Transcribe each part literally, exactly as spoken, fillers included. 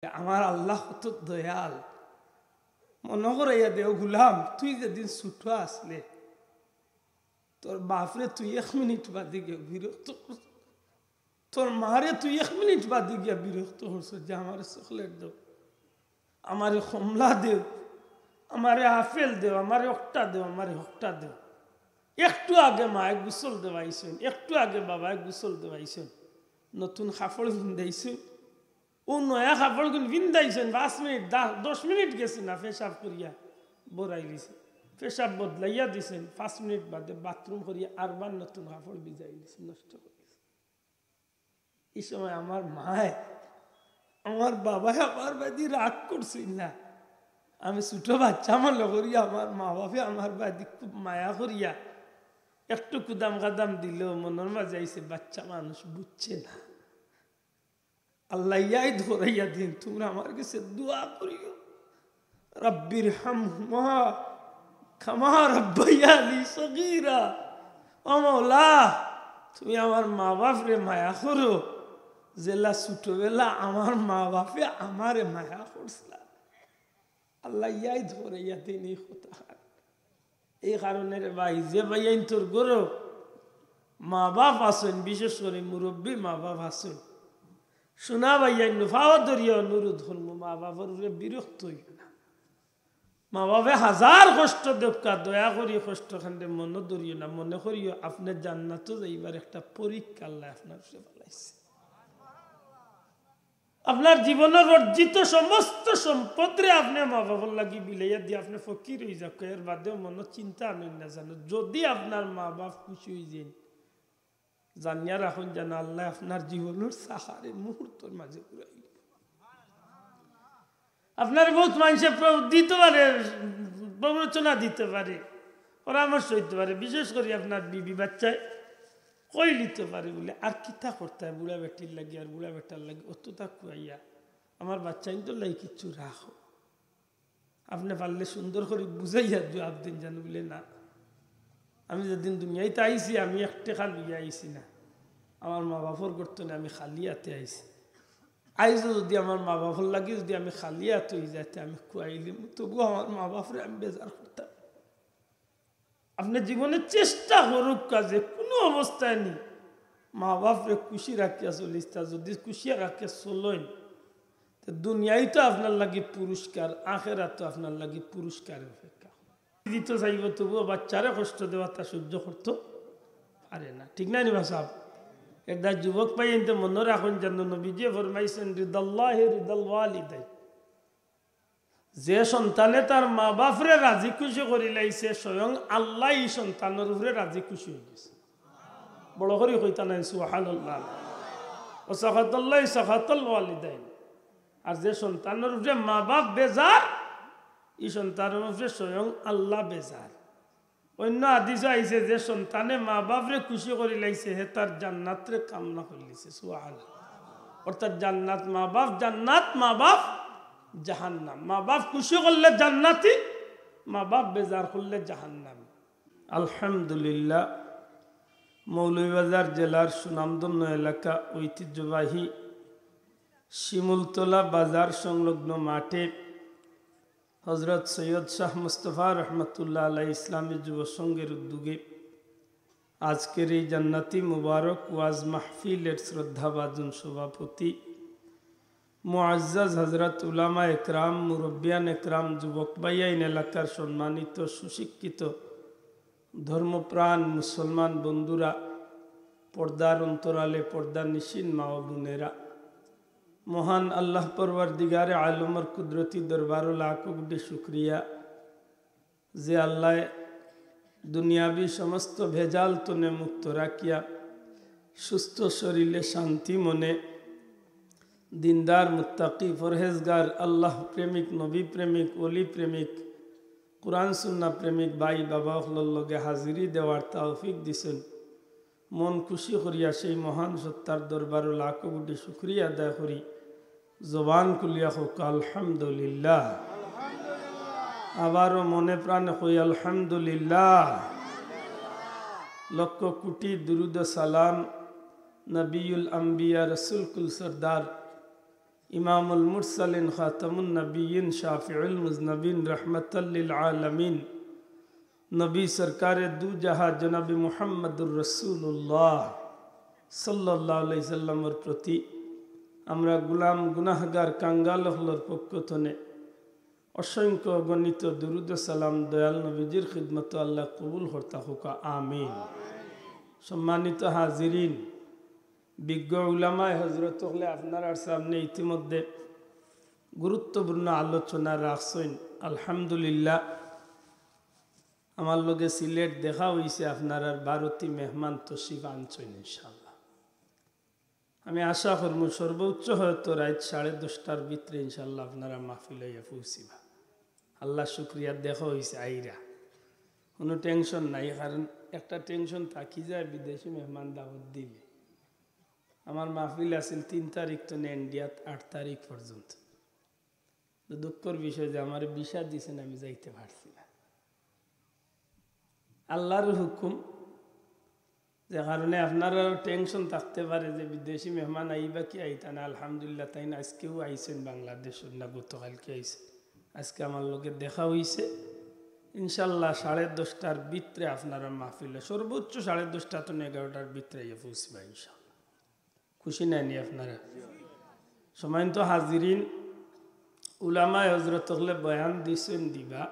আমার আল্লাহ কত দয়াল। মনো করাইয়া দেও, "গুলাম, তুই যেদিন ছুটো আছলে, তোর বাফরে তুই এক মিনিট বাদে গিয়া বিরক্ত করছস, তোর মারে তুই এক মিনিট বাদে গিয়া বিরক্ত করছস যে আমারে চকলেট দেও, আমারে কমলা দেও, আমারে আপেল দেও, আমারে অকটা দেও, আমারে হকটা দেও।" একটু আগে মায়ে গোসল দেওয়াইছইন, একটু আগে বাবায় গোসল দেওয়াইছইন, নতুন কাপড় পিন্দাইছইন, অউ নয়া কাপড়গুন পিন্দাইছইন, পাঁচ মিনিট, দা-, দশ মিনিট গেছে না, পেশাব করিয়া বরাইলিছে, পেশাব বদলাইয়া দিছইন, পাঁচ মিনিট বাদে বাথরুম করিয়া আরবার নতুন কাপড় ভিজাইলিছে, নষ্ট করিলিছে। ই সময় আমার মায়, আমার বাবায় আমার বায়দি রাগ করছইন না। আমি ছুটো বাইচ্চা মনো করি, আমার মা-বাফে আমার বায়দি খুব মায়া করিয়া একটু কুদাম কাদাম দিলেও মনর মাঝে আইছে, বাইচ্চা মানুষ বুঝছে না। আল্লায় ইয়াদ করাইয়া দিন, তুমরা আমার গেছে দোয়া করিও, "রব্বির হামহুমা কামা রব্বায়ানি সগীরা।" ও মওলা, তুমি আমার মা-বাফরে মায়া করো, যেলা ছুটোবেলা আমার মা-বাফে আমারে মায়া করছিলা। আল্লায় ইয়াদ করাইয়া দিন ই কথা। এই কারণে রে ভাই, যে ভাইয়াইন্তর ঘরো মা-বাফ আছইন, বিশেষ করি মুরব্বি মা-বাফ আছইন, সোনা ভাইয়াইন, নুফাও ধরিয়া অনুরোধ করমু, মা-বাফর উপরে বিরক্ত অইও না। মা-বাফে হাজার কষ্ট দেউক্কা, দয়া করি কষ্ট খানরে মনো ধরিও না, মনে করিও আপনে জান্নাতো যাইবার একটা পরীক্ষা আল্লায় আপনার উপরে ফালাইছে। আপনার জীবনর অর্জিত সমস্ত সম্পদরে আপনে মা-বাফর লাগি বিলাইয়া দিয়া আপনে ফকির অইযাউক্কা, এর বাদেও মনো চিন্তা আনইন না জানো। যদি আপনার মা-বাফ খুশি অইযাইন, জানিয়া রাখইন জানো আল্লায় আপনার জীবনর চাকারে মুহূর্তর মাঝে ঘুরাইল। আপনারে বউত মানষে প্র-, দিতো পারে, প্ররোচনা দিতো পারে, পরামর্শ দিতো পারে, বিশেষ করি আপনার বিবি বাইচ্চায় কইলিতো পারে বুলে, "আর কিতা করতায় বুড়া বেটির লাগি আর বুড়া বেটার লাগি অততা খুয়াইয়া, আমার বাইচ্চাইন্তর লাগি কিচ্ছু রাখো।" আপনে পারলে সুন্দর করি বুঝাইয়া জুয়াব দিন জানো বুলে, "না, আমি যেদিন দুনিয়াইত আইছি আমি এক টেকা লইয়া আইছি না, আমার মা-বাফর ঘর থনে আমি খালি আতে আইছি। আইজও যদি আমার মা-বাফর লাগি যদি আমি খালি আতে অইযাই তে আমি খুয়াইলিমু, তবু আমার মা-বাফরে আমি বেজার করতাম।" আপনে জীবনে চেষ্টা করউক্কা যে কুনু অবস্থায় নি মা-বাফরে খুশি রাখিয়া চলিস্তা, যদি খুশি রাখিয়া চলইন, তে দুনিয়াইতো আপনার লাগি পুরস্কার, আখেরাতো আপনার লাগি পুরস্কারর অপেক্ষা। দিতো চাইবো, তবুও বাইচ্চারে কষ্ট দেওয়াটা সহ্য করতো পারে না, ঠিক না নি বা সাব? এরদায় যুবক ভাইয়াইন্তে মনো রাখইন জানো নবীজিয়ে ফরমাইছইন, "রিদাল্লাহি রিদাল ওয়ালিদাইন।" যে সন্তানে তার মা-বাফরে রাজি খুশি করিলাইছে, স্বয়ং আল্লায় ই সন্তানর উপরে রাজি খুশি অইগেছে। বড় করি কইতা নায়, সুবহানাল্লাহ। "ওয়া সাখাতাল্লাহি সাখাতাল ওয়ালিদাইন।" আর যে সন্তানর উপরে মা-বাফ বেজার, ই সন্তানর উপরে স্বয়ং আল্লাহ বেজার। অইন্য হাদিসো আইছে, যে সন্তানে মা-বাফরে খুশি করিলাইছে, হে তার জান্নাতরে কামনা করিলিছে। সুবহানাল্লাহ। অর্থাৎ জান্নাত মা-বাফ, জান্নাত মা-বাফ জাহান্নাম। মা-বাফ খুশি করলে জান্নাতি, মা-বাফ বেজার করলে জাহান্নামি। আলহামদুলিল্লাহ, মৌলভীবাজার জেলার সুনামধন্য এলাকা, ঐতিহ্যবাহী শিমুলতলা বাজার সংলগ্ন মাঠে হযরত সৈয়দ শাহ মুস্তফা রহমতুল্লাহ আলাইহি ইসলামী যুব সংঘের উদ্যোগে আজকের এই জান্নাতি মুবারক ওয়াজ মাহফিলের শ্রদ্ধাভাজন সভাপতি মুআজ্জাজ হযরত উলামা একরাম, মুরব্বিয়ান একরাম, যুবক ভাইয়াইন, এলাকার সম্মানিত সুশিক্ষিত ধর্মপ্রাণ মুসলমান বন্ধুরা, পর্দার অন্তরালে পর্দানিশীন মা ও বোনেরা, মহান আল্লাহ পরওয়ারদিগারে আলমর কুদরতি দরবারো লাখো কোটি শুকরিয়া, যে আল্লায় দুনিয়াবি সমস্ত ভেজাল তনে মুক্ত রাখিয়া সুস্থ শরীরে শান্তি মনে দিনদার, মুত্তাকি, পরহেজগার, আল্লাহ প্রেমিক, নবী প্রেমিক, ওলি প্রেমিক, কোরআন সুন্নাহ প্রেমিক ভাই বাবা অকলর লগে হাজিরি দেওয়ার তৌফিক দিছইন। মন খুশি করিয়া সেই মহান সত্তার দরবারো লাখো কোটি শুকরিয়া আদায় করি। জবান খুলিয়া কউক্কা, আলহামদুলিল্লাহ। আবারও মনে প্রাণে কই, আলহামদুলিল্লাহ। লক্ষ কোটি দুরুদ ও সালাম নবিউল আম্বিয়া রসুল কুল সরদার ইমামুল মুরসালিন, খাতামুন নবিয়্যিন, শাফিউল মুজনিবিন, রাহমাতাল লিল আলামিন, নবী সরকারে দু জাহান জনাবে মুহাম্মাদুর রাসূলুল্লাহ সাল্লাল্লাহু আলাইহি সাল্লামর প্রতি আমরা গোলাম গুনাহগার কাঙ্গাল অকলর পক্ষ থনে অসংখ্য অগণিত দুরুদ ও সালাম দয়াল নবীজির খিদমতো আল্লাহ কবুল করতা হউকা, আমিন। সম্মানিত হাজিরিন, বিজ্ঞ উলামায়ে হযরত অকলে আপনারার সামনে ইতিমধ্যে গুরুত্বপূর্ণ আলোচনা রাখছইন। আলহামদুলিল্লাহ, আমার লগে সিলেট দেখা অইছে, আপনারার বারোটি মেহমান তশরিফ আনছইন ইনশাআল্লাহ। আমি আশা করমু সর্বোচ্চ হয়তো রাইত সাড়ে দশটার ভিতরে ইনশাআল্লাহ আপনারা মাহফিল আইয়া পৌঁছিবা। আল্লাহ শুক্রিয়া, দেখা অইছে আইরা, কোনো টেনশন নাই। কারণ একটা টেনশন থাকি যায় বিদেশি মেহমান দাওয়াত দিলে। আমার মাহফিল আছিল তিন তারিখ থনে ইন্ডিয়াত আট তারিখ পর্যন্ত। তো দুঃখর বিষয় যে আমারে ভিসা দিছইন, আমি যাইতে পারছি না। আল্লাহর হুকুম, যে কারণে আপনারারও টেনশন থাকতে পারে যে বিদেশি মেহমান আইবা কি আইতা না। আলহামদুলিল্লাহ, তাইন আজকেও আইছইন বাংলাদেশর না, গতকালকে আইছইন। আজকে আমার লগে দেখা অইছে। ইনশাআল্লাহ সাড়ে দশটার ভিতরে আপনারা মাহফিলে, সর্বোচ্চ সাড়ে দশটা থনে এগারোটার ভিতরে আইয়া পৌঁছিবা ইনশাআল্লাহ। খুশি নায়নি আপনারা? সম্মানিত হাজিরিন, উলামায়ে হযরত অকলে বয়ান দিছইন দিবা।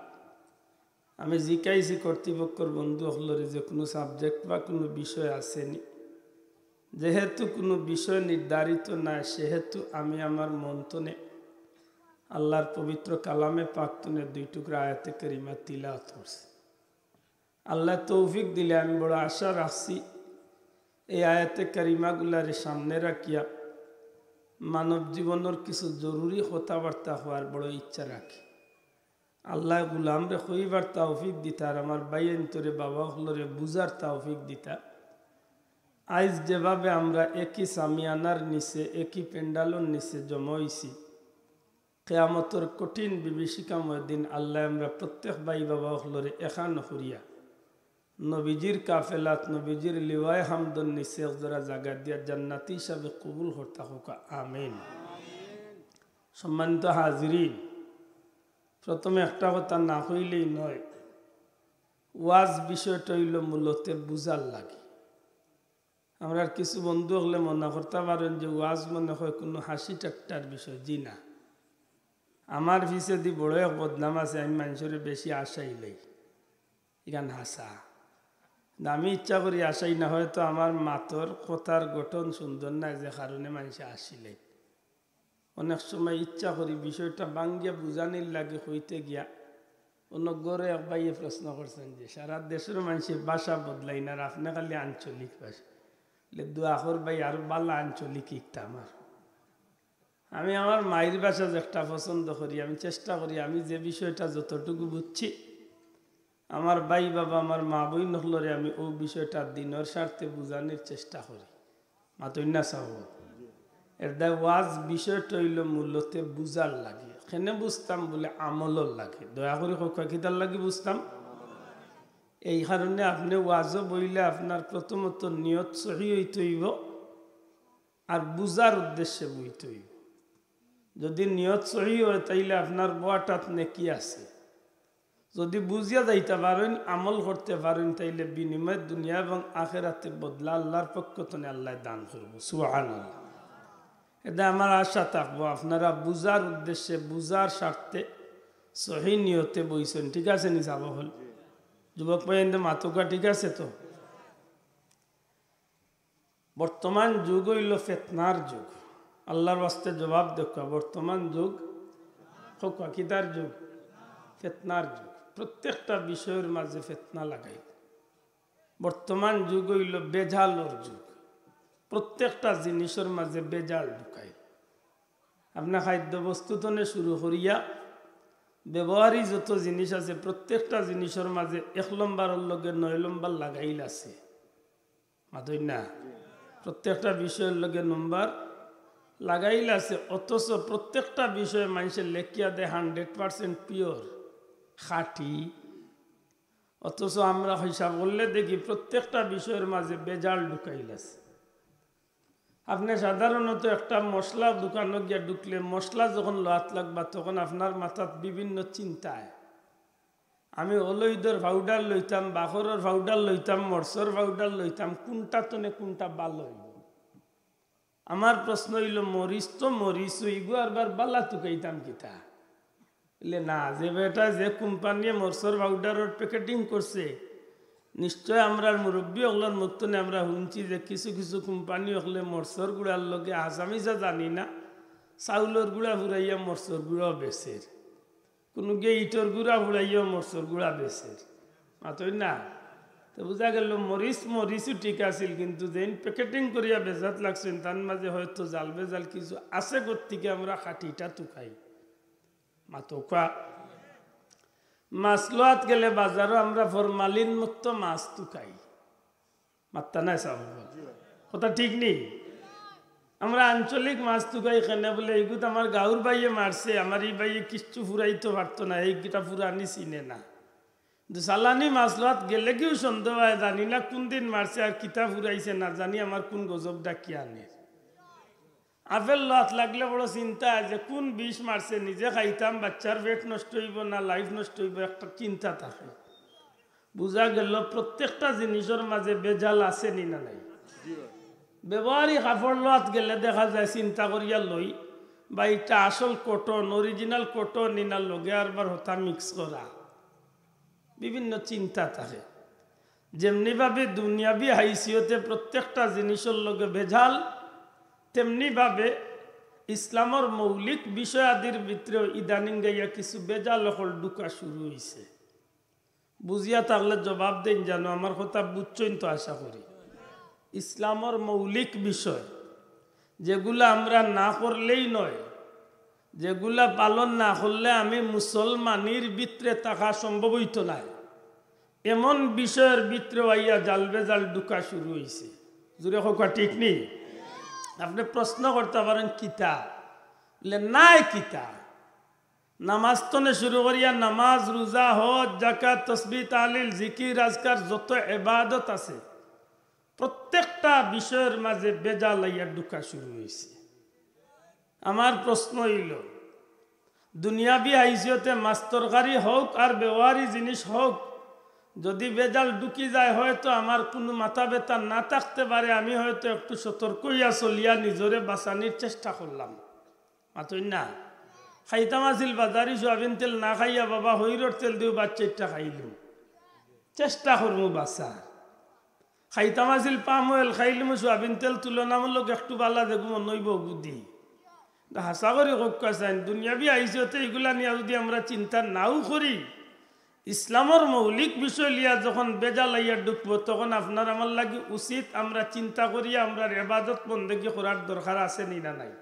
আমি জিকাইছি কর্তৃপক্ষর বন্ধু অকলরে যে কোনো সাবজেক্ট বা কোনো বিষয় আছেনি। যেহেতু কোনো বিষয় নির্ধারিত নাই, সেহেতু আমি আমার মন থনে আল্লাহর পবিত্র কালামে পাক থনে দুই টুকরা আয়াতে কারিমা তিলাওয়াত করছি। আল্লাহ তৌফিক দিলে আমি বড় আশা রাখছি এই আয়াতে কারিমাগুলারে সামনে রাখিয়া মানব জীবনর কিছু জরুরি কথাবার্তা কওয়ার বড় ইচ্ছা রাখি। আল্লাহ গুলামরে কইবার তৌফিক দিতা আর আমার ভাইয়াইন্তরে, বাবা অকলরে বুঝার তৌফিক দিতা। আইজ যেভাবে আমরা একই সামিয়ানার নিচে, একই প্যান্ডেলর নিচে জমা অইছি, কিয়ামতর কঠিন বিভীষিকাময় দিন আল্লাহ আমরা প্রত্যেক ভাই বাবা অকলরে একখান করিয়া নবীজির কাফেলাত, নবীজির লিওয়ায়ে হামদর নিচে একজরা জাগা দিয়া জান্নাতি হিসাবে কবুল করতা হউকা, আমিন। সম্মানিত হাজিরিন, প্রথমে একটা কথা না কইলেই নয়, ওয়াজ বিষয়টা অইলো মূলত বুঝার লাগি। আমরার কিছু বন্ধু অকলে মনে করতা পারইন যে ওয়াজ মনে হয় কোনো হাসি ঠাট্টার বিষয়, জি না। আমার পিছেদি বড় এক বদনাম আছে, আমি মানষরে বেশি হাসাইলাই, ইখান হাছা। কিন্তু আমি ইচ্ছা করি হাসাই না, হয়তো আমার মাতর কথার গঠন সুন্দর নায়, যে কারণে মানষে হাসিলাইন। অনেক সময় ইচ্ছা করি বিষয়টা ভাঙ্গিয়া বুঝানির লাগি কইতে গিয়া অন্য ঘরো এক ভাইয়ে প্রশ্ন করছইন যে সারা দেশর মানষে ভাষা বদলাইন আর আপনে খালি আঞ্চলিক ভাষা। বলে, দোয়া কর ভাই, আরো ভালা আঞ্চলিক শিখতাম। আর আমি আমার মাইর ভাষা যেটা পছন্দ করি, আমি চেষ্টা করি আমি যে বিষয়টা যতটুকু বুঝছি আমার ভাই বাবা, আমার মা বইন অকলরে আমি অউ বিষয়টা দিনর স্বার্থে বুঝানির চেষ্টা করি। মাতইন না চাও? এর দায় ওয়াজ বিষয়টা অইলো মূলত বুঝার লাগি। কেনে বুঝতাম? বলে আমলর লাগি। দয়া করি কউক্কা, কিতার লাগি বুঝতাম? এই কারণে আপনে ওয়াজো বইলে আপনার প্রথমত নিয়ত সহি অইতে অইবো, আর বুঝার উদ্দেশ্যে বইতে অইবো। যদি নিয়ত সহি হয়, তাইলে আপনার বওয়াটাত নেকি আছে। যদি বুঝিয়া যাইতা পারইন, আমল করতে পারইন, তাইলে বিনিময়ে দুনিয়া এবং আখেরাতে বদলা আল্লাহর পক্ষ থনে আল্লায় দান করবো। সুবহানাল্লাহ। এতে আমার আশা থাকবো আপনারা বুঝার উদ্দেশ্যে, বুঝার স্বার্থে সহি নিয়তে বইছইন, ঠিক আছে নি সাব অকল? যুবক ভাইয়াইন্তে মাতউক্কা, ঠিক আছে তো? বর্তমান যুগ অইলো ফেতনার যুগ। আল্লাহর ওয়াস্তে জবাব দেউক্কা, বর্তমান যুগ কউক্কা, কিতার যুগ? ফেতনার যুগ। প্রত্যেকটা বিষয়র মাঝে ফেতনা লাগাইল। বর্তমান যুগ অইলো বেজালর যুগ। প্রত্যেকটা জিনিসর মাঝে বেজাল ঢুকাইল। আপনার খাদ্যবস্তু থনে শুরু করিয়া ব্যবহারী যত জিনিস আছে, প্রত্যেকটা জিনিসর মাঝে এক নম্বরর লগে নয় নম্বর লাগাইল আছে। মাতইন না? প্রত্যেকটা বিষয়র লগে নম্বর লাগাইল আছে, অথচ প্রত্যেকটা বিষয়ে মানষে লেখিয়া দেয় hundred percent pure, খাঁটি। অথচ আমরা হিসাব করলে দেখি প্রত্যেকটা বিষয়র মাঝে বেজাল ঢুকাইল আছে। আপনে সাধারণত একটা মশলার দোকানো গিয়া ঢুকলে, মশলা যখন লওয়াত লাগবা, তখন আপনার মাথাত বিভিন্ন চিন্তা আয়। আমি অলইদর পাউডার লইতাম, বাখরর পাউডার লইতাম, মরচর পাউডার লইতাম, কুনটা তনে কুনটা ভালা অইবো? আমার প্রশ্ন অইলো, মরিচ তো মরিচ, ইগু আরবার ভালা তুকাইতাম কিতা? বলে, না, যে বেটা, যে কোম্পানিয়ে মরচর পাউডারর প্যাকেটিং করছে, নিশ্চয় আমরার মুরব্বি অকলর মুখ তনে আমরা হুনছি যে কিছু কিছু কোম্পানি অকলে মরচর গুড়ার লগে হাছা মিছা জানি না, চাউলর গুড়া ফুরাইয়া মরচর গুড়াও বেচের, কুনুগিয়ে ইটর গুড়া ফুরাইয়া মরচর গুড়া বেচের। মাতইন না? তো বুঝা গেল, মরিচ মরিচউ ঠিক আছিল, কিন্তু যেইন প্যাকেটিং করিয়া বেচাত লাগছইন, তার মাঝে হয়তো জাল বেজাল কিছু আছে, গতিকে আমরা খাঁটিটা তুকাই। মাতউক্কা। মাছ লওয়াত গেলে বাজারো আমরা ফরমালিন মুক্ত মাছ তুকাই। মাত্তা নাই সাব? কথা ঠিক নি? আমরা আঞ্চলিক মাছ তুকাই কেনে? বলে, "ইগুত আমার গাঁওর ভাইয়ে মারছে, আমার ই ভাইয়ে কিচ্ছু ফুরাইতো পারতো না, এইগুটা ফুরানি চিনে না।" কিন্তু চালানি মাছ লওয়াত গেলেগিউ সন্দেহ অয়, জানি না কুন দিন মারছে আর কিতা ফুরাইছে, না জানি আমার কুন গজব ডাকিয়া আনে। আপেল লওয়াত লাগলে বড় চিন্তা অয় যে কুন বিষ মারছে, নিজে খাইতাম, বাচ্চার পেট নষ্ট অইবো না লাইফ নষ্ট অইবো, একটা চিন্তা থাকে। বুঝা গেল, প্রত্যেকটা জিনিসর মাঝে ভেজাল আছে নি না নাই? ব্যবহারি কাপড় লওয়াত গেলে দেখা যায়, চিন্তা করিয়া লই, বা ইটা আসল কটন, অরিজিনাল কটন নি না, লগে আরবার হতা মিক্স করা, বিভিন্ন চিন্তা থাকে। যেমনিভাবে দুনিয়াবি হাইসিয়তে প্রত্যেকটা জিনিসর লগে ভেজাল, তেমনিভাবে ইসলামর মৌলিক বিষয়াদির ভিতরেও ইদানিং গাইয়া কিছু ভেজাল অকল ঢুকা শুরু অইছে। বুঝিয়া থাকলে জবাব দেইন জানো, আমার কথা বুঝছইন তো আশা করি। ইসলামর মৌলিক বিষয়, যেগুলা আমরা না করলেই নয়, যেগুলা পালন না করলে আমি মুসলমানির ভিতরে থাকা সম্ভব অইতো নায়, এমন বিষয়র ভিতরেও আইয়া জাল বেজাল ঢুকা শুরু অইছে। জুরে কউক্কা, ঠিক নি? আপনে প্রশ্ন করতা পারেন, "কিতা?" বলে, "নায় কিতা?" নামাজ তনে শুরু করিয়া নামাজ, রোজা, হজ, জাকাত, তসবিহ, তাহলিল, জিকির, আজকার, যত এবাদত আছে, প্রত্যেকটা বিষয়র মাঝে ভেজাল আইয়া ঢুকা শুরু অইছে। আমার প্রশ্ন অইলো, দুনিয়াবি হাইসিয়তে মাছ তরকারি হউক আর ব্যবহারি জিনিস হউক, যদি ভেজাল ঢুকি যায়, হয়তো আমার কুনু মাথা ব্যথা না থাকতে পারে, আমি হয়তো একটু সতর্ক অইয়া চলিয়া নিজরে বাঁচানির চেষ্টা করলাম। মাতইন না? খাইতাম আছিল বাজারি সয়াবিন তেল, না খাইয়া বাবা হইরর তেল দিউ বাচ্চাইরটা খাইলিমু। চেষ্টা করমু বাঁচার। খাইতাম আছিল পাম অয়েল, খাইলিমু সয়াবিন তেল, তুলনামূলক একটু বালা যেগু মনো অইবো অগু দি। হাছা করি কউক্কা চাইন, দুনিয়াবি হাইসিয়তে ইগুলা নিয়া যদি আমরা চিন্তা নাও করি, ইসলামর মৌলিক বিষয় লিয়া যখন ভেজাল আইয়া ঢুকবো, তখন আপনার আমার লাগি উচিত আমরা চিন্তা করিয়া আমরার এবাদত বন্দেগি করার দরকার আছে নি না নাই?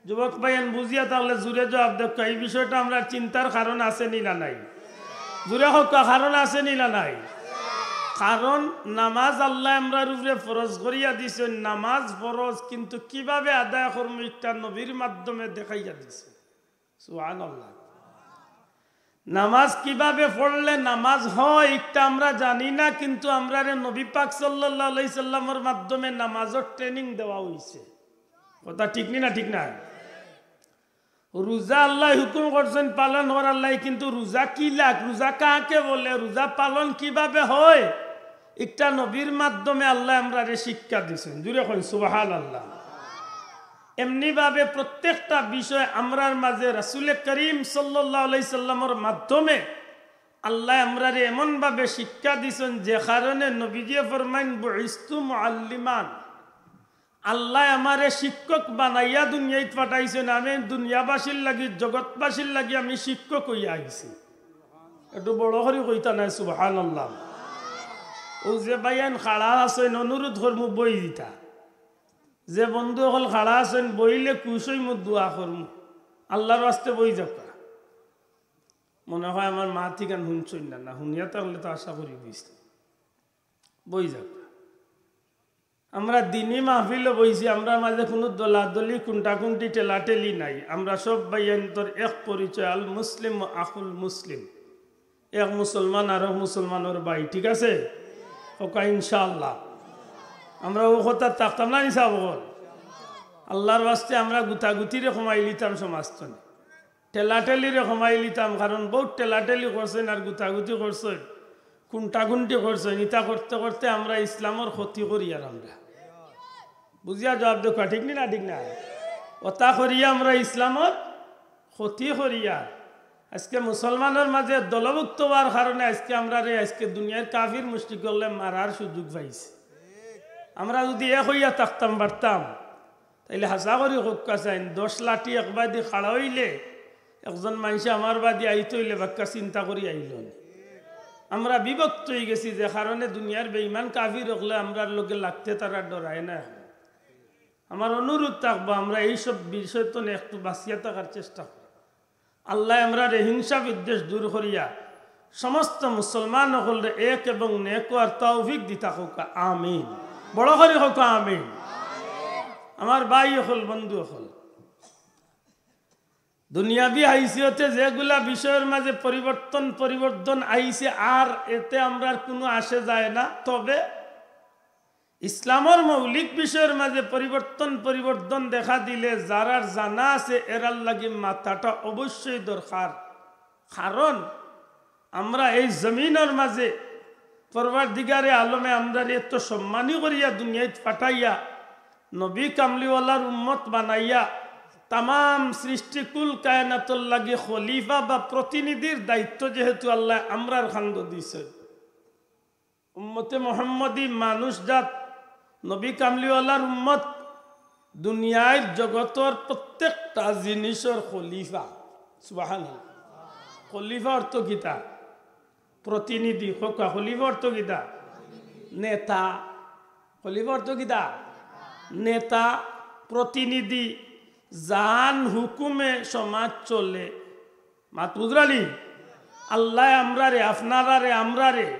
যুবক ভাইয়াইন বুঝিয়া থাকলে জুরে জবাব দেউক্কা, ই বিষয়টা আমরার চিন্তার কারণ আছে নি না নাই? জুরে কউক্কা, কারণ আছে নি না নাই? কারণ নামাজ আল্লায় আমরার উপরে ফরজ করিয়া দিছইন, নামাজ ফরজ, কিন্তু কিভাবে আদায় করমু ইটা নবীর মাধ্যমে দেখাইয়া দিছইন। সুবহানাল্লাহ। নামাজ কিভাবে পড়লে নামাজ হয়, ইটা আমরা জানি না, কিন্তু আমরারে নবী পাক সাল্লাল্লাহু আলাইহি সাল্লামর মাধ্যমে নামাজর ট্রেনিং দেওয়া অইছে। কথা ঠিক নি না ঠিক না? রোজা আল্লায় হুকুম করছইন পালন করার লাগি, কিন্তু রোজা কি লাগ, রোজা কাকে বলে, রোজা পালন কিভাবে হয়, ইটা নবীর মাধ্যমে আল্লায় আমরারে শিক্ষা দিছইন। জুরে কইন সুবহানাল্লাহ। এমনিভাবে প্রত্যেকটা বিষয় আমরার মাঝে রাসূলে করিম সাল্লাল্লাহু আলাইহি সাল্লামর মাধ্যমে আল্লায় আমরারে এমনভাবে শিক্ষা দিছইন, যে কারণে নবীজিয়ে ফরমাইন, "বুইস্তু মুআল্লিমান।" আল্লায় আমারে শিক্ষক বানাইয়া দুনিয়াত পাঠাইছইন, আমি দুনিয়াবাসীর লাগি, জগৎবাসীর লাগি আমি শিক্ষক অইয়া আইছি। একটু বড় করি কইতা নায়, সুবহানাল্লাহ। অউ যে ভাইয়াইন খাড়া আছইন, অনুরোধ করমু বই দিতা। যে বন্ধু অকল খাড়া আছইন, বইলে খুশ অইমু, দোয়া করমু, আল্লার ওয়াস্তে বই যাউক্কা। মনে হয় আমার মাত ইখান হুনছইন না, না হুনিয়া থাকলে তো আশা করি বুঝতা। বই যাউক্কা। আমরা দিনি মাহফিলো বইছি, আমরার মাঝে কুনু দলাদলি, কুন্টাকুন্টি, ঠেলাঠেলি নাই। আমরা সব ভাইয়াইন্তর এক পরিচয়, আল মুসলিম আখুল মুসলিম, এক মুসলমান আরক মুসলমানর ভাই, ঠিক আছে? কউক্কা ইনশাআল্লাহ। আমরা অউ কথাত থাকতাম না নি সাব অকল? আল্লাহর ওয়াস্তে আমরা গুতাগুতিরে কমাইলিতাম সমাজ তনে, ঠেলাঠেলিরে কমাইলিতাম, কারণ বউত ঠেলাঠেলি করছইন আর গুতাগুতি করছইন, কুন্টাকুন্টি করছইন, ইতা করতে করতে আমরা ইসলামর ক্ষতি করিয়ার। আমরা বুঝিয়া জবাব দেউক্কা, ঠিক নি না? ঠিক না? অতা করিয়া আমরা ইসলামর ক্ষতি করিয়ার। আইজকে মুসলমানর মাঝে দলভুক্ত অওয়ার কারণে আইজকে আমরারে আইজকে দুনিয়ার কাফির মুশরিক অকলে মারার সুযোগ পাইছে। আমরা যুদি এক অইয়া থাকতাম পারতাম, তাইলে হাছা করি কউক্কা চাইন, দশ লাঠি একবাদি খাড়া অইলে একজন মানষে আমার বাদি আইতো অইলে বাক্কা চিন্তা করি আইলো নে। আমরা বিভক্ত অইগেছি, যে কারণে দুনিয়ার বেইমান কাফির অকলে আমরার লগে লাগতে তারা ডরায় না। আমার অনুরোধ থাকবো, আমরা এইসব বিষয় তনে একটু বাচিয়া থাকার চেষ্টা করি। আল্লায় আমরারে হিংসা বিদ্বেষ দূর করিয়া সমস্ত মুসলমান অকলরে এক এবং নেক অওয়ার তৌফিক দিতা কউক্কা, আমিন। বড় করি কউক্কা, আমিন। আমার ভাই অকল, বন্ধু অকল, দুনিয়াবি হাইসিয়তে যেগুলা বিষয়র মাঝে পরিবর্তন পরিবর্তন আইছে, আর এতে আমরার কুনু আসে যায় না। তবে ইসলামর মৌলিক বিষয়র মাঝে পরিবর্তন পরিবর্তন দেখা দিলে যারার জানা আছে, এরার লাগি মাতাটা অবশ্যই দরকার। কারণ আমরা এই জমিনর মাঝে পরওয়ারদিগারে আলমে আমরারে এত সম্মানী করিয়া দুনিয়াত পাঠাইয়া, নবী কামলিওয়ালার উম্মত বানাইয়া, তামাম সৃষ্টিকুল কায়নাতর লাগি খলিফা বা প্রতিনিধির দায়িত্ব যেহেতু আল্লায় আমরার কান্দো দিছে, উম্মতে মোহাম্মদী মানুষ জাত, নবী কামলিওয়ালার উম্মত, দুনিয়ার জগতর প্রত্যেকটা জিনিসর খলিফা। সুবহানাল্লাহ। খলিফা অর্থ কিতা? প্রতিনিধি। কউক্কা, খলিফা অর্থ কিতা? নেতা। খলিফা অর্থ কিতা? নেতা, প্রতিনিধি। যান হুকুমে সমাজ চলে। মাত বুঝরানি? আল্লায় আমরারে, আপনারারে, আমরারে,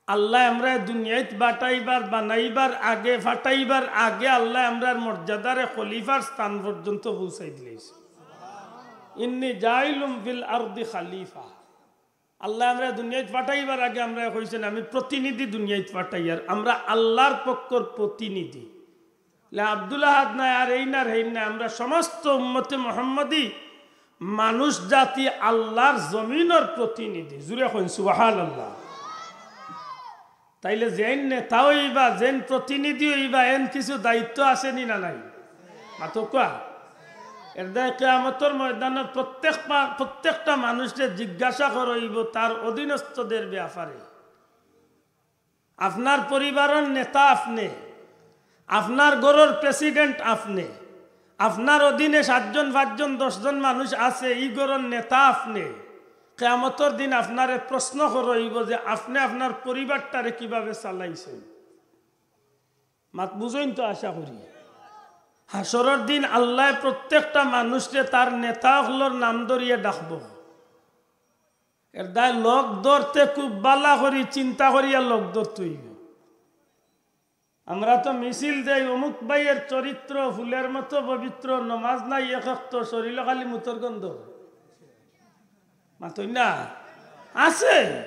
আল্লায় আমরারে দুনিয়াত বাটাইবার, বানাইবার আগে, ফাটাইবার আগে আল্লায় আমরার মর্যাদারে খলিফার স্থান পর্যন্ত পৌঁছাই দিলাইছে। ইন্নি জাইলুম ফিল আরদি খালিফা। আল্লায় আমরারে দুনিয়াত পাঠাইবার আগে আমরারে কইছইন, "আমি প্রতিনিধি দুনিয়াত পাঠাইয়ার।" আমরা আল্লাহর পক্ষর প্রতিনিধি। লে আব্দুল আহাদ নাই, আর এইন আর হেইন নাই, আমরা সমস্ত উম্মতে মোহাম্মদী মানুষ জাতি আল্লাহর জমিনর প্রতিনিধি। জুরে কইন সুবহানাল্লাহ। তাইলে যেইন নেতা অইবা, যেইন প্রতিনিধি অইবা, এন কিছু দায়িত্ব আছে নি না নাই? মাতউক্কা। এর দায় কিয়ামতর ময়দানর প্রত্যেক পা-, প্রত্যেকটা মানুষরে জিজ্ঞাসা করা অইবো তার অধীনস্থদের ব্যাপারে। আপনার পরিবারর নেতা আপনে, আপনার ঘরর প্রেসিডেন্ট আপনে, আপনার অধীনে সাতজন, পাঁচজন, দশজন মানুষ আছে, ই ঘরর নেতা আপনে। কিয়ামতর দিন আপনারে প্রশ্ন করা অইবো যে আপনে আপনার পরিবারটারে কিভাবে চালাইছইন। মাত বুঝইন তো আশা করি। হাশরর দিন আল্লায় প্রত্যেকটা মানুষরে তার নেতা অকলর নাম ধরিয়া ডাকবো। এর দায় লগ ধরতে খুব বালা করি চিন্তা করিয়া লগ ধরতে অইবো। আমরা তো মিছিল দেই, অমুক ভাইয়ের চরিত্র ফুলের মতো পবিত্র, নমাজ নাই এক অক্ত, শরীলো খালি মুতর গন্ধ। মাতইন না? আছে।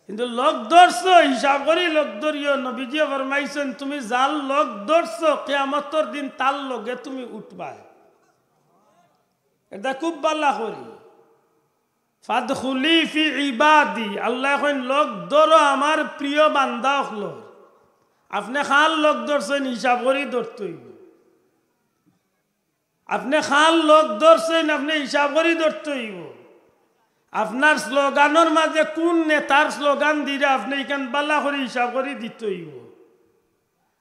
কিন্তু লগ ধরছো, হিসাব করি লগ ধরিও। নবীজিয়ে ফরমাইছইন, "তুমি যার লগ ধরছো, কিয়ামতর দিন তার লগে তুমি উঠবায়।" এর দায় খুব বালা করি। "ফাদখুলি ফি ইবাদি", আল্লায় কইন, "লগ ধরো আমার প্রিয় বান্দা অকলর।" আপনে কার লগ ধরছইন, হিসাব করি ধরতে অইবো। আপনে কার লগ ধরছইন, আপনে হিসাব করি ধরতে অইবো। আপনার স্লোগানর মাঝে কুন নেতার স্লোগান দিরা, আপনে ইখান বালা করি হিসাব করি দিতে অইবো।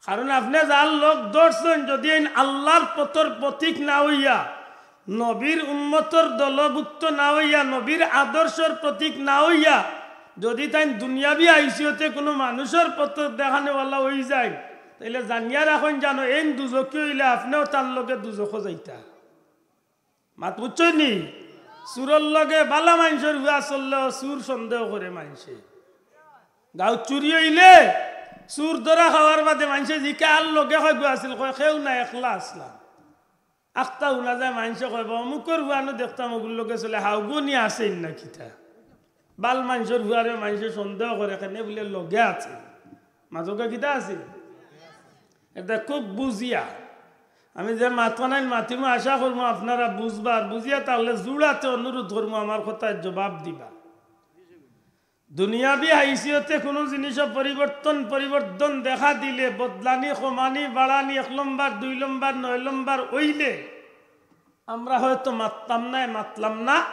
কারণ আপনে যার লগ ধরছইন, যুদি এইন আল্লাহর পথর পথিক না অইয়া, নবীর উম্মতর দলভুক্ত না অইয়া, নবীর আদর্শর প্রতীক না অইয়া, যুদি তাইন দুনিয়াবি হাইসিয়তে কুনু মানুষর পথ দেখানেওয়ালা অইযাইন, তাইলে জানিয়া রাখইন, জানো, এইন দুজখি অইলে আপনেও তার লগে দুজখো যাইতা। মাত বুঝছইন নি? চুরর লগে বালা মানষর ফুয়া চললেও চুর সন্দেহ করে মানষে। গাঁওত চুরি অইলে চুর ধরা খাওয়ার বাদে মানষে জিকে, "আর লগে কয়গু আছিল?" কয়, "কেউ না, একলা আছলাম।" আখতা হুনা যায় মানষে কয়, "বা অমুকর ফুয়ানু দেখতাম অগুর লগে চলে, হাউগু নি আছেইন না কিতা?" বালা মানষর ফুয়ারে মানষে সন্দেহ করে, কেনে বুলে লগে আছে। মাতউক্কা কিতা আছে? এর দায় খুব বুঝিয়া। আমি যে মাতখানাইন মাতিমু, আশা করমু আপনারা বুঝবা, আর বুঝিয়া থাকলে জুড়াতে অনুরোধ করমু আমার কথার জবাব দিবা। দুনিয়াবি হাইসিয়তে কুনু জিনিসও পরিবর্তন, পরিবর্তন দেখা দিলে, বদলানি, কমানি, বাড়ানি, এক লম্বর, দুই লম্বর, নয় লম্বর অইলে আমরা হয়তো মাততাম না, মাতলাম না।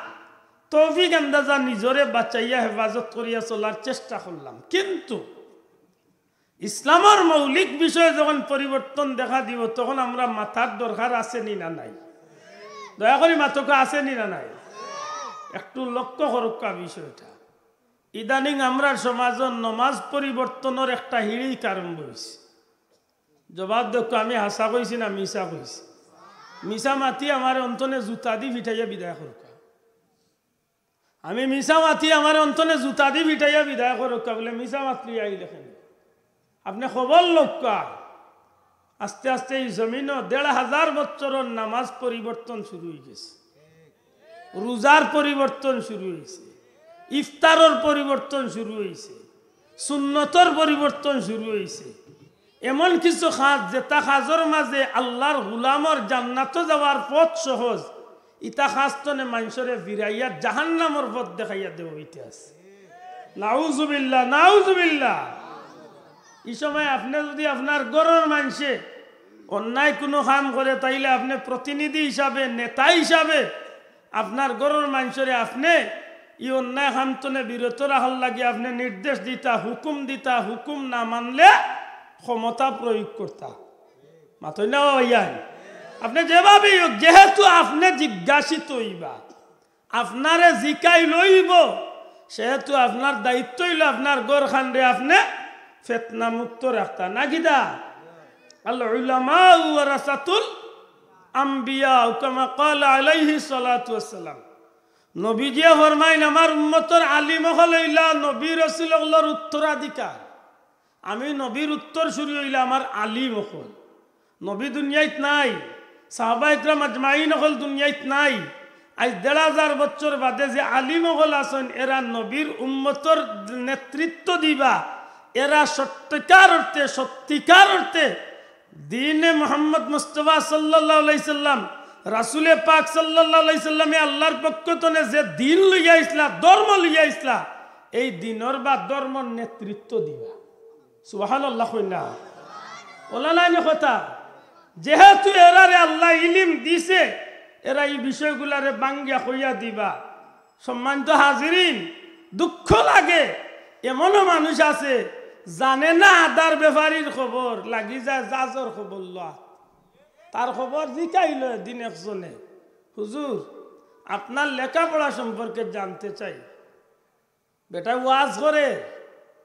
তৌফিক আন্দাজা নিজরে বাঁচাইয়া হেফাজত করিয়া চলার চেষ্টা করলাম। কিন্তু ইসলামর মৌলিক বিষয়ে যখন পরিবর্তন দেখা দিব, তখন আমরা মাতার দরকার আছে নি না নাই? দয়া করি মাতউক্কা, আছে নি না নাই? একটু লক্ষ্য করউক্কা বিষয়টা। ইদানিং আমরার সমাজো নমাজ পরিবর্তনর একটা হিড়িক আরম্ভ অইছে। জবাব দেউক্কা, আমি হাছা কইছি না মিছা কইছি? মিছা মাতি আমারে অন্তনে জুতা দি ফিটাইয়া বিদায় করউক্কা। আমি মিছা মাতি আমারে অন্তনে জুতা দি ফিটাইয়া বিদায় করউক্কা, বুলে মিছা মাত লইয়া আইলে কেনে? আপনে খবর লউক্কা। আস্তে আস্তে ই জমিনো দেড় হাজার বছরর নামাজ পরিবর্তন শুরু অইগেছে, রোজার পরিবর্তন শুরু অইছে, ইফতারর পরিবর্তন শুরু অইছে, সুন্নতর পরিবর্তন শুরু অইছে। এমন কিছু কাজ, যেটা কাজর মাঝে আল্লার গুলামর জান্নাতো যাওয়ার পথ সহজ, ইটা কাজ তনে মানষরে ফিরাইয়া জাহান্নামর পথ দেখাইয়া দেওয়া অইতে আছে। নাউজুবিল্লাহ, নাউজুবিল্লাহ। ই সময় আপনে যুদি আপনার ঘরর মানষে অন্যায় কুনু কাম করে, তাইলে আপনে প্রতিনিধি হিসাবে, নেতা হিসাবে আপনার ঘরর মানষরে আপনে ই অন্যায় কাম তনে বিরত রাখার লাগি আপনে নির্দেশ দিতা, হুকুম দিতা, হুকুম না মানলে ক্ষমতা প্রয়োগ করতা। মাতইন না বা ভাইয়াইন? আপনে যেভাবেই হউক, যেহেতু আপনে জিজ্ঞাসিত অইবা, আপনারে জিকাইল অইবো, সেহেতু আপনার দায়িত্ব অইলো আপনার ঘরখানরে আপনে ফিতনা মুক্ত রাখতা, না কিতা? আল উলামাউ ওয়ারাসাতুল আম্বিয়া, কামা ক্বালা আলাইহিস সালাতু ওয়াস সালাম। নবীজিয়ে ফরমাইন, আমার উম্মতর আলিম অকল অইলা নবী রসুল অকলর উত্তরাধিকার। আমি নবীর উত্তরসূরি অইলা আমার আলিম অকল। নবী দুনিয়াইত নাই, সাহাবা ইকরাম আজমাইন অকল দুনিয়াইত নাই। আইজ দেড় হাজার বছর বাদে যে আলিম অকল আছইন, এরা নবীর উম্মতর নেতৃত্ব দিবা। এরা সত্যিকার অর্থে, সত্যিকার অর্থে দ্বীনে মুহাম্মদ মুস্তাফা সাল্লাল্লাহু আলাইহি সাল্লাম, রাসূলে পাক সাল্লাল্লাহু আলাইহি সাল্লামে আল্লার পক্ষ তনে যে দ্বীন লইয়া আইছলা, ধর্ম লইয়া আইছলা, এই দ্বীনর বা ধর্মর নেতৃত্ব দিবা। সুবহানাল্লাহ কইন না? অলা নায়নি কথা? যেহেতু এরারে আল্লায় ইলিম দিছে, এরা ই বিষয়গুলারে ভাঙ্গিয়া কইয়া দিবা। সম্মানিত হাজিরিন, দুঃখ লাগে, এমনও মানুষ আছে জানে না আদার বেপারির খবর, লাগি যায় জাজর খবর লওয়া। তার খবর জিকাইল একদিন একজনে, "হুজুর, আপনার লেখাপড়া সম্পর্কে জানতে চাই।" বেটায় ওয়াজ করে,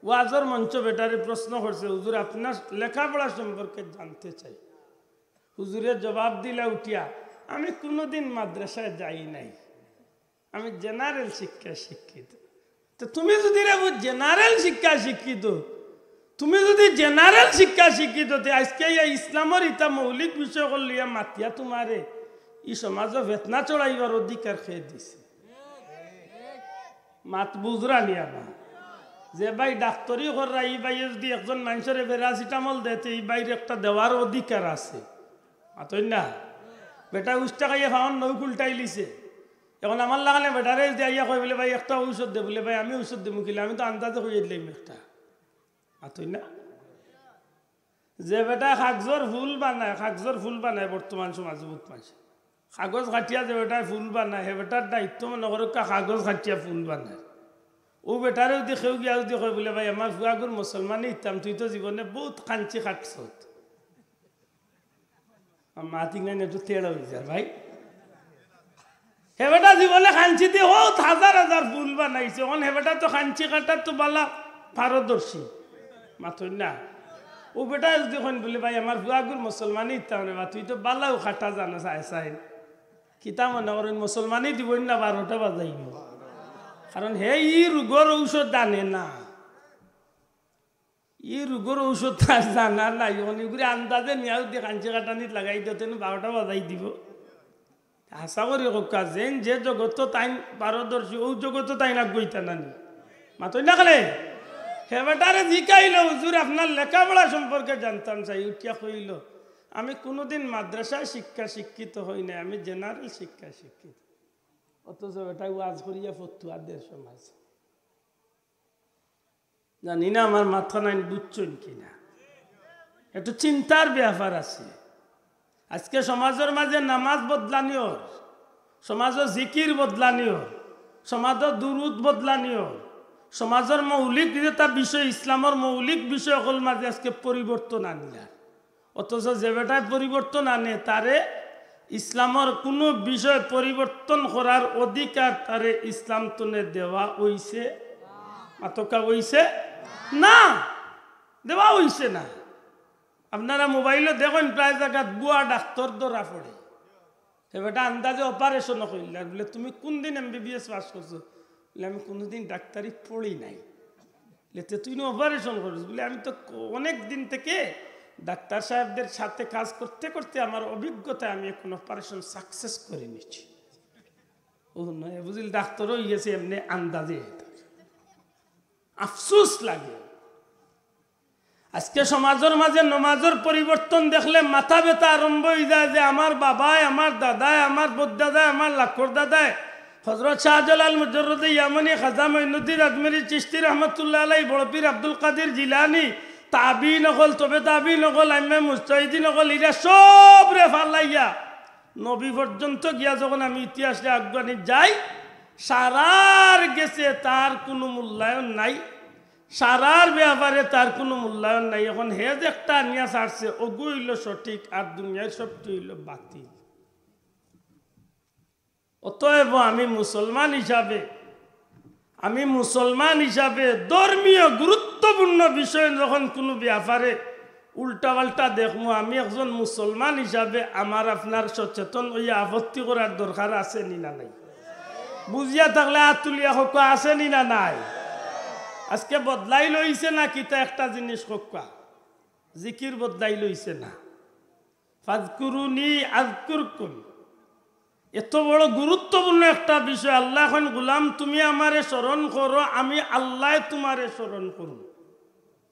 ওয়াজর মঞ্চো বেটারে প্রশ্ন করছে, "হুজুর, আপনার লেখাপড়া সম্পর্কে জানতে চাই।" হুজুরে জবাব দিলা উঠিয়া, "আমি কুনুদিন মাদ্রাসায় যাই নাই, আমি জেনারেল শিক্ষায় শিক্ষিত।" তো তুমি যুদি রে বা জেনারেল শিক্ষায় শিক্ষিত, তুমি যুদি জেনারেল শিক্ষায় শিক্ষিত, তে আইজকে ইয়া ইসলামর ইতা মৌলিক বিষয় অকল লইয়া মাতিয়া তুমারে ই সমাজো ফিতনা ছড়াইবার অধিকার কে দিছে? মাত বুঝরা নি আবা? যে ভাই ডাক্তরি কররা, ই ভাইয়ে যুদি একজন মানষরে প্যারাসিটামল দেয়, তে ই ভাইর একটা দেওয়ার অধিকার আছে। মাতইন না? বেটায় উষ্টা খাইয়া ফাওন নখ উল্টাইলিছে। এখন আমার লাখানে বেটারে যুদি আইয়া কয় বুলে, "ভাই, একটা ঔষধ দে," বুলে, "ভাই, আমি ঔষধ দিমু কিলা? আমি তো আন্দাজে কইয়া দিলাইমু একটা।" মাতইন না? যে বেটায় কাগজর ফুল বানায়, কাগজর ফুল বানায় বর্তমান সমাজো বউত মানষে। কাগজ কাটিয়া যে বেটায় ফুল বানায়, হে বেটার দায়িত্ব মনো করউক্কা কাগজ কাটিয়া ফুল বানায়। অউ বেটারে যুদি কেউ গিয়া যুদি কয় বুলে, "ভাই, আমার ফুয়াগুর মুসলমানি দিতাম, তুই তো জীবনে বউত কাঞ্চি কাটছত।" আমার মাত ইখান একটু তেড়া অইযার ভাই। হে বেটা জীবনে কাঞ্চি দি বউত হাজার হাজার ফুল বানাইছে, অখন হে বেটা তো কাঞ্চি কাটাত তো বালা পারদর্শী। মাতইন না? অউ বেটায় যুদি কইন বুলে, "ভাই, আমার ফুয়াগুর মুসলমানি দিতাম রে বা, তুই তো বালাউ কাটা জানস, আয় চাই।" কিতা মনো করইন, মুসলমানি দিবইন না বারোটা বাজাইবো? কারণ হে ই রোগর ঔষধ জানে না। ই রোগর ঔষধ তার জানা নাই, অনেকগুলি আন্দাজে নিয়াও দি কাঞ্চি কাটানিত লাগাই দিও, তেন বারোটা বাজাই দিবো। হাছা করি কউক্কা, যেইন যে জগতো তাইন পারদর্শী, অউ জগতো তাইন আগুয়াইতা নানি। মাতইন না কেনে? হে বেটারে জিকাইল, "হুজুর, আপনার লেখাপড়া সম্পর্কে জানতাম চাই।" উঠিয়া কইল, আমি কোনোদিন মাদ্রাসায় শিক্ষা শিক্ষিত হই নাই, আমি জেনারেল শিক্ষায় শিক্ষিত। অথচ বেটায় ওয়াজ করিয়া ফতুয়া দের সমাজ। জানি না আমার মাত খানাইন বুঝছইন কি না, একটু চিন্তার ব্যাপার আছে। আজকে সমাজর মাঝে নামাজ বদলানি অর, সমাজর জিকির বদলানি অর, সমাজর দুরুদ বদলানি অর, সমাজর মৌলিক যেটা বিষয়, ইসলামর মৌলিক বিষয় অকল মাঝে আজকে পরিবর্তন আনিয়ার। অথচ যে বেটায় পরিবর্তন আনে, তারে ইসলামর কোনো বিষয় পরিবর্তন করার অধিকার তারে ইসলাম তনে দেওয়া অইছে? মাতকা অইছে না, দেওয়া অইছে না। আপনারা মোবাইলো দেখইন, প্রায় জাগাত ভুয়া ডাক্তর ধরা পড়ে। হে বেটা আন্দাজে অপারেশন করিলার, বলে, "তুমি কোন দিন এমবিবিএস পাস করছো?" বলে, "আমি কোনোদিন ডাক্তারি পড়ি নাই।" বলে, "তে তুই না অপারেশন করিস?" বলে, "আমি তো ক-, অনেক দিন থেকে ডাক্তার সাহেবদের সাথে কাজ করতে করতে আমার অভিজ্ঞতায় আমি এখন অপারেশন সাকসেস করে নিচ্ছি।" ও নয়, বুঝলি, ডাক্তার হয়ে গেছে এমনি আন্দাজে। আফসোস লাগে। আজকে সমাজর মাঝে নমাজর পরিবর্তন দেখলে মাথা ব্যথা আরম্ভ অই যায় যে আমার বাবায়, আমার দাদায়, আমার বড়দাদায়, আমার লাখর দাদায়, হযরত শাহজালাল মুজাররদে ইয়ামানি, খাজা মঈনুদ্দিন আজমেরি চিশতি রহমতুল্লাহ আলাই, বড় পীর আব্দুল কাদির জিলানি, তাবিঈন অকল, তবে তাবিঈন অকল, আইম্মায়ে মুজতাহিদিন অকল, ইরা সবরে ফালাইয়া নবী পর্যন্ত গিয়া যখন আমি ইতিহাসরে আগুয়ানি যাই, সারার গেছে তার কোনো মূল্যায়ন নাই। সারার ব্যাপারে তার কোনো মূল্যায়ন নাই। এখন হে যে একটা আনিয়া ছাড়ছে, ওগু অইলো সঠিক, আর দুনিয়ার সবটি অইলো বাতিল। অতএব আমি মুসলমান হিসাবে, আমি মুসলমান হিসাবে ধর্মীয় গুরুত্বপূর্ণ বিষয় যখন কোনো ব্যাপারে উল্টাপাল্টা দেখমু, আমি একজন মুসলমান হিসাবে আমার আপনার সচেতন অইয়া আপত্তি করার দরকার আছে নি না নাই? বুঝিয়া থাকলে আত তুলিয়া কউক্কা, আছে নি না নাই? আজকে বদলাইল অইছে না কিতা একটা জিনিস কউক্কা? জিকির বদলাইল অইছে না? "ফাজকুরুনি আজকুরকুম।" এত বড় গুরুত্বপূর্ণ একটা বিষয়। আল্লায় কইন, "গোলাম, তুমি আমারে স্মরণ করো, আমি আল্লায় তুমারে স্মরণ করমু।"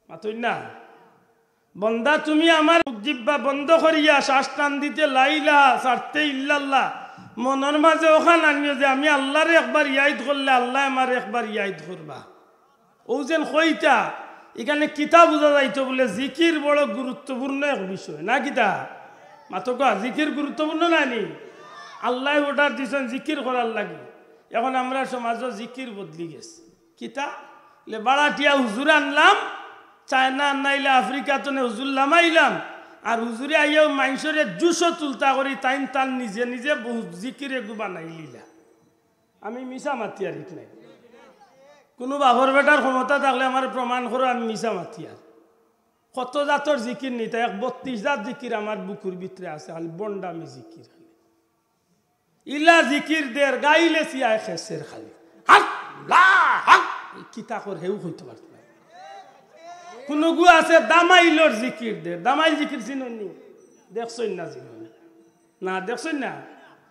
মাতইন না? "বন্দা, তুমি আমার মুখ জিব্বা বন্ধ করিয়া শ্বাস টান দিতে লা ইলাহা, ছাড়তে ইল্লাল্লাহ, মনর মাঝে অখান আনিও যে আমি আল্লারে একবার ইয়াদ করলে আল্লায় আমারে একবার ইয়াদ করবা।" অউ যেন কইতা, ইখানে কিতা বুঝা যাইতো বুলে জিকির বড় গুরুত্বপূর্ণ এক বিষয়, না কিতা? মাতকা, জিকির গুরুত্বপূর্ণ নায় নি? আল্লায় অর্ডার দিছইন জিকির করার লাগি। এখন আমরার সমাজো জিকির বদলি গেছে। কিতা? লে বাড়াটিয়া হুজুর আনলাম, চায়না আনাইলে আফ্রিকা তনে হুজুর লামাইলাম, আর হুজুরে আইয়াও মাইনষরে জুশো তুলতা করি, তাইন তান নিজে নিজে বহুত জিকির এগু বানাইলিলা। আমি মিছা মাতিয়ার, ঠিক নাই? কুনু বাপর বেটার ক্ষমতা থাকলে আমারে প্রমাণ করো আমি মিছা মাতিয়ার। কত জাতর জিকির নিতা, এক বত্রিশ জাত জিকির আমার বুকুর ভিতরে আছে, খালি বন্ডামি জিকির খালি। ইলা জিকির দের, গাইলে সিয়ায় খেসের খালি। হক, লা, হক, কিতা কর হেউ কইতো পারতো না। কুনুগু আছে দামাইলর জিকির দের, দামাইল জিকির চিনইন নি? দেখছইন না জীবনে? না, দেখছইন না?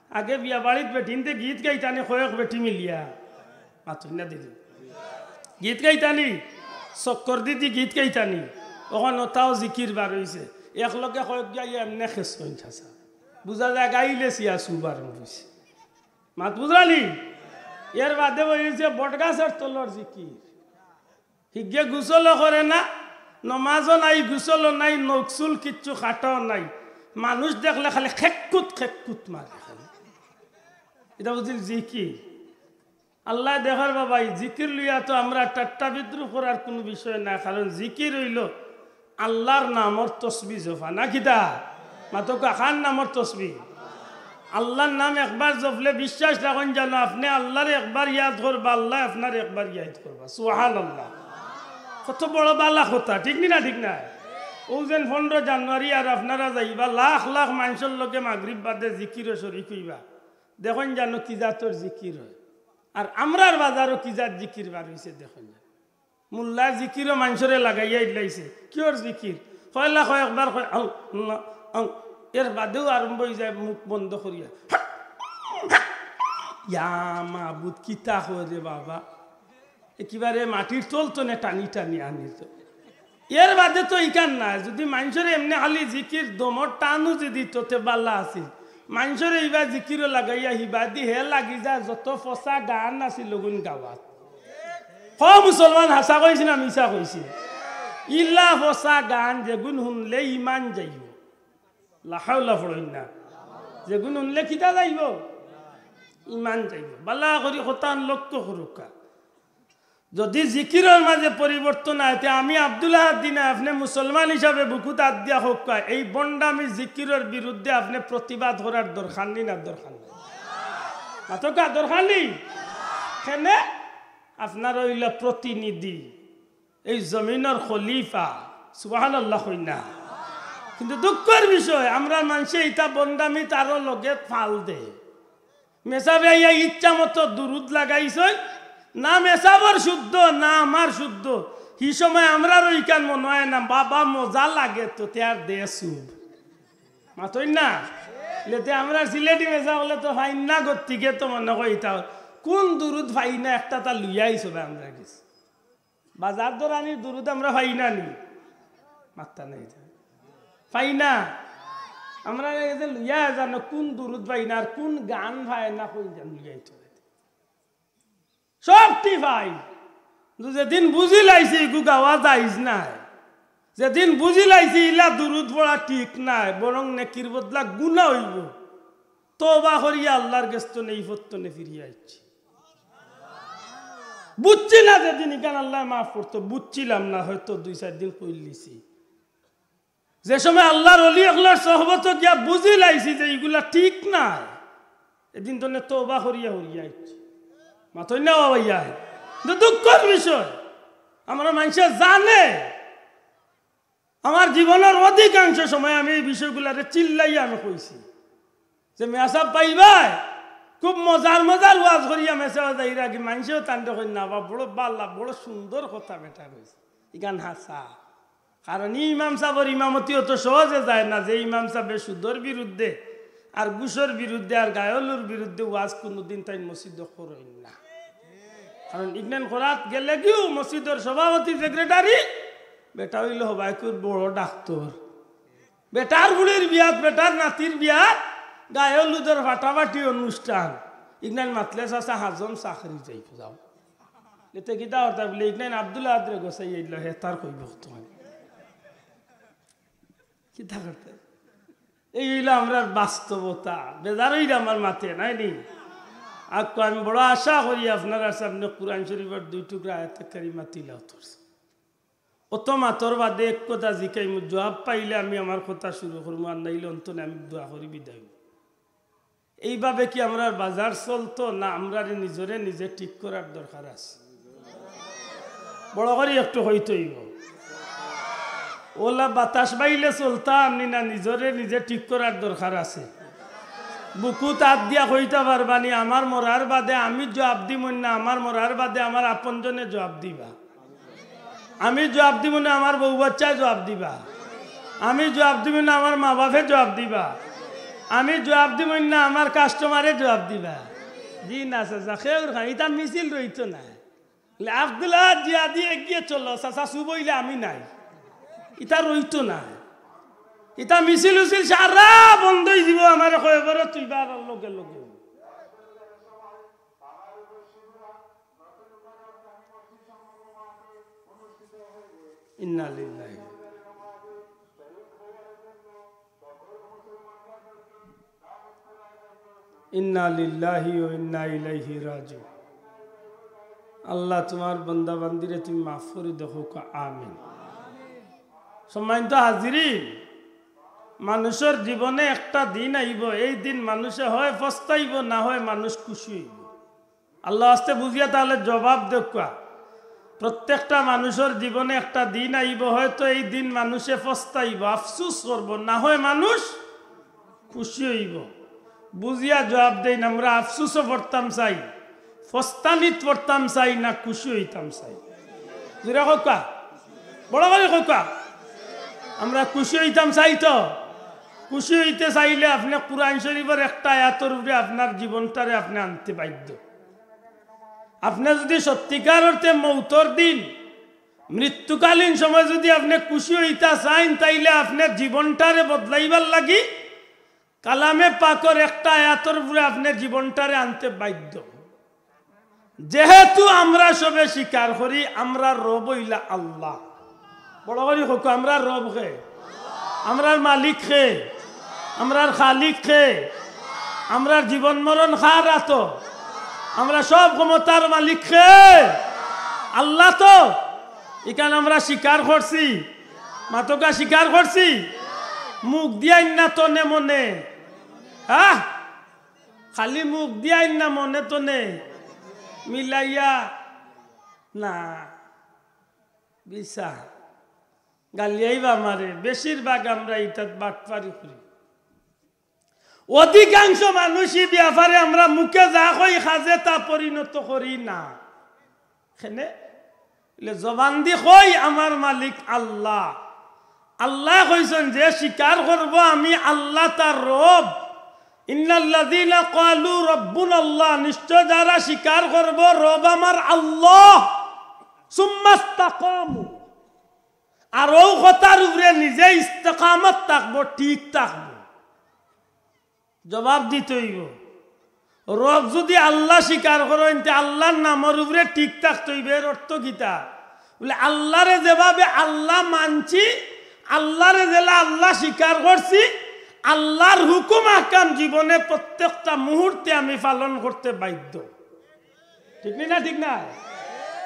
আগে বিয়া বাড়িত বেটিন্তে গীত গাইতা নি কয়েক বেটি মিলিয়া। মাতইন না দেখি। গীত গাইতা নি? চক্কর দিদি গীত গাইতা নি? অখন অতাও জিকির বার অইছে। এক লগে কয়েক গাইয়া এমনে খেসইন চাচা। বুঝা যায় গাইলে সিয়া সুবার মরিছে। মাত বুঝলা নি? এর বাদে অইছে বটগাছর তলর জিকির। হিগে গোসলও করে না, নমাজও নাই, গোসলও নাই, নখ চুল কিচ্ছু কাটাও নাই। মানুষ দেখলে খালি খেক্কুত খেক্কুত মারে খালি। ইটা বুঝিল জিকির? আল্লায় দেখর বাবা, ই জিকির লইয়া তো আমরা ঠাট্টা বিদ্রুপ করার কুনু বিষয় না, কারণ জিকির অইলো আল্লার নামর তসবি জপা, না কিতা? মাতকা, কার নামর তসবি? আল্লার নাম একবার জপলে বিশ্বাস রাখইন জানো, আপনে আল্লারে একবার ইয়াদ করবা, আল্লায় আপনারে একবার ইয়াদ করবা। সুবহানাল্লাহ। কত বড় বালা কথা, ঠিক নি না? ঠিক না? অউ যেন পনরো জানুয়ারি আর আপনারা যাইবা লাখ লাখ মানষর লগে মাগরিব বাদে জিকিরো শরিক অইবা, দেখইন জানো কি জাতর জিকির অয়। আর আমরার বাজারো কি জাত জিকির বার অইছে দেখইন জানো। মোল্লায় জিকিরও মানষরে লাগাইয়া ইলাইছে। কিওর জিকির? পয়লা কয় একবার কয়, "আং, আং।" এর বাদেউ আরম্ভ অইযায় মুখ বন্ধ করিয়া। ইয়া মাবুদ, কিতা কয় রে বাবা? একেবারে মাটির তল তনে টানি টানি আনিতো। এর বাদে তো ইখান নাই। যুদি মানষরে এমনে খালি জিকির দমর টানও যুদি দিত, তে বালা আছিল। মানষরে ইবা জিকিরও লাগাইয়া হিবাদি হে লাগি যায় যত ফসা গান আছিল অগুন গাওয়াত। হ মুসলমান, হাছা কইছি না মিছা কইছি? ইলা ফসা গান যেগুন হুনলে ইমান যাইব। লা হাওলা পড়ইন না। যেগুন হুনলে কিতা যাইব? ইমান যাইব। বালা করি কথান লক্ষ্য করুক্কা। যুদি জিকিরর মাঝে পরিবর্তন আয়, তে আমি আব্দুল আহাদ দিনা আপনে মুসলমান হিসাবে বুকুত আত দিয়া কউক্কা, এই ভন্ডামি জিকিরর বিরুদ্ধে আপনে প্রতিবাদ করার দরকার নি না দরকার নাই? মাতউক্কা, দরকার নি? কেনে? আপনার অইলা প্রতিনিধি, এই জমিনর খলিফা। সুবহানাল্লাহ কইন না। কিন্তু দুঃখর বিষয়, আমরার মানষে ইতা ভন্ডামিত আরো লগে ফাল দে। মেসাবে আইয়া ইচ্ছা মতো দুরুদ লাগাইছইন, না মেসাবর শুদ্ধ, না আমার শুদ্ধ। হি সময় আমরারও ইখান মনো অয় না, বাবা মজা লাগে তো, তে আর দে সুব। মাতইন না? লেতে আমরার সিলেটি মেসাব অকলে তো ফাইন না গতিকে তো মনো কইতা, কুন দুরুদ ফাই না একটা তা লইয়া আইছো বা আমরার গেছে। বাজার দরানির দুরুদ আমরা ফাই না নি? মাত্তা নাই যে। ফাই না? আমরার গেছে লইয়া জানো কুন দুরুদ ফাই না আর কুন গান ফায় না, কই জান লইয়া আইতো। সবটি ফাই। কিন্তু যেদিন বুঝিলাইছি ইগু গাওয়া জাইজ নায়, যেদিন বুঝিলাইছি ইলা দুরুদ পড়া ঠিক নায়, বরং নেকির বদলা গুনা অইব, তওবা করিয়া আল্লার গেছ তনে ই পথ তনে ফিরিয়া আইছি। বুঝছি না যেদিন ইখান আল্লায় মাফ করতো, বুঝছিলাম না, হয়তো দুই চাইর দিন কইলিছি। যে সময় আল্লার অলি অকলর সহবতো গিয়া বুঝিলাইছি যে ইগুলা ঠিক নায়, এদিন তনে তওবা করিয়া হরিয়া আইছি। মাতইন না বাবা, ইয়া। কিন্তু দুঃখর বিষয়, আমরার মানষে জানে, আমার জীবনর অধিকাংশ সময় আমি এই বিষয়গুলারে চিল্লাইয়া আমি কইছি যে, "মেসাব পাইবায়, খুব মজার মজার ওয়াজ করিয়া মেসাবে যাইরা কি মানষেও তানরে কইন না বা বড় বালা, বড় সুন্দর কথা বেটা কইছে।" ইখান হাছা। কারণ ই ইমাম সাবর ইমামতি অত সহজে যায় না যে ইমাম সাবে সুদর বিরুদ্ধে আর ঘুষর বিরুদ্ধে আর গায়লুর বিরুদ্ধে ওয়াজ কুনুদিন তাইন মসজিদো করইন না। কারণ ইগনাইন করাত গেলেগিউ মসজিদর সভাপতি, সেক্রেটারি, বেটা অইলো হবায়কুর বড় ডাক্তর। বেটার ফুড়ির বিয়াত, বেটার নাতির বিয়াত, গায়ে হলুদর ফাটাফাটি অনুষ্ঠান। ইগনাইন মাতলে চাচা হাজম চাকরি যাইব যাও। এতে কিতা করতা বুলে, ইগনাইন আব্দুল আহাদরে গছাই আইলো, হে তার কইব তোমার। কিতা করতা? এই অইলো আমরার বাস্তবতা। বেজার অইলে আমার মাতে নাই নি? আকু আমি বড় আশা করি আপনারার সামনে কোরআন শরীফর দুই টুকরা আয়াতে কারিমা তিলাওয়াত করছি। অত মাতর বাদে এক কথা জিকাইমু, জুয়াব পাইলে আমি আমার কথা শুরু করমু, আর নাইলে অন্তনে আমি দোয়া করি বিদায় অইমু। এইভাবে কি আমরার বাজার চলতো, না আমরারে নিজরে নিজে ঠিক করার দরকার আছে? বড় করি একটু কইতে অইব। অলা বাতাস বাইলে চলতাম নি, না নিজরে নিজে ঠিক করার দরকার আছে? বুকুত আত দিয়া কইতা পারবানি, আমার মরার বাদে আমি জুয়াব দিমু না, আমার মরার বাদে আমার আপনজনে জুয়াব দিবা? আমি জুয়াব দিমু না, আমার বউ বাচ্চায় জুয়াব দিবা? আমি জুয়াব দিমু না, আমার মা বাপে জুয়াব দিবা? আমি জুয়াব দিমু না, আমার কাস্টমারে জুয়াব দিবা? জি না চাচা, কেউর খান, ইতা মিছিল রইতো না। বলে, "আব্দুল আহাদ জিহাদি এগিয়ে চলো, চাচা চুপ অইলে আমি নাই।" ইতা রইতো না। ইতা মিছিল উছিল সারা বন্ধ অই যিবো, আমারে কয়বারও তুইবার লগে লগে। ইন্না লিল্লাহি। ইন্না লিল্লাহি ওয়া ইন্না ইলাইহি রাজিউন। আল্লাহ, তোমার বান্দা বান্দিরে তুমি মাফ করি দেখো, আমিন। সম্মানিত হাজিরিন, মানুষর জীবনে একটা দিন আইব, এই দিন মানুষে হয় পস্তাইব, না হয় মানুষ খুশি অইব। আল্লাহ আস্তে বুঝিয়া তাহলে জবাব দেউক্কা। প্রত্যেকটা মানুষর জীবনে একটা দিন আইব, হয়তো এই দিন মানুষে পস্তাইব, আফসুস করব, না হয় মানুষ খুশি অইব। বুঝিয়া জবাব দেইন, আমরা আফসুসও পড়তাম চাই, পস্তানিত পড়তাম চাই, না খুশি অইতাম চাই? জোরে কউক্কা, বড় করি কউক্কা। আমরা খুশি অইতাম চাই তো? খুশি অইতে চাইলে আপনে কোরআন শরীফর একটা আয়াতর উপরে আপনার জীবনটারে আপনে আনতে বাধ্য। আপনে যুদি সত্যিকার অর্থে মৌতর দিন মৃত্যুকালীন সময় যুদি আপনে খুশি অইতা চাইন, তাইলে আপনে জীবনটারে বদলাইবার লাগি কালামে পাকর একটা আয়াতর উপরে আপনে জীবনটারে আনতে বাধ্য। যেহেতু আমরা সবে স্বীকার করি, আমরার রব অইলা আল্লাহ। বড় করি কউক্কা, আমরার রব কে? আমরার মালিক কে? আমরার খালিক কে? আমরার জীবন মরণ কার আতো? আমরা সব ক্ষমতার মালিক কে? আল্লাহ তো। ইখান আমরা স্বীকার করছি, মাতউক্কা স্বীকার করছি। মুখ দিয়া ইন্না তনে মনে, হ্যাঁ, খালি মুখ দিয়া ইন্না মনে তনে মিলাইয়া না। বিছা গালিয়াইবা আমারে, বেশিরভাগ আমরা ইটাত বাটপারি করি। অধিকাংশ মানুষ ই ব্যাপারে আমরা মুখে যা কই, কাজে তা পরিণত করি না। কেনে? বলে, জবান দি কই, আমার মালিক আল্লাহ। আল্লায় কইছইন, যে স্বীকার করবো আমি আল্লাহ তার রব, ইন্নাল্লাযীনা ক্বালু রাব্বুনাল্লাহ, নিশ্চয় যারা স্বীকার করবো রব আমার আল্লাহ, সুম্মাস্তাকামু, আর অউ কথার উপরে নিজে ইস্তেকামত থাকবো, ঠিক থাকবো, জবাব দিতে অইবো। রব যুদি আল্লাহ স্বীকার করইন, তে আল্লাহর নামর উপরে ঠিক থাকতে অইবো। এর অর্থ কিতা? বলে, আল্লাহরে যেভাবে আল্লাহ মানছি, আল্লাহরে যেলা আল্লাহ স্বীকার করছি, আল্লাহর হুকুম আহকাম জীবনে প্রত্যেকটা মুহূর্তে আমি পালন করতে বাধ্য। ঠিক নি না? ঠিক না?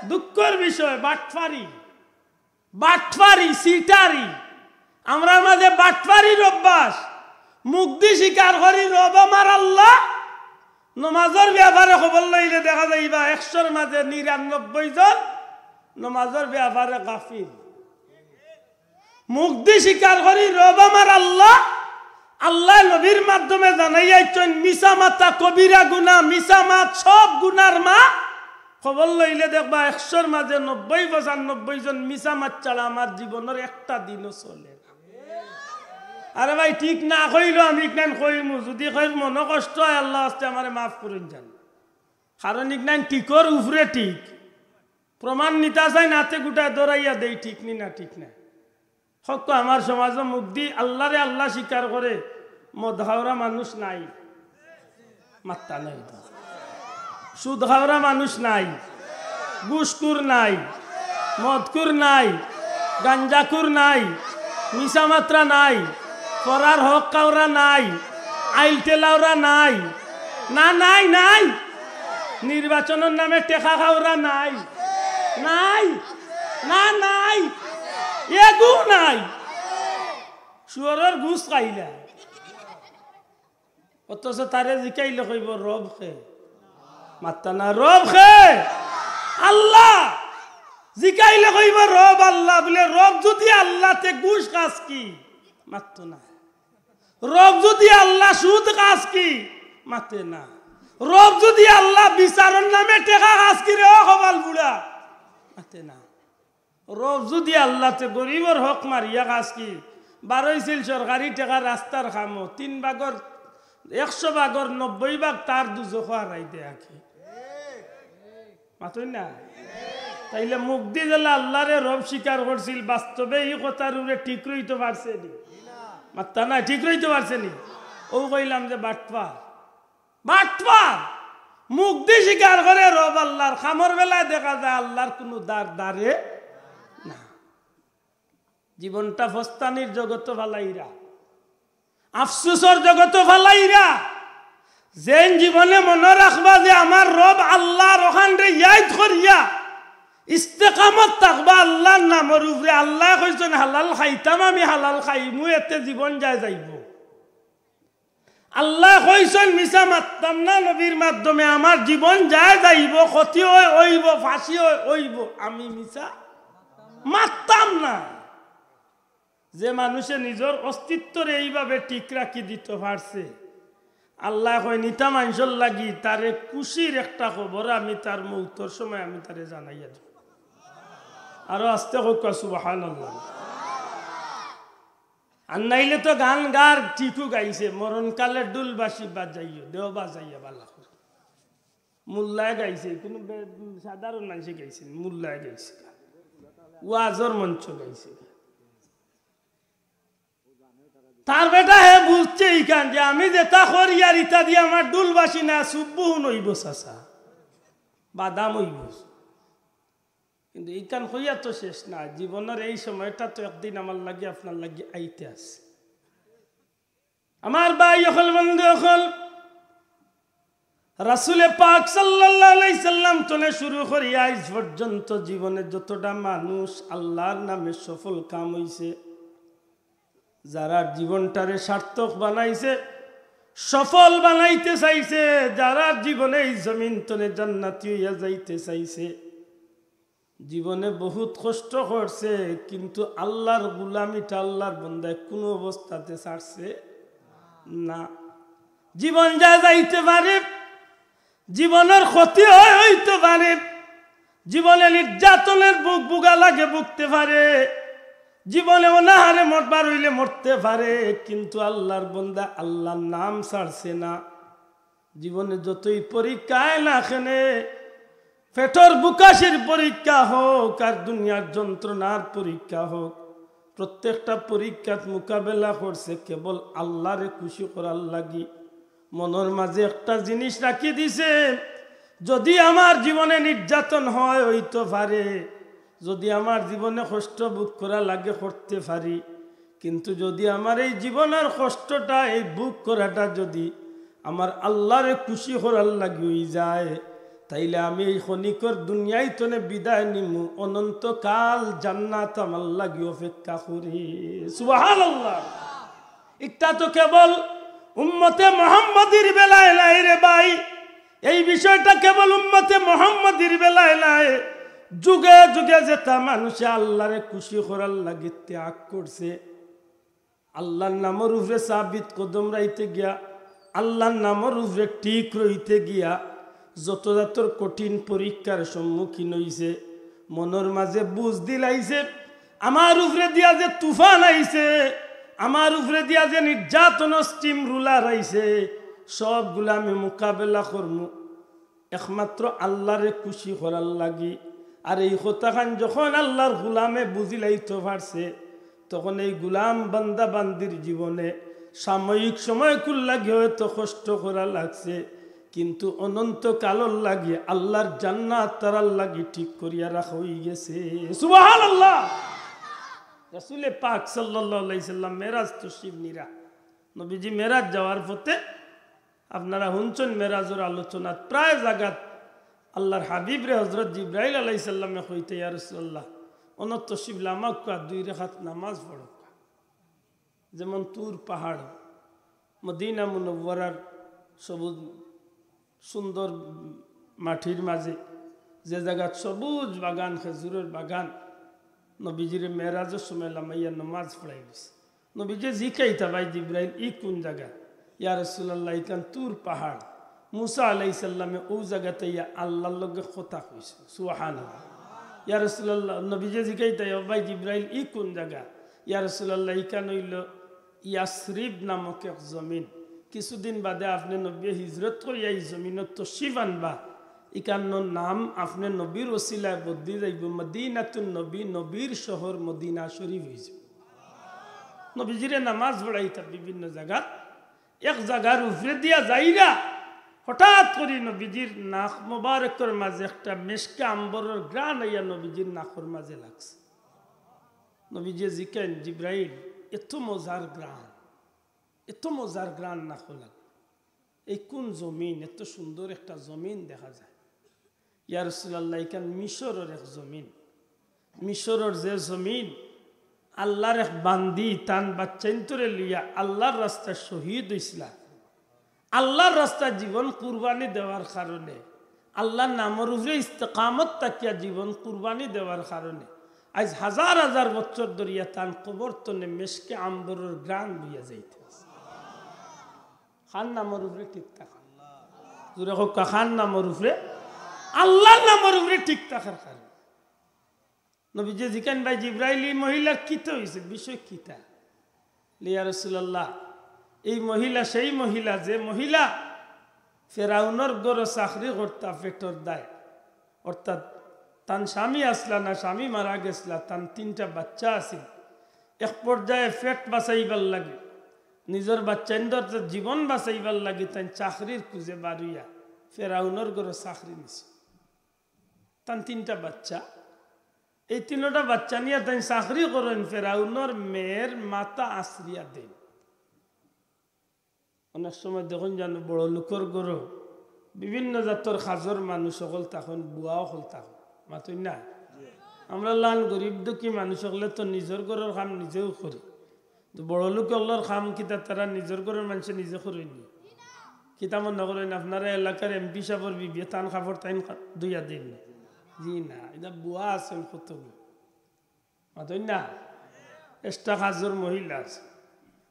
দুঃখর বিষয়, বাটপারি, বাটপারি, চিটারি। আমরার মাঝে বাটপারির অভ্যাস। মুখদি স্বীকার করি রব আমার আল্লাহ, নমাজর ব্যাপারে খবর লইলে দেখা যাইবা একশোর মাঝে নিরানব্বই জন নমাজর ব্যাপারে গাফিল। মুখদি স্বীকার করি রব আমার আল্লাহ, আল্লায় নবীর মাধ্যমে জানাইয়া দিছইন, মিছা মাতা কবিরা গুনা, মিছা মাত সব গুনার মা। খবর লইলে দেখবা একশোর মাঝে নব্বই পঁচানব্বই জন মিছা মাত ছাড়া আমার জীবনর একটা দিনও চলে না। আরে ভাই, ঠিক না কইলেও আমি ইখান কইমু, যুদি কইর মনো কষ্ট অয়, আল্লাহ আস্তে আমারে মাফ করইন যান। কারণ ইখান ঠিকর উপরে ঠিক। প্রমাণ নিতা চাইন, আতে গুটায় ধরাইয়া দেই, ঠিক নি না, ঠিক না? কউক্কা, আমার সমাজো মুখদি আল্লাহরে আল্লাহ স্বীকার করে মদ খাওরা মানুষ নাই, মাত্তা নাই তো। সুদ খাওরা মানুষ নাই, ঘুষখুর নাই, মদখুর নাই, গাঞ্জাখুর নাই, মিছা মাতরা নাই, পরার হক খাওরা নাই, আইল ঠেলাওরা নাই, না, নাই, নাই। নির্বাচনর নামে টেকা খাওরা নাই, নাই, না, নাই, এগু নাই। শুয়রর ঘুষ খাইলা। অথচ তারে জিকাইলে কইবো, "রব কে?" মাত্তা না, "রব কে?" আল্লাহ। জিকাইলে কইবো, "রব আল্লাহ।" বলে, "রব যুদি আল্লাহ, তে ঘুষ খাস কি?" মাত্তা না। রব যুদি আল্লাহ, সুদ খাস কি? মাতে না। রব যুদি আল্লাহ, বিচারর নামে টেকা খাস কি রে, ও কপাল পুড়া? মাতে না। রব যুদি আল্লাহ, তে গরিবর হক মারিয়া খাস কি? বারইছিল সরকারি টেকা রাস্তার কামো, তিন ভাগর, একশো ভাগর নব্বই ভাগ তার দুজখো হারাই দেয়া কি? মাতইন না? তাইলে মুখদি যেলা আল্লাহরে রব স্বীকার করছিল, বাস্তবে ই কথার উপরে ঠিক রইতো পারছে নি? মাত্তা নাই, ঠিক রইতো পারছে নি? অউ কইলাম যে বাটপার। বাটপার! মুখদি স্বীকার করে রব আল্লাহর, কামর বেলায় দেখা যায় আল্লাহর কুনু দার দারে না। জীবনটা ফস্তানির জগতো ফালাইরা, আফসুসর জগতো ফালাইরা। যেইন জীবনে মনো রাখবা যে আমার রব আল্লাহর, অখানরে ইয়াদ করিয়া ইস্তেকামত থাকবা আল্লাহর নামর উপরে। আল্লায় কইছইন, "হালাল খাইতাম আমি, হালাল খাইমু, এতে জীবন যায় যাইবো।" আল্লায় কইছইন, "মিছা মাততাম না নবীর মাধ্যমে, আমার জীবন যায় যাইবো, ক্ষতি অয় অইবো, ফাঁসি অয় অইবো, আমি মিছা মাততাম না।" যে মানুষে নিজর অস্তিত্বরে এইভাবে ঠিক রাখি দিতো পারছে, আল্লায় কইন, "ইতা মানষর লাগি তারে খুশির একটা খবর আমি তার মৌতর সময় আমি তারে জানাইয়া দিমু।" আরো আস্তে কউক্কা, সুবহানাল্লাহ। আর নাইলে তো গান গার ঠিকউ গাইছে, "মরণকালে ঢুল বাঁশি বাজাইও, দেও বাজাইয়া বালা করে।" মোল্লায় গাইছে, কুনু বে-, সাধারণ মানষে গাইছে নি, মোল্লায় গাইছে। ওয়াজর মঞ্চ গাইছে। তার বেটা হে বুঝছে ইখান যে আমি যেটা করি আর ইটা দিয়া আমার ঢুল বাসি না, সুব্বুহুন অইবো চাচা, বাদাম অইবো। কিন্তু ইখান কইয়া তো শেষ না, জীবনর এই সময়টা তো একদিন আমার লাগি আপনার লাগি আইতে আছে। আমার ভাই অকল, বন্ধু অকল, রাসূলে পাক সাল্লাল্লাহু আলাইহি সাল্লাম তনে শুরু করি আইজ পর্যন্ত জীবনে যতটা মানুষ আল্লাহর নামে সফল কাম অইছে, যারার জীবনটারে সার্থক বানাইছে, সফল বানাইতে চাইছে, যারার জীবনে এই জমিন তনে জান্নাতি অইয়া যাইতে চাইছে, জীবনে বহুত কষ্ট করছে, কিন্তু আল্লাহর গুলামিটা আল্লাহর বন্দায় কুনু অবস্থাতে ছাড়ছে না। জীবন যায় যাইতে পারে, জীবনর ক্ষতি অইতো পারে, জীবনে নির্যাতনর ভোগ ভোগা লাগে ভুগতে পারে, জীবনে অনাহারে মরবার অইলে মরতে পারে, কিন্তু আল্লাহর বন্দা আল্লাহর নাম ছাড়ছে না। জীবনে যতই পরীক্ষা আয় না কেনে, পেটর বুকাশির পরীক্ষা হোক আর দুনিয়ার যন্ত্রণার পরীক্ষা হোক, প্রত্যেকটা পরীক্ষাত মোকাবেলা করছে কেবল আল্লাহরে খুশি করার লাগি। মনর মাঝে একটা জিনিস রাখি দিছে, যদি আমার জীবনে নির্যাতন হয় অইতো পারে, যদি আমার জীবনে কষ্ট ভোগ করা লাগে করতে পারি, কিন্তু যদি আমার এই জীবনর কষ্টটা, এই ভোগ করাটা যদি আমার আল্লাহরে খুশি করার লাগি অইযায়, তাইলে আমি এই ক্ষণিকর দুনিয়াই তনে বিদায় নিমু, অনন্তকাল জান্নাত আমার লাগি অপেক্ষা করি। সুবহানাল্লাহ। ইটা তো কেবল উম্মতে মুহাম্মদীর বেলায় নায় রে ভাই, এই বিষয়টা কেবল উম্মতে মুহাম্মদীর বেলায় নায়। যুগে যুগে যেতা মানুষে আল্লাহরে খুশি করার লাগি ত্যাগ করছে, আল্লাহর নামর উপরে সাবিত কদম রাইতে গিয়া, আল্লাহর নামর উপরে ঠিক রইতে গিয়া যত জাতর কঠিন পরীক্ষার সম্মুখীন অইছে, মনর মাঝে বুঝ দিলাইছে, আমার উপরে দিয়া যে তুফান আইছে, আমার উপরে দিয়া যে নির্যাতন, স্টিম রুলার আইছে, সবগুলা আমি মোকাবেলা করমু একমাত্র আল্লাহরে খুশি করার লাগি। আর এই কথাখান যখন আল্লাহর গুলামে বুঝিলাইতো পারছে, তখন এই গুলাম বান্দা বান্দির জীবনে সাময়িক সময়কুর লাগি হয়তো কষ্ট করা লাগছে, কিন্তু অনন্তকালর লাগি আল্লাহর জান্নাত তারার লাগি ঠিক করিয়া রাখা অইগেছে। সুবহানাল্লাহ। রাসূলে পাক সাল্লাল্লাহু আলাইহি সাল্লাম মেরাজ তশরিফ নিরা, নবীজি মেরাজ যাওয়ার পথে আপনারা হুনছইন মেরাজর আলোচনাত প্রায় জাগাত আল্লাহর হাবিবরে হযরত জিব্রাইল আলাইহিস সালামে কইতা, "ইয়া রাসূলুল্লাহ, অনো তশরিফ লামাউক্কা, দুই রাকাত নামাজ পড়উক্কা।" যেমন তুর পাহাড়, মদিনা মুনাওয়ারার সবুজ সুন্দর মাটির মাঝে, যে জাগাত সবুজ বাগান, খেজুরর বাগান, নবীজিরে মেরাজর সময় লামাইয়া নামাজ পড়াই দিছে। নবীজি জিকাইতা, "ভাই জিব্রাইল, ই কুন জাগা?" "ইয়া রাসূলুল্লাহ, ইখান তুর পাহাড়।" মুসা আলাইহিস সালামে অউ জাগাত আইয়া আল্লাহর লগে কথা কইছে। সুবহানাল্লাহ। "ইয়া রাসূলুল্লাহ," নবীজি জিকাইতা, "ও ভাই জিব্রাইল, ই কুন জাগা?" "ইয়া রাসূলুল্লাহ, ইখান অইলো ইয়াসরিব নামক এক জমিন। কিছুদিন বাদে আপনে নবীয়ে হিজরত করিয়া ই জমিনো তশরিফ আনবা। ইখানর নাম আপনে নবীর ওসিলায় বদলি যাইবো, মদিনাতুন নবী, নবীর শহর মদিনা শরিফ অইযিবো।" নবীজিরে নামাজ পড়াইতা বিভিন্ন জাগাত, এক জাগার উপরে দিয়া যাইরা হঠাৎ করি নবীজির নাক মোবারকর মাঝে একটা মেশকে আম্বরর ঘ্রাণ আইয়া নবীজির নাকর মাঝে লাগছে। নবীজিয়ে জিকাইন, "জিব্রাইল, এত মজার ঘ্রাণ, এত মজার ঘ্রাণ নাকো লাগে, এই কুন জমিন? এত সুন্দর একটা জমিন দেখা যায়।" "ইয়া রাসূলুল্লাহ, ইখান মিশরর এক জমিন। মিশরর যে জমিন, আল্লাহর এক বান্দি তান বাচ্চাইন্তরে লইয়া আল্লাহর রাস্তায় শহীদ অইছিলা। আল্লাহর রাস্তায় জীবন কুরবানি দেওয়ার কারণে, আল্লাহর নামর উপরে ইস্তেকামত থাকিয়া জীবন কুরবানি দেওয়ার কারণে আইজ হাজার হাজার বছর ধরিয়া তান কবর তনে মেশকে আম্বরর ঘ্রাণ বইয়া যাইতে আছে।" কার নামর উপরে ঠিক থাকার? জোরে কউক্কা, কার নামর উপরে? আল্লাহর নামর উপরে ঠিক থাকার কারণে। নবীজিয়ে জিকাইন, "ভাই জিব্রাইল, ই মহিলার কিতা অইছে, বিষয় কিতা?" "ইয়া রাসূলুল্লাহ, এই মহিলা সেই মহিলা, যে মহিলা ফেরাউনর ঘরো চাকরি করতা পেটর দায়, অর্থাৎ তান স্বামী আছলা না, স্বামী মারা গেছলা, তান তিনটা বাচ্চা আছিল। এক পর্যায়ে পেট বাঁচাইবার লাগি, নিজর বাচ্চাইন্তর জীবন বাঁচাইবার লাগি তাইন চাকরির খুঁজে বারইয়া ফেরাউনর ঘরো চাকরি নিছে। তান তিনটা বাচ্চা, এই তিনটা বাচ্চা নিয়া তাইন চাকরি করইন, ফেরাউনর মেয়ের মাথা আছড়িয়া দেইন। অনেক সময় দেখইন জানো, বড় লোকর ঘরো বিভিন্ন জাতর কাজর মানুষ অকল থাকইন, বুয়া অকল থাকইন, মাতইন না? আমরা লান গরিব দুঃখী মানুষ অকলে তো নিজর ঘরর কাম নিজেউ করি, তো বড় লোক অকলর কাম কিতা তারা নিজর ঘরর মানষে নিজে করইন নি? কিতা মনো করইন আপনারা এলাকার এমপি সাবর বিবিয়ে তান কাপড় তাইন কা-, ধুইয়া দেইন নি? জি না, ইতা বুয়া আছইন কতগু। মাতইন না? এক্সট্রা কাজর মহিলা আছে।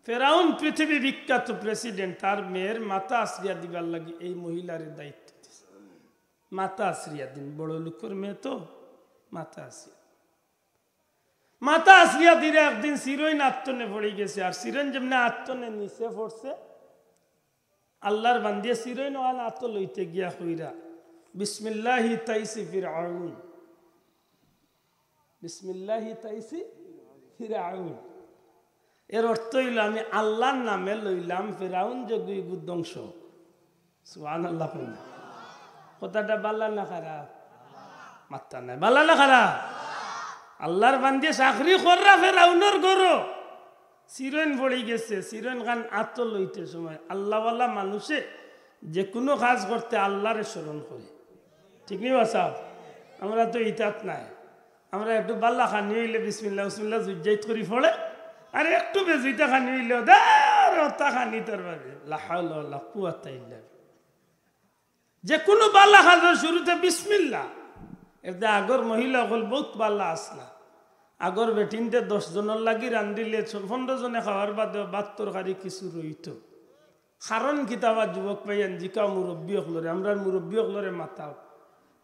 ফেরাউন পৃথিবী বিখ্যাত প্রেসিডেন্ট, তার মেয়ের মাথা আছড়িয়া দিবার লাগি এই মহিলারে দায়িত্ব দিছে। মাথা আছড়িয়া দিন, বড় লোকর মেয়ে তো, মাথা আছড়িয়া। মাথা আছড়িয়া দিরা একদিন চিরইন আতনে পড়ি গেছে, আর চিরইন যেমনে আতনে নিচে পড়ছে, আল্লার বান্দিয়ে চিরইন অখান আতো লইতে গিয়া কইরা, "বিসমিল্লাহি তাইসি ফিরআউন, বিসমিল্লাহি তাইসি ফিরআউন।" এর অর্থ অইলো, "আমি আল্লার নামে লইলাম, ফেরাউন যেগু ইগু ধ্বংস।" সুবহানাল্লাহ কইন। কথাটা বালা না খারাপ? মাত্তা নাই। বালা না খারাপ? আল্লার বান্দিয়ে চাকরি কররা ফেরাউনর ঘরো। চিরইন পড়ি গেছে, চিরইন খান আতো লইতে সময় আল্লাওয়ালা মানুষে যেকুনু কাজ করতে আল্লারে স্মরণ করে। ঠিক নি বা সাব? আমরা তো ইতাত নাই। আমরা একটু বালা খানি অইলে বিসমিল্লাহ, বিসমিল্লাহ জুজ্জাইত করি পড়ে, আর একটু বেজুইতা খানি অইলে, "দে আর অতা খানি তোর বাবে।" লা হাওলা ওয়ালা কুওয়াতা ইল্লা বিল্লাহ। যেকুনু বালা কাজর শুরুতে বিসমিল্লাহ। এরদে আগর মহিলা অকল বউত বালা আছলা। আগর বেটিন্তে দশ জনর লাগি রান্দিলে ছ-, পনরো জনে খাওয়ার বাদে ভাত তরকারি কিছু রইতো। কারণ কিতা বা যুবক ভাইয়াইন জিকাও মুরব্বি অকলরে, আমরার মুরব্বি অকলরে মাতাও।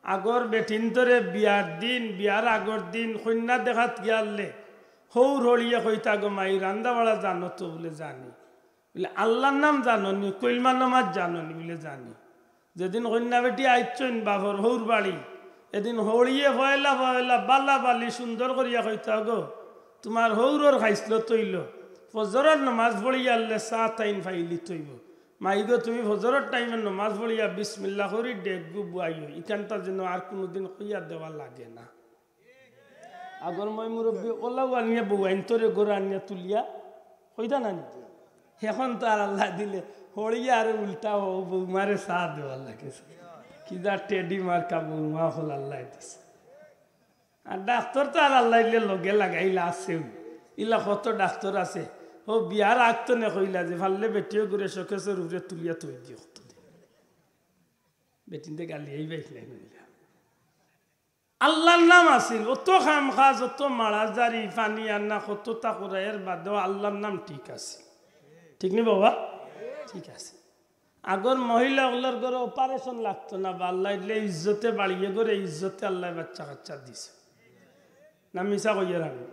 আগর বেটিন্তরে বিয়ার দিন, বিয়ার আগর দিন কইন্যা দেখাত গিয়ারলে হউর হড়িয়ে কইতা, "গো মাই, রান্দা বাড়া জানো তো?" বুলে, "জানি।" বুলে, "আল্লার নাম জানো নি? কলমা নমাজ জানো নি?" বুলে, "জানি।" যেদিন কইন্যা বেটি আইচ্ছইন বাফর হউর বাড়ি, এদিন হড়িয়ে পয়লা পয়লা বালা বালি সুন্দর করিয়া কইতা, "গো, তুমার হউরর খাইছলত অইলো, ফজরর নমাজ পড়িয়ারলে চা তাইন ফাইলিত অইবো। মাই গো, তুমি ফজরর টাইমে নমাজ পড়িয়া বিসমিল্লাহ করি ডেকগু বুয়াইও, ইখানতা যেন আর কুনুদিন কইয়া দেওয়া লাগে না।" আগর ময় মুরব্বি অলাউ আনিয়া বউয়াইন্তরে ঘরো আনিয়া তুলিয়া কইতা না নি? এখন তো আর আল্লায় দিলে হড়িয়া আর উল্টা হউ বউমারে চা দেওয়ার লাগে। কিতা টেডি মার্কা বউমা অকল আল্লায় দিছে। আর ডাক্তর তো আর আল্লায় দিলে লগে লাগাইলা আছেউ। ইলা কত ডাক্তর আছে। হউ বিয়ার আগ থনে কইলা যে পারলে বেটিও ঘরো শোকেসর উপরে তুলিয়া থই দিও। বেটিন্তে গালি এই বাইক নাই কইলা। আল্লার নাম আছিল, অত কাম কাজ, অত মারাজারি, পানি আনা, কততা করা, এর বাদেও আল্লার নাম ঠিক আছে। ঠিক নি বাবা? ঠিক আছে। আগর মহিলা অকলর ঘরো অপারেশন লাগতো না, বা আল্লায় দিলে ইজ্জতে বাড়িয়ে ঘরো ইজ্জতে আল্লায় বাচ্চা কাচ্চা দিছে। না মিছা কইয়ার আমি?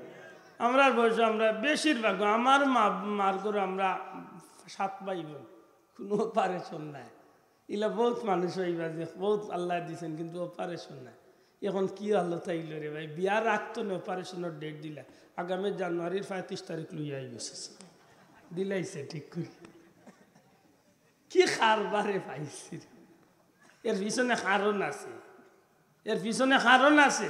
আমরার বয়সো আমরা বেশিরভাগ, আমার মা, মার ঘরো আমরা সাত ভাই বোন, কুনু অপারেশন নাই। ইলা বউত মানুষ অইবা যে বউত আল্লায় দিছেন, কিন্তু অপারেশন নাই। এখন কি হালত আইলো রে ভাই, বিয়ার আগ থনে অপারেশনর ডেট দিলা, আগামী জানুয়ারির পয়ত্রিশ তারিখ লইয়া আইগেছে, দিলাইছে ঠিক করি। কি কারবারে পাইছি রে। এর পিছনে কারণ আছে, এর পিছনে কারণ আছে।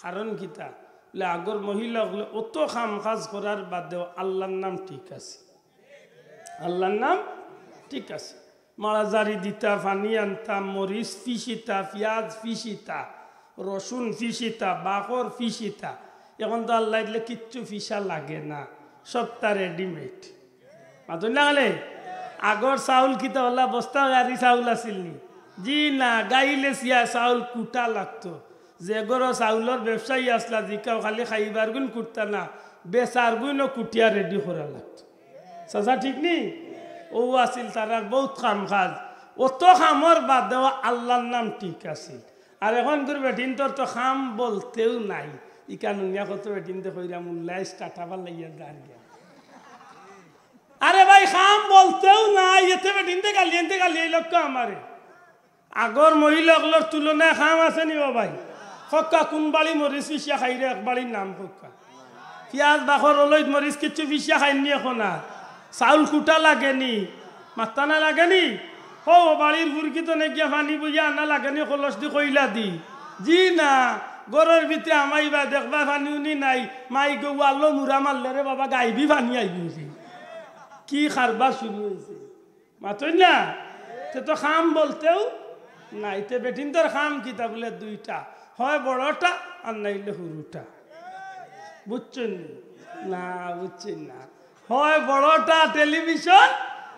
কারণ কিতা? বুলে আগর মহিলা অকলে অত কাম কাজ করার বাদেও আল্লার নাম ঠিক আছে। আল্লার নাম ঠিক আছে। মারাজারি দিতা, পানি আনতা, মরিচ পিষিতা, পিয়াজ পিষিতা, রসুন পিষিতা, বাকর পিষিতা। এখন তো আল্লায় দিলে কিচ্ছু পিষা লাগে না, সবতা রেডিমেড। মাতইন না কেনে? আগর চাউল কিতা অলা বস্তা গাড়ি চাউল আছিল নি? জি না, গাইলে সিয়া চাউল কুটা লাগতো। যে ঘরো চাউলর ব্যবসায়ী আছলা, জিকাও খালি খাইবার গুইন কুটতা না, বেচার গুইনও কুটিয়া রেডি করা লাগতো। চাচা ঠিক নি? অউ আছিল তারার বউত কাম কাজ। অত কামর বাদেও আল্লার নাম ঠিক আছিল। আর এখনকুর বেটিন্তর তো কাম বলতেউ নাই। ইখান হুনিয়া কত বেটিন্তে কইরা মুল্লায় টাটা পাল্লাইয়া যার গিয়া। আরে ভাই, কাম বলতেউ নাই, এতে বেটিন্তে গালিয়াইন্তে গালিয়াইলউক্কা আমারে। আগর মহিলা অকলর তুলনায় কাম আছে নি বা ভাই? কউক্কা কুন বাড়ি মরিচ পিষিয়া খাইরা, এক বাড়ির নাম কউক্কা। পিয়াজ বাখর অলইত মরিচ কিচ্ছু পিষিয়া খাইননি অখন আর। চাউল কুটা লাগেনি, মাত্তা না লাগেনি। হউ বাড়ির ফুরকিত নে গিয়া পানি বইয়া আনা লাগেনি, কলস দি কইলা দি। জি না, ঘরর ভিতরে হামাইবা দেখবা পানি উনি নাই, মাই গো ওয়ালো মুড়া মারলে রে বাবা গাইবি পানি আইবি। কি কারবার শুরু অইছে। মাতইন না? তে তো কাম বলতেউ নাই। তে বেটিন্তর কাম কিতা বুলে দুইটা, হয় বড়টা আর নাইলে হুরুটা। বুঝছইন নি? না, বুঝছইন না। হয় বড়টা টেলিভিশন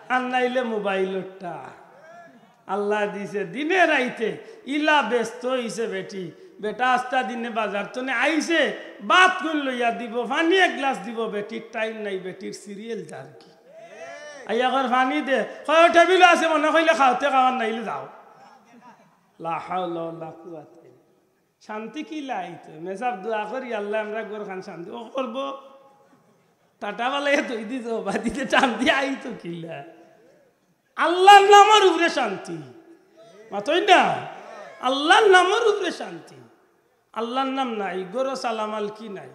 আর নাইলে মোবাইলটা। আল্লায় দিছে দিনে রাইতে, ইলা ব্যস্ত অইছে বেটি। বেটা আস্তা দিনে বাজার তনে আইছে, ভাত কুন লইয়া দিব, পানি এক গ্লাস দিব, বেটির টাইম নাই, বেটির সিরিয়াল যার কি। আইয়া কর পানি দে, কয়, "ও টেবিলো আছে, মনে কইলে খাওতে খাওয়ার নাইলে যাও।" লা হাওলা ওয়ালা কুওয়াতা ইল্লা। শান্তি কিলা আইতো? মেসাব দোয়া করি, "আল্লায় আমরার ঘরখান শান্তি।" ও করবো, টাটা বালাইয়া দই দিত, বাদিতে টান দিয়া আইতো কিলা? আল্লার নামর উপরে শান্তি। মাতইন না? আল্লার নামর উপরে শান্তি। আল্লার নাম নাই, ঘরো সালাম আলকি নাই।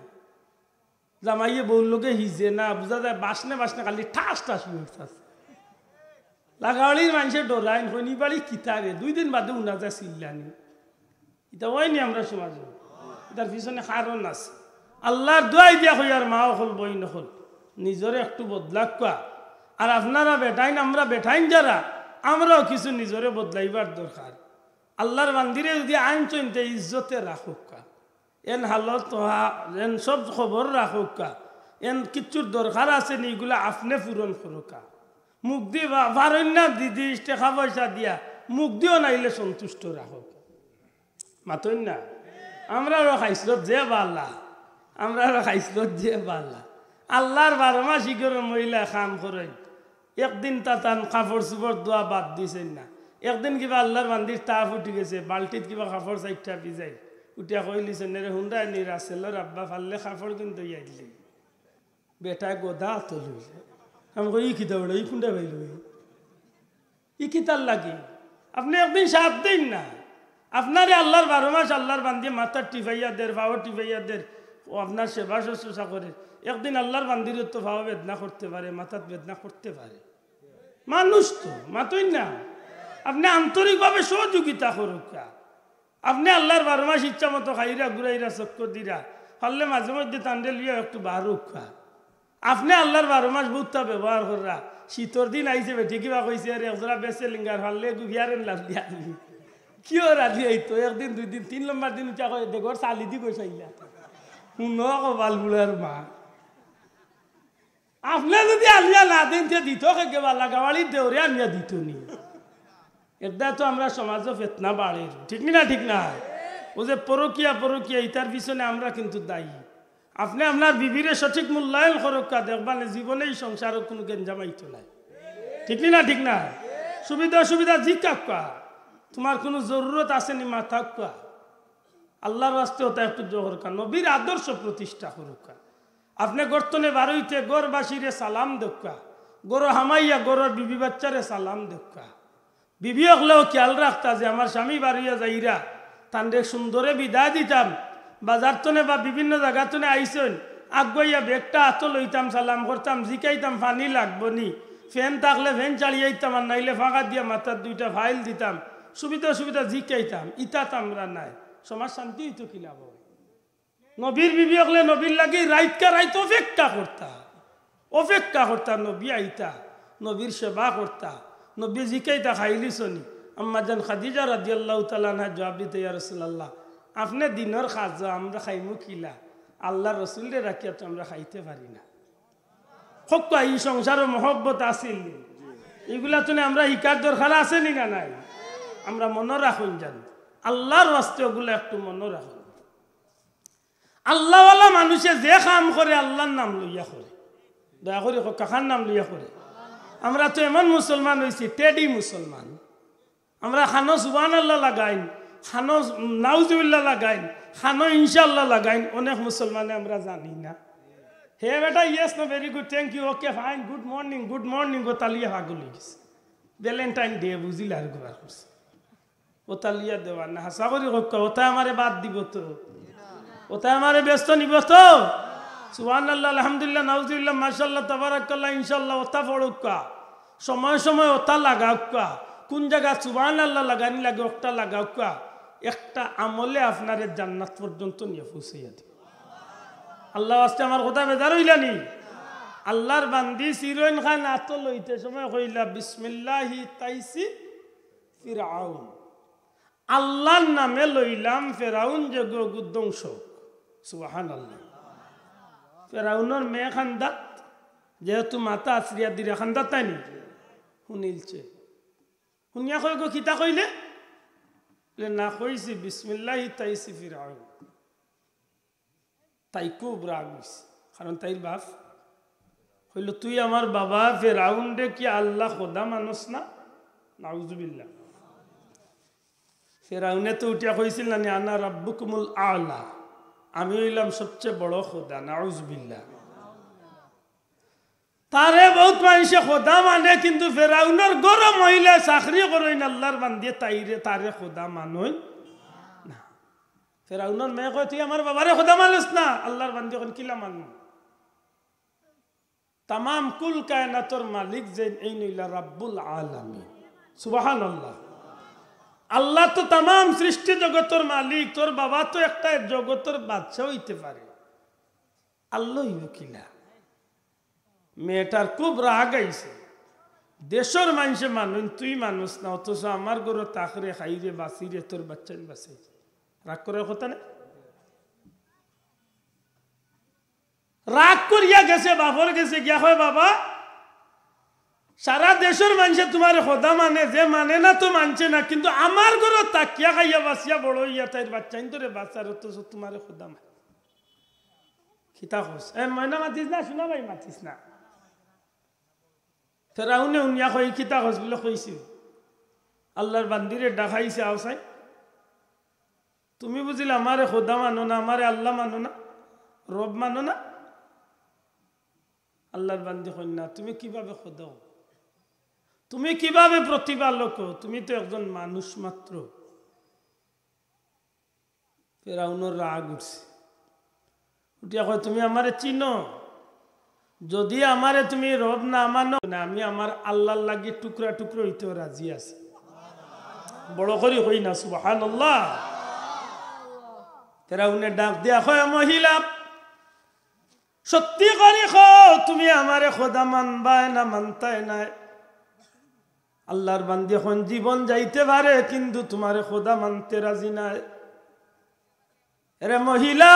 জামাইয়ে বউর লগে হিজে না, বুঝা যায় বাসনে বাসনে খালি ঠাস ঠাস অইতাছে। লাগাওয়ালির মানষে ডরাইন, কইন, "ই বাড়ি কিতা রে?" দুই দিন বাদে হুনা যায় চিল্লানি। ইতা অয়নি আমরার সমাজো। ইতার পিছনে কারণ আছে। আল্লার দোয়াই দিয়া কইয়ার মা অকল, বইন অকল, নিজরে একটু বদলাউক্কা। আর আপনারা বেটাইন, আমরা বেটাইন যারা, আমরাও কিছু নিজরে বদলাইবার দরকার। আল্লার বান্দিরে যুদি আইনছইন তে ইজ্জতে রাখউক্কা। এন হালত হা-, এন সব খবর রাখউক্কা। এন কিচ্ছুর দরকার আছে নি, ইগুলা আপনে পূরণ করউক্কা। মুখ দি বা-, পারইন না দিদি, টেকা পয়সা দিয়া, মুখ দিও নাইলে সন্তুষ্ট রাখউক্কা। মাতইন না? আমরারও খাইছলত যে বালা, আমরারও খাইছলত যে বালা। আল্লার বারো মাস ইগরর মহিলা কাম করইন। একদিন তাতান কাপড় চুপড় ধোয়া বাদ দিছইন না। একদিন কিবা আল্লার বান্দির তাপ উঠি গেছে, বালতিত কিবা কাপড় চাইরটা ভিজাইল। উঠিয়া কইলিছইন, "এরে হুনরায় নি, রাসেলর আব্বা পারলে কাপড় কিন্তু ধইয়া দিলে।" বেটায় গদা আতল অইছে। আমি কই, "ই কিতা বেটা, ই কুনটা পাইলো?" ই কিতার লাগি? আপনে একদিন সাথ দেইন না। আপনারে আল্লার বারো মাস আল্লার বান্দিয়ে মাথাত টিপাইয়া দের, পাও টিপাইয়া দের, ও আপনার সেবা শুশ্রূষা করের। একদিন আল্লার বান্দির তো পাও বেদনা করতে পারে, মাথাত বেদনা করতে পারে। মানুষ তো, মাতইন না? আপনে আন্তরিকভাবে সহযোগিতা করউক্কা। আপনে আল্লার বারো মাস ইচ্ছা মতো খাইরা, ঘুরাইরা, চক্কর দিরা, পারলে মাঝে মধ্যে তানরে লইয়া একটু বারউক্কা। আপনে আল্লার বারো মাস বউততা ব্যবহার কররা। শীতর দিন আইছে, বেটি কিবা কইছে, "আরে, একজোড়া বেচে লিঙ্গার, পারলে এগু বিয়ারেন লাভ দিয়া আনবি।" কিও রাজি আইতো, একদিন, দুই দিন, তিন নম্বর দিন উঠা কয়, "দেখর চালি দি কইসাইলা।" হুনো কপাল বুড়ার মা। আপনে যুদি আনিয়া না দেইন, তে দিতো কে গেবা, লাগাওয়ালির দেওরে আনিয়া দিতো নি। এরদায় তো আমরার সমাজো ফেতনা বাড়ের, ঠিক নি না? ঠিক না? ও যে পরকিয়া, পরকিয়া, ইতার পিছনে আমরা কিন্তু দায়ী। আপনে আপনার বিবিরে সঠিক মূল্যায়ন করউক্কা, দেখবানে জীবনে ই সংসারো কুনু গেঞ্জাম আইতো নায়, ঠিক নি না? ঠিক না? সুবিধা অসুবিধা জিকাউক্কা, তুমার কুনু জরুরত আছে নি মাতউক্কা। আল্লার ওয়াস্তে অতা একটু জোহর কা, নবীর আদর্শ প্রতিষ্ঠা করউক্কা। আপনে ঘর তনে বারইতে ঘরবাসীরে সালাম দেউক্কা, ঘরো হামাইয়া ঘরর বিবি বাচ্চারে সালাম দেউক্কা। বিবি অকলেও খিয়াল রাখতা যে আমার স্বামী বারইয়া যাইরা, তানরে সুন্দরে বিদায় দিতাম। বাজার তনে বা বিভিন্ন জাগা তনে আইছইন, আগুয়াইয়া ব্যাগটা আতো লইতাম, সালাম করতাম, জিকাইতাম পানি লাগবো নি, ফ্যান থাকলে ফ্যান চালিয়াইতাম, আর নাইলে ফাঁকা দিয়া মাথাত দুইটা ফাইল দিতাম, সুবিধা অসুবিধা জিকাইতাম। ইতা তো আমরা নাই, সমাজ শান্তি অইতো কিলা বা? নবীর বিবি অকলে নবীর লাগি রাইতকা রাইত অপেক্ষা করতা, অপেক্ষা করতা নবী আইতা, নবীর সেবা করতা, নবী জিকাইতা, "খাইলিছনি?" আম্মাজান খাদিজা রাদিয়াল্লাহু তাআলা আনহা জবাব দিতা, "ইয়া রাসূলুল্লাহ, আপনে দিনর খাজা, আমরা খাইমু কিলা? আল্লার রসুলরে রাখিয়া তো আমরা খাইতে পারি না।" কউক্কা, ই সংসারো মহব্বত আছিল নি? ইগুলা তনে আমরা হিকার দরকার আছে নি না নাই? আমরা মনো রাখইন যান, আল্লার ওয়াস্তে অগুলা একটু মনো রাখইন। আল্লাওয়ালা মানুষে যে কাম করে আল্লার নাম লইয়া করে। দয়া করি কউক্কা, কার নাম লইয়া করে? আমরা তো এমন মুসলমান অইছি, টেডি মুসলমান। আমরা কানো সুবহানাল্লাহ লাগাইন, কানো নাউজুবিল্লাহ লাগাইন, কানো ইনশাআল্লাহ লাগাইন, অনেক মুসলমানে আমরা জানি না। হে বেটা, yes, no, very good, thank you, okay, fine, good morning, good morning, গো তালিয়া পাগল অইগেছে। ভ্যালেন্টাইন ডে বুঝিলা আর গুবার করছে। ওতা লইয়া দেওয়ার না, হাছা করি কউক্কা, ওতায় আমারে বাদ দিবো তো? ওতায় আমারে বেহেস্তো নিবো তো? সুবহানাল্লাহ, আলহামদুলিল্লাহ, নাউজুবিল্লাহ, মাশাআল্লাহ, তাবারাকাল্লাহ, ইনশাআল্লাহ, ওতা পড়উক্কা। সময় সময় ওতা লাগাউক্কা। কুন জাগাত সুবহানাল্লাহ লাগানি লাগে, ওটা লাগাউক্কা। একটা আমলে আপনারে জান্নাত পর্যন্ত নিয়া পৌঁছাইয়া দিবো। আল্লার ওয়াস্তে আমার কথা বেজার অইলা নি? আল্লার বান্দি চিরইন খান আতো লইতে সময় কইলা, "বিসমিল্লাহি তাইছি ফিরআউন।" আল্লার নামে লইলাম, ফেরাউন যেগু অগু ধ্বংস। সুবহানাল্লাহ। ফেরাউনর মেয়ে কান্দাত, যেহেতু মাথা আছড়িয়া দিরা কান্দাত তাইনি, হুনিলছে। হুনিয়া কয়, "গো, কিতা কইলে?" বলে, "না কইছি, বিসমিল্লাহি তাইছি ফিরআউন।" তাই খুব রাগ অইছে, কারণ তাইর বাপ কইলো, "তুই আমার বাবা ফেরাউনরে কি আল্লা খোদা মানস না?" নাউজুবিল্লাহ। ফেরাউনে তো উঠিয়া কইছিল না নি, "আনা রাব্বুকুমুল আলা, আমি অইলাম সবচেয়ে বড় খোদা।" নাউজুবিল্লাহ। তারে বউত মানষে খোদা মানে, কিন্তু ফেরাউনর ঘরো মহিলায় চাকরি করইন আল্লার বান্দিয়ে তাইরে, তারে খোদা মানইন না। ফেরাউনর মেয়ে কয়, "তুই আমার বাবারে খোদা মানস না?" আল্লার বান্দি কইন, "কিলা মানমু?" তামাম কুল কায়নাতর মালিক যেইন, এইন অইলা রাব্বুল আলামিন। সুবহানাল্লাহ। আল্লা তো তামাম সৃষ্টি জগতর মালিক, তোর বাবা তো একটা জগতর বাদশা অইতে পারে, আল্লা অইবো কিলা? মেয়েটার খুব রাগ আইছে। দেশর মানষে মানইন, তুই মানস না, অথচ আমার ঘরো থাকরে, খাইরে, বাঁচিরে, তোর বাচ্চাইন বাঁচাই। রাগ করার কথা না? রাগ করিয়া গেছে, বাপর গেছে গিয়া কয়, "বাবা, সারা দেশর মানষে তুমারে খোদা মানে, যে মানে না তো মানছে না, কিন্তু আমার ঘরো থাকিয়া খাইয়া বাঁচিয়া বড় অইয়া তাইর বাচ্চাইন তোরে বাঁচার, অথচ তুমারে খোদা মানে।" কিতা কস? এ ময়না মাতিস না, সোনা ভাই মাতিস না। ফেরাউনে হুনিয়া কয়, "কিতা কস?" বলে, "কইছি, আল্লার বান্দিরে ডাকাইছে, আও চাই।" তুমি বুঝিলে আমারে খোদা মানো না, আমারে আল্লা মানো না, রব মানো না? আল্লার বান্দি কইন না, তুমি কিভাবে খোদা অও? তুমি কিভাবে প্রতিপালক অও? তুমি তো একজন মানুষ মাত্র। ফেরাউনর রাগ উঠছে, উঠিয়া কয়, "তুমি আমারে চিনো? যদি আমারে তুমি রব না মানো, না, আমি আমার আল্লার লাগি টুকরা টুকরা অইতেও রাজি আছি।" বড় করি কই না, সুবহানাল্লাহ। ফেরাউনে ডাক দিয়া কয়, "মহিলা, সত্যি করি কও, তুমি আমারে খোদা মানবায় না মানতায় নায়?" আল্লার বান্দি কইন, "জীবন যাইতে পারে, কিন্তু তুমারে খোদা মানতে রাজি নায়।" এরে মহিলা,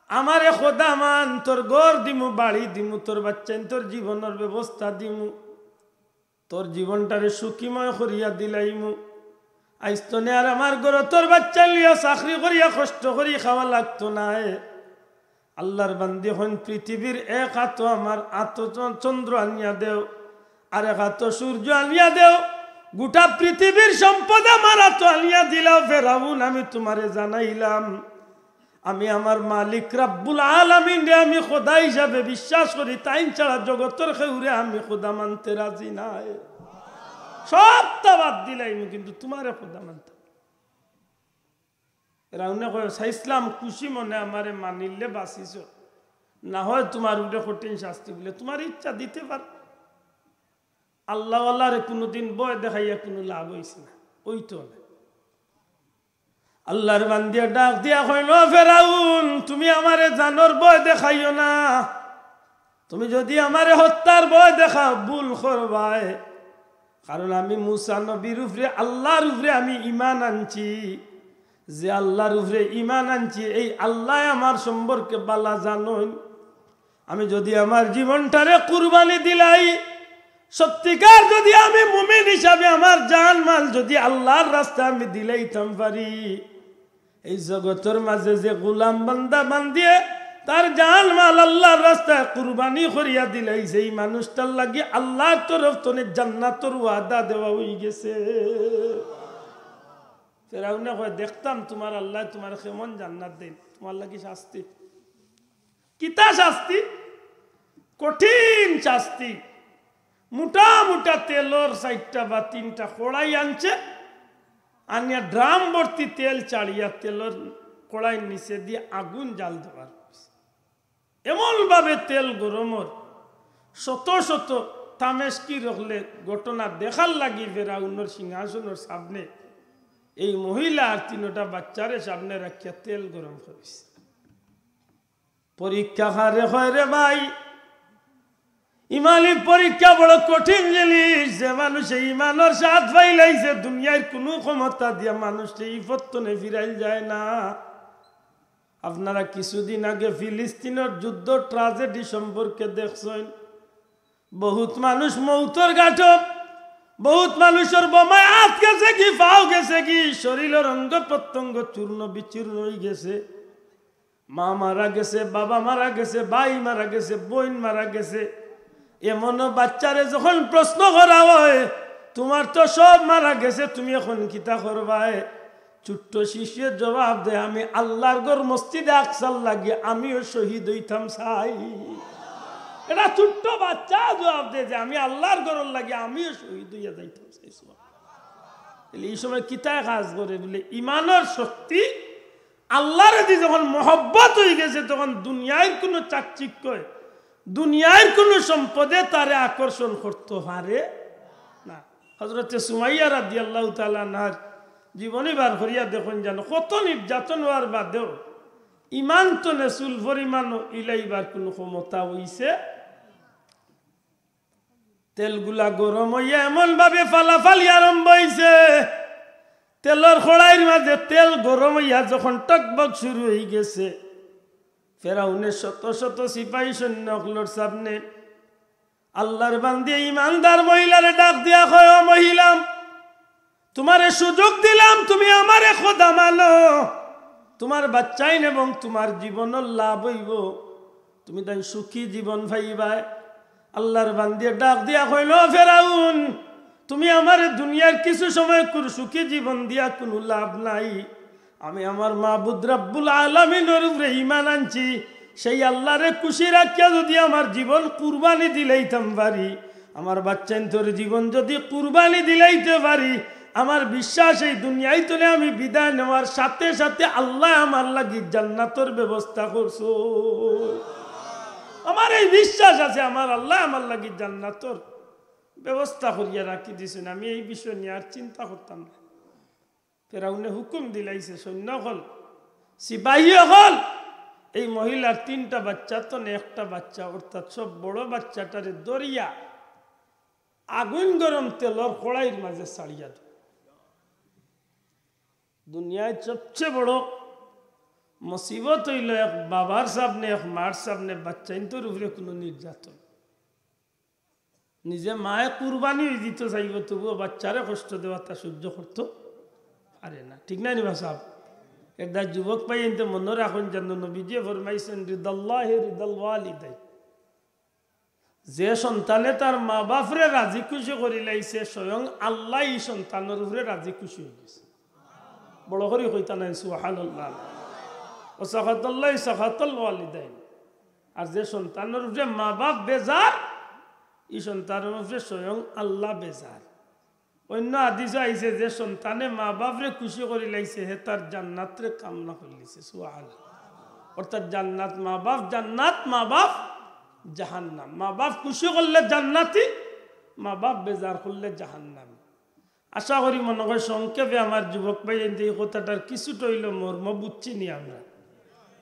আমারে খোদা মান, তোর ঘর দিমু, বাড়ি দিমু, তোর বাচ্চাইন তোর জীবনর ব্যবস্থা দিমু, তোর জীবনটারে সুখীময় করিয়া দিলাইমু। আইজ তনে আর আমার ঘরো তোর বাচ্চাইন লইয়া চাকরি করিয়া কষ্ট করি খাওয়া লাগতো নায়। আল্লার বান্দি কইন, "পৃথিবীর এক আতো আমার আতো চ-, চন্দ্র আনিয়া দেও, আর এক আতো সূর্য আনিয়া দেও, গোটা পৃথিবীর সম্পদ আমার আতো আনিয়া দিলাও ফেরাউন, আমি তুমারে জানাইলাম, আমি আমার মালিক রাব্বুল আলামিনরে আমি খোদা হিসাবে বিশ্বাস করি, তাইন ছাড়া জগতর কেউরে আমি খোদা মানতে রাজি নায়। সবটা বাদ দিলাইমু, কিন্তু তুমারে খোদা মানতাম।" ফেরাউনে কয়, "চাইছলাম খুশি মনে আমারে মানিলে বাঁচিছো, না হয় তুমার উপরে কঠিন শাস্তি।" বলে, "তুমার ইচ্ছা দিতে পারো।" আল্লাওয়ালারে কুনুদিন ভয় দেখাইয়া কুনু লাভ অইছে না, অইতো না। আল্লার বান্দিয়ে ডাক দিয়া কইল, "ফেরাউন, তুমি আমারে জানর ভয় দেখাইও না। তুমি যুদি আমারে হত্যার ভয় দেখাও, ভুল করবায়। কারণ আমি মুসা নবীর উপরে, আল্লার উপরে আমি ঈমান আনছি। যে আল্লার উপরে ঈমান আনছি, এই আল্লায় আমার সম্পর্কে বালা জানইন। আমি যুদি আমার জীবনটারে কুরবানি দিলাই, সত্যিকার যুদি আমি মুমিন হিসাবে আমার জান মাল যুদি আল্লার রাস্তায় আমি দিলাইতাম পারি, এই জগতর মাঝে যে গোলাম বান্দা বান্দিয়ে তার জান মাল আল্লার রাস্তায় কুরবানি করিয়া দিলাইছে, এই মানুষটার লাগি আল্লার তরফ তনে জান্নাতর ওয়াদা দেওয়া অইগেছে।" ফেরাউনে কয়, "দেখতাম তুমার আল্লায় তুমারে কেমন জান্নাত দেইন, তুমার লাগি শাস্তি।" কিতা শাস্তি? কঠিন শাস্তি। মুটা মুটা তেলর চাইরটা বা তিনটা কড়াই আনছে, আনিয়া ড্রাম ভর্তি তেল চাড়িয়া তেলর কড়াইর নিচে দিয়া আগুন জাল দেওয়ার। এমনভাবে তেল গরমর, শত শত তামেশকি রকলে ঘটনা দেখার লাগি ফেরাউনর সিংহাসনর সামনে এই মহিলা আর তিনটা বাচ্চারে সামনে রাখিয়া তেল গরম করিছে। পরীক্ষা কারে কয় রে ভাই? ইমানি পরীক্ষা বড় কঠিন জিনিস। যে মানুষে ইমানর স্বাদ পাইলাইছে, দুনিয়ার কুনু ক্ষমতা দিয়া মানুষরে ই পথ তনে ফিরাইল যায় না। আপনারা কিছুদিন আগে ফিলিস্তিনর যুদ্ধ ট্রাজেডি সম্পর্কে দেখছইন। বহুত মানুষ মৌতর ঘাটো, বহুত মানুষর বোমায় আত গেছে কি, পাও গেছে কি, শরীরর অঙ্গ প্রত্যঙ্গ চূর্ণ বিচূর্ণ অইগেছে। মা মারা গেছে, বাবা মারা গেছে, ভাই মারা গেছে, বইন মারা গেছে। এমনও বাচ্চারে যখন প্রশ্ন করা হয়, "তুমার তো সব মারা গেছে, তুমি এখন কিতা করবায়?" ছোট্ট শিশুয়ে জবাব দেয়, "আমি আল্লার ঘর মসজিদে আকসার লাগি আমিও শহীদ অইতাম চাই।" এটা ছোট্ট বাচ্চা জবাব দেয় যে, "আমি আল্লার ঘরর লাগি আমিও শহীদ অইয়া যাইতাম চাই।" সুবহানাল্লাহ। তাইলে ই সময় কিতায় কাজ করে? বলে, ইমানর শক্তি। আল্লারে দি যখন মহব্বত অইগেছে, তখন দুনিয়ার কুনু চাকচিক্যে, দুনিয়ার কুনু সম্পদে তারে আকর্ষণ করতো পারে না। হযরতে সুমাইয়া রাদিয়াল্লাহু তাআলা আনহার জীবনী বার করিয়া দেখইন, জানো কত নির্যাতন অওয়ার বাদেও ইমান তনে চুল পরিমাণও ইলাইবার কুনু ক্ষমতা অইছে। তেলগুলা গরম অইয়া এমনভাবে ফালাফালি আরম্ভ অইছে, তেলর কড়াইর মাঝে তেল গরম অইয়া যখন টকবক শুরু অইগেছে, ফেরাউনের শত শত সিপাহী সৈন্য অকলর সামনে আল্লার বান্দি ইমানদার মহিলারে ডাক দিয়া কয়, "ও মহিলা, তুমারে সুযোগ দিলাম, তুমি আমারে খোদা মানো, তুমার বাচ্চাইন এবং তুমার জীবনর লাভ অইবো, তুমি তাইন সুখী জীবন পাইবায়।" আল্লার বান্দিয়ে ডাক দিয়া কইল, "ও ফেরাউন, তুমি আমারে দুনিয়ার কিছু সময় কুর সুখী জীবন দিয়া কুনু লাভ নাই। আমি আমার মাবুদ রাব্বুল আলামিনর উপরে ইমান আনছি, সেই আল্লারে খুশি রাখিয়া যুদি আমার জীবন কুরবানি দিলাইতাম পারি, আমার বাচ্চাইন্তর জীবন যুদি কুরবানি দিলাইতে পারি, আমার বিশ্বাস এই দুনিয়াই তনে আমি বিদায় নেওয়ার সাথে সাথে আল্লায় আমার লাগি জান্নাতর ব্যবস্থা করছো। আমার এই বিশ্বাস আছে, আমার আল্লায় আমার লাগি জান্নাতর ব্যবস্থা করিয়া রাখি দিছইন, আমি এই বিষয় নিয়া আর চিন্তা করতাম না।" ফেরাউনে হুকুম দিলাইছে, সৈন্য অকল, সিপাহী অকল, এই মহিলার তিনটা বাচ্চা তনে একটা বাচ্চা, অর্থাৎ সব বড় বাচ্চাটারে ধরিয়া আগুন গরম তেলর কড়াইর মাঝে ছাড়িয়া দেও। দুনিয়ার সবচেয়ে বড় মুসিবত অইলো এক বাবার সামনে, এক মার সামনে বাচ্চাইন্তর উপরে কুনু নির্যাতন। নিজে মায়ে কুরবানি অইযিতো চাইবো, তবুও বাচ্চারে কষ্ট দেওয়াটা সহ্য করতো পারে না। ঠিক না নি বা সাব? এরদায় যুবক ভাইয়াইন্তে মনো রাখইন, যেন নবীজিয়ে ফরমাইছইন, "রিদাল্লাহি রিদাল ওয়ালিদাইন।" যে সন্তানে তার মা বাপরে রাজি খুশি করিলাইছে, স্বয়ং আল্লায় ই সন্তানর উপরে রাজি খুশি অইগেছে। বড় করি কইতা নায়, সুবহানাল্লাহ। "ওয়া সাখাতাল্লাহি সাখাতাল ওয়ালিদাইন।" আর যে সন্তানর উপরে মা বাপ বেজার, ই সন্তানর উপরে স্বয়ং আল্লা বেজার। অইন্য হাদিসো আইছে, যে সন্তানে মা বাপরে খুশি করিলাইছে, হে তার জান্নাতরে কামনা করিলিছে। সুবহানাল্লাহ। অর্থাৎ জান্নাত মা বাপ, জান্নাত মা বাপ, জাহান্নাম। মা বাপ খুশি করলে জান্নাতি, মা বাপ বেজার করলে জাহান্নাম। আশা করি মনে কয় সংক্ষেপে আমার যুবক ভাইয়াইন্তে ই কথাটার কিছুটা অইলো মর্ম বুঝছি নি আমরা।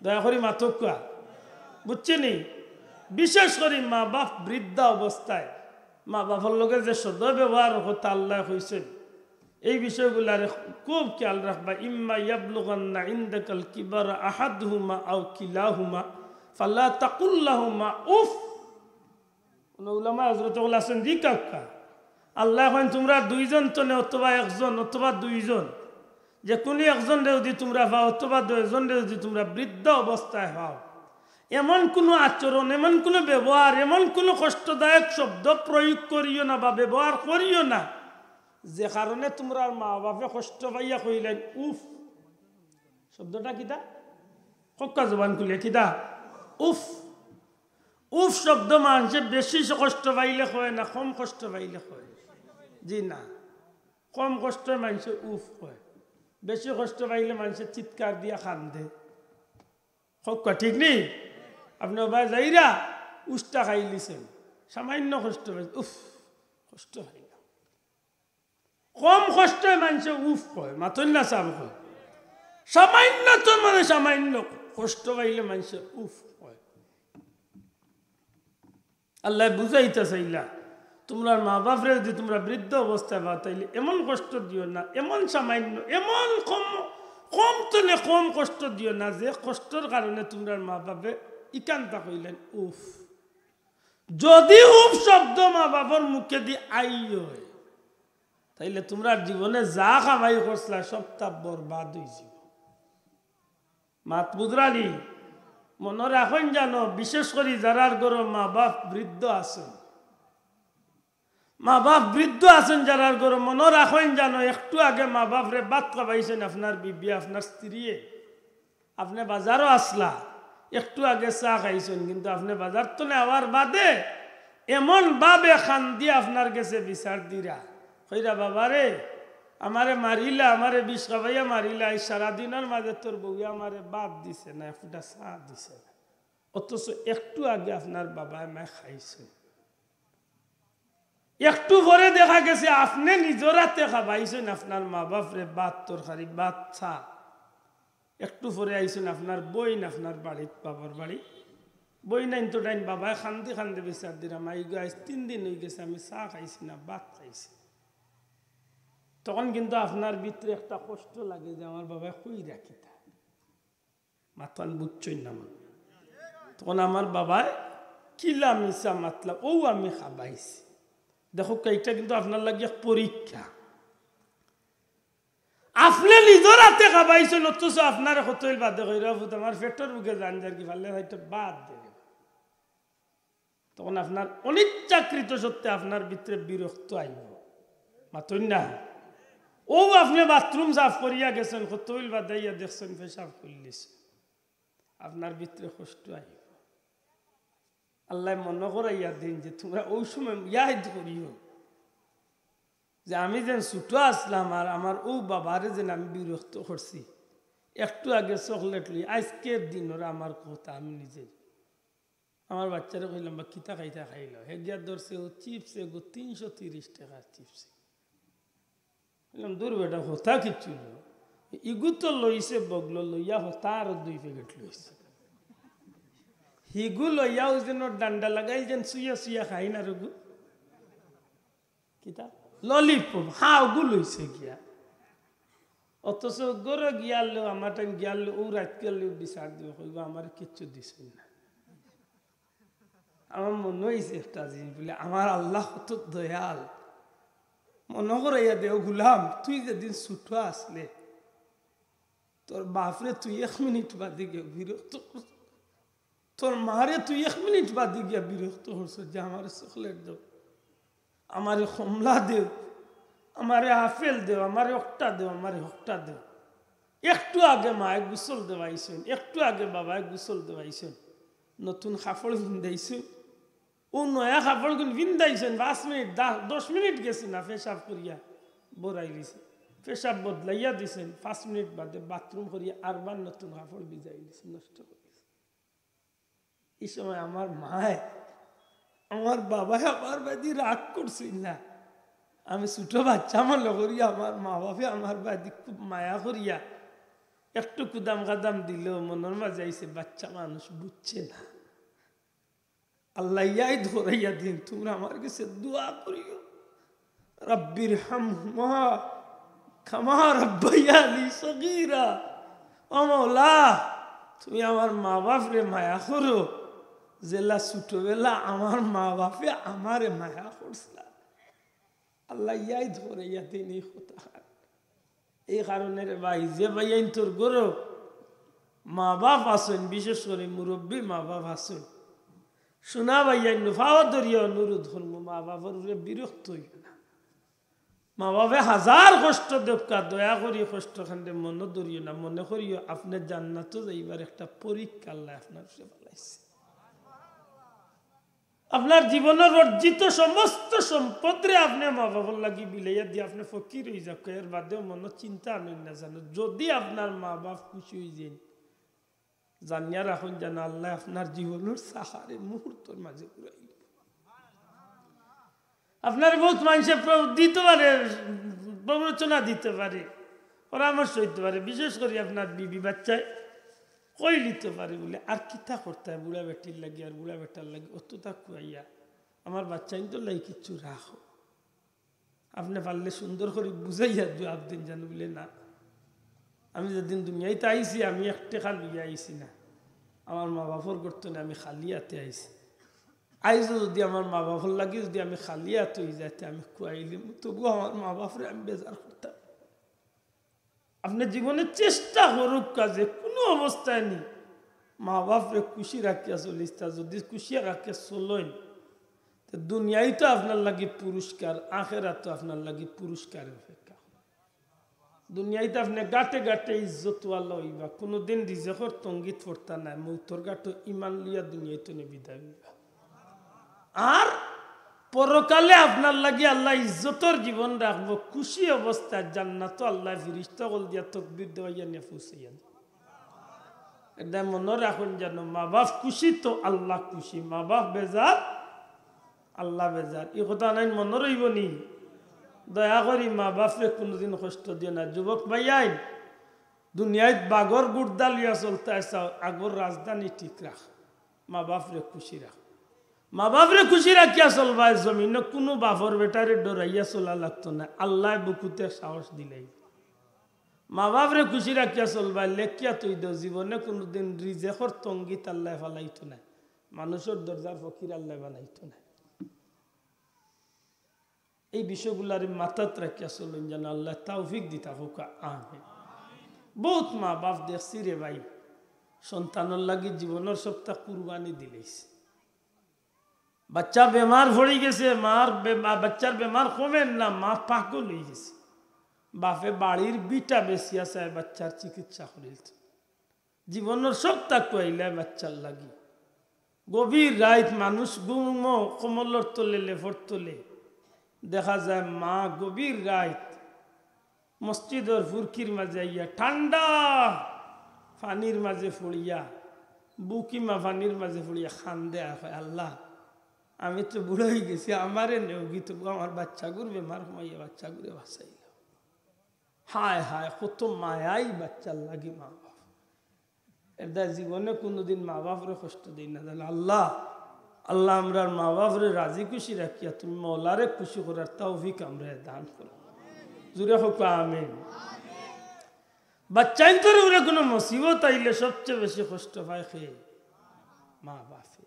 দয়া করি মাতউক্কা। বুঝছি নি? বিশেষ করি মা বাপ বৃদ্ধা অবস্থায় মা বাপর লগে যে সদ ব্যবহার কথা আল্লায় কইছইন, এই বিষয়গুলারে খুব খেয়াল রাখবা। "ইম্মা ইয়াবলুগান্না ইনদাকাল কিবারা আহাদুহুমা আও কিলাহুমা ফালা তাকুল লাহুমা উফ।" কুনু উলামায়ে হযরত অকল আছইন, জি কাউক্কা। আল্লায় কইন, "তুমরা দুইজন তনে অথবা একজন অথবা দুইজন, যে কুনু একজনরে যুদি তুমরা পাও অথবা দুইজনরে যুদি তুমরা বৃদ্ধ অবস্থায় পাও, এমন কুনু আচরণ, এমন কুনু ব্যবহার, এমন কুনু কষ্টদায়ক শব্দ প্রয়োগ করিও না বা ব্যবহার করিও না, যে কারণে তুমরার মা বাপে কষ্ট পাইয়া কইলাইন, 'উফ।'" শব্দটা কিতা? কউক্কা জবান খুলিয়া, কিতা? উফ। উফ শব্দ মানষে বেশি কষ্ট পাইলে কয় না, কম কষ্ট পাইলে কয়? জি না, কম কষ্টে মানষে উফ কয়। বেশি কষ্ট পাইলে মানষে চিৎকার দিয়া কান্দে। কউক্কা, ঠিক নি? আপনে অবায় যাইরা উষ্টা খাইলিছেন, সামান্য কষ্ট পাইছেন, উফ, কষ্ট পাইলাম। কম কষ্টে মানষে উফ কয়, মাতইন না সাব কয়। সামান্য তো মানে সামান্য কষ্ট পাইলে মানষে উফ কয়। আল্লায় বুঝাইতা চাইলা, তুমরার মা বাপরে যুদি তুমরা বৃদ্ধ অবস্থায় পাও, তাইলে এমন কষ্ট দিও না, এমন সামান্য, এমন কম, কম তনে কম কষ্ট দিও না, যে কষ্টর কারণে তুমরার মা বাপে ইখানতা কইলেন উফ। যুদি উফ শব্দ মা বাপর মুখেদি আই অয়, তাইলে তুমরার জীবনে যা কামাই করছলা, সবতা বরবাদ অইযিবো। মাত বুঝরানি? মনো রাখইন জানো, বিশেষ করি যারার ঘরো মা বাপ বৃদ্ধ আছইন, মা বাপ বৃদ্ধ আছইন যারার ঘরো, মনো রাখইন জানো, একটু আগে মা বাপরে ভাত খাবাইছইন আপনার বিবিয়ে, আপনার স্ত্রীয়ে, আপনে বাজারো আছলা, একটু আগে চা খাইছইন, কিন্তু আপনে বাজার তনে আওয়ার বাদে এমন ভাবে কান্দিয়া আপনার গেছে বিচার দিরা, কইরা, "বাবারে, আমারে মারিলা, আমারে বিষ খাবাইয়া মারিলা, এই সারাদিনর মাঝে তোর বউয়ে আমারে ভাত দিছে না, এক ফুটা চা দিছে না।" অথচ একটু আগে আপনার বাবায় মায় খাইছইন। একটু পরে দেখা গেছে আপনে নিজর আতে খাবাইছইন আপনার মা বাপরে ভাত, তরকারি, ভাত, চা। একটু পরে আইছইন আপনার বইন আপনার বাড়িত, বাবার বাড়ি। বইনাইন তো ডাইন বাবায় কান্দি কান্দি বিচার দিরা, "মাইগো, আইজ তিন দিন অইগেছে আমি চা খাইছি না, ভাত খাইছি।" তখন কিন্তু আপনার ভিতরে একটা কষ্ট লাগে যে, "আমার বাবায় কইরা কিতা?" মাতখান বুঝছইন না মনে। তখন আমার বাবায় কিলা মিছা মাতলা, অউ আমি খাবাইছি। দেখউক্কা, ইটা কিন্তু আপনার লাগি এক পরীক্ষা। আপনে নিজর আতে খাবাইছইন, অথচ আপনারে কতইল বাদে কইরা, "পুত, আমার পেটর ভুকে জান যারগি, পারলে ভাত দে।" তখন আপনার অনিচ্ছাকৃত সত্ত্বে আপনার ভিতরে বিরক্ত আইবো। মাতইন না? অউ আপনে বাথরুম সাফ করিয়া গেছইন, কতইল বাদে আইয়া দেখছইন পেশাব করিলিছইন, আপনার ভিতরে কষ্ট আইবো। আল্লায় মনো করাইয়া দেইন যে তুমরা অউ সময় ইয়াদ করিও যে আমি যেন ছুটো আছলাম আর আমার অউ বাবারে যেন আমি বিরক্ত করছি। একটু আগে চকলেট লই, আইজকের দিনর আমার কথা আমি নিজে আমার বাচ্চারে কইলাম, "বা কিতা খাইতা খাইলো?" হে গিয়া ধরছে অউ চিপস এগু, তিনশো তিরিশ টেকার চিপস। কইলাম, "দূর বেটা, হতা কিচ্ছু না। ইগু তো লইছে বগলো, লইয়া হতা আরো দুই প্যাকেট লইছে। হিগু লইয়া অউ যেন ডান্ডা লাগাইল যেন চুইয়া চুইয়া খাইন আর অগু।" কিতা? ললিপপ, হা, অগু লইছে গিয়া। অথচ ঘরো গিয়ারলেও, আমার টাইম গিয়ারলেও, অউ রাইত গিয়ারলেও বিচার দিবো, কইবো, "আমারে কিচ্ছু দিছইন না।" আমার মনো অইছে একটা জিনিস, বুলে, "আমার আল্লাহ কত দয়াল।" মনো করাইয়া দেও, "গুলাম, তুই যেদিন ছুটো আছলে, তোর বাপরে তুই এক মিনিট বাদে গিয়া বিরক্ত করছস, তোর মারে তুই এক মিনিট বাদে গিয়া বিরক্ত করছস যে আমারে চকলেট দেও, আমারে কমলা দেও, আমারে আপেল দেও, আমারে অকটা দেও, আমারে হকটা দেও।" একটু আগে মায়ে গোসল দেওয়াইছইন, একটু আগে বাবায় গোসল দেওয়াইছইন, নতুন কাপড় পিন্দাইছইন, অউ নয়া কাপড়গুন পিন্দাইছইন, পাঁচ মিনিট, দা-, দশ মিনিট গেছে না, পেশাব করিয়া বরাইলিছে, পেশাব বদলাইয়া দিছইন, পাঁচ মিনিট বাদে বাথরুম করিয়া আরবার নতুন কাপড় ভিজাইলিছে, নষ্ট করিলিছে। ই সময় আমার মায়, আমার বাবায় আমার বায়দি রাগ করছইন না। আমি ছুটো বাচ্চা মনো করি, আমার মা বাপে আমার বায়দি খুব মায়া করিয়া একটু কুদাম কাদাম দিলেও মনর মাঝে আইছে, বাচ্চা মানুষ বুঝছে না। আল্লায় ইয়াদ করাইয়া দেইন, তুমরা আমার গেছে দোয়া করিও। "রাব্বির হামহুমা কামা রাব্বায়ানি সগীরা।" ও মাওলা, তুমি আমার মা বাপরে মায়া করো, যেলা ছুটোবেলা আমার মা বাপে আমারে মায়া করছলা। আল্লায় ইয়াদ করাইয়া দেইন ই কথা। এই কারণে রে ভাই, যে ভাইয়াইন্তর ঘরো মা বাপ আছইন, বিশেষ করি মুরব্বি মা বাপ আছইন, সোনা ভাইয়াইন, ফাও ধরিয়া অনুরোধ করমু, মা বাপর উপরে বিরক্ত অইও না। মা বাপে হাজার কষ্ট দেউক্কা, দয়া করি কষ্ট খানরে মনো ধরিও না, মনে করিও আপনে জান্নাতো যাইবার একটা পরীক্ষা আল্লায় আপনার উপরে ফালাইছে। আপনার জীবনর অর্জিত সমস্ত সম্পদরে আপনে মা বাফর লাগি বিলাইয়া দিয়া আপনে ফকির অইযাউক্কা, এর বাদেও মনো চিন্তা আনইন না জানো। যুদি আপনার মা বাফ খুশি অইযাইন, জানিয়া রাখইন জানো আল্লায় আপনার জীবনর চাকারে মুহূর্তর মাঝে ঘুরাইল। আপনারে বউত মানষে প্র-, দিতো পারে, প্ররোচনা দিতো পারে, পরামর্শ দিতো পারে, বিশেষ করি আপনার বিবি বাচ্চায় কইলিতো পারে বুলে, আর কিতা করতায় বুড়া বেটির লাগি আর বুড়া বেটার লাগি অততা খুয়াইয়া আমার বাচ্চাইন্তর লাগি কিচ্ছু রাখো। আপনে পারলে সুন্দর করি বুঝাইয়া জুয়াব দিন জানো বুলে, না, আমি যেদিন দুনিয়াইত আইছি আমি এক টেকা লইয়া আইছি না, আমার মা বাফর ঘর তনে আমি খালি আতে আইছি। আইজও যুদি আমার মা বাফর লাগি যুদি আমি খালি আত অইযাই তে আমি খুয়াইলিমু, তবু আমার মা বাফরে আমি বেজার করতাম। আপনে জীবনে চেষ্টা করউক্কা যে কুনু অবস্থায় নি মা বাফরে খুশি রাখিয়া চলিতা, যুদি খুশি রাখিয়া চলইন, তে দুনিয়াইত আপনার লাগি পুরস্কার, আখেরাতও আপনার লাগি পুরস্কারর অপেক্ষা। দুনিয়াইত আপনে গাটে গাটে ইজ্জতওয়ালা অইবা, কুনুদিন রিজেকর তঙ্গিত পড়তা নায়, মউতর গাটো ইমান লইয়া দুনিয়াইত নে বিদায় অইবা। আর পরকালে আপনার লাগি আল্লায় ইজ্জতর জীবন রাখবো, খুশি অবস্থায় জান্নাতো আল্লায় ফিরিস্তা অকল দিয়া তকবির দেওয়াইয়া নিয়া পৌঁছাইয়া দিবা। এটা মনো রাখইন জানো, মা বাফ খুশি তো আল্লাহ খুশি, মা বাফ বেজার আল্লাহ বেজার। ই কথা নাইন মনো রইবো নি? দয়া করি মা বাফরে কুনুদিন কষ্ট দিও না। যুবক ভাইয়াইন, দুনিয়াইত বাঘর গুর্দা লইয়া চলতায় চাও, আগর রাজধানী ঠিক রাখ, মা বাফরে খুশি রাখ। মা বাফরে খুশি রাখিয়া চলবায়, জমিনো কুনু বাফর বেটারে ডরাইয়া চলা লাগতো নায়, আল্লায় বুকুতে সাহস দিলাইবা। মা বাফরে খুশি রাখিয়া চলবায়, লেখিয়া থই দেও, জীবনে কুনুদিন রিজেকর তঙ্গিত আল্লায় ফালাইতো নায়, মানুষর দরজার ফকির আল্লায় বানাইতো নায়। এই বিষয়গুলারে মাথাত রাখিয়া চলইন যেন আল্লায় তৌফিক দিতা হউকা। আমিন। বউত মা বাফ দেখছি রে ভাই, সন্তানর লাগি জীবনর সবটা কুরবানি দিলাইছে। বাচ্চা বেমার পড়ি গেছে, মার বে-, মা-, বাচ্চার বেমার কমের না, মা পাগল অইগেছে। বাফে বাড়ির ভিটা বেচিয়া চায় বাচ্চার চিকিৎসা করিলতো। জীবনর সবটা খুয়াইলায় বাচ্চার লাগি। গভীর রাইত মানুষ ঘুমো কম্বলর তলে, লেফর তলে, দেখা যায় মা গভীর রাইত মসজিদর ফুরকির মাঝে আইয়া ঠান্ডা পানির মাঝে পড়িয়া, বুকিমা পানির মাঝে পড়িয়া কান্দে আর কয়, "আল্লাহ, আমি তো বুড়া অইগেছি, আমারে নেওগি, তবু আমার বাচ্চাগুর বেমার কমাইয়া বাচ্চাগুরে বাঁচাইলাও।" হায় হায়, কত মায়াই বাচ্চার লাগি মা বাফ। এরদায় জীবনে কুনুদিন মা বাফরে কষ্ট দেই না, জানো আল্লাহ। আল্লাহ আমরার মা বাফরে রাজি খুশি রাখিয়া তুমি মওলারে খুশি করার তৌফিক আমরারে দান করো। জুরে কউকা আমিন। বাচ্চাইন্তর উপরে কুনু মুসিবত আইলে সবচে বেশি কষ্ট পায় কে? মা বাফে।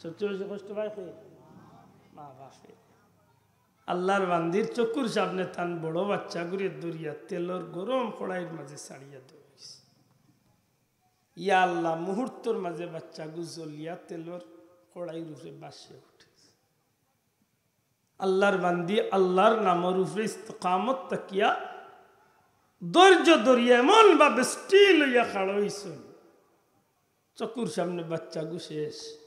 সবচে বেশি কষ্ট পায় কে? মা বাফে। আল্লার বান্দির চকুর সামনে তান বড় বাচ্চাগুরে ধরিয়া তেলর গরম কড়াইর মাঝে ছাড়িয়া দেওয়া অইছে। ইয়া আল্লাহ, মুহূর্তর মাঝে বাচ্চাগু জ্বলিয়া তেলর কড়াইর উপরে ভাসিয়া উঠে। আল্লার বান্দি আল্লার নামর উপরে ইস্তেকামত থাকিয়া ধৈর্য ধরিয়া এমন ভাবে স্থির অইয়া খাড়া অইছইন, চকুর সামনে বাচ্চাগু শেষ।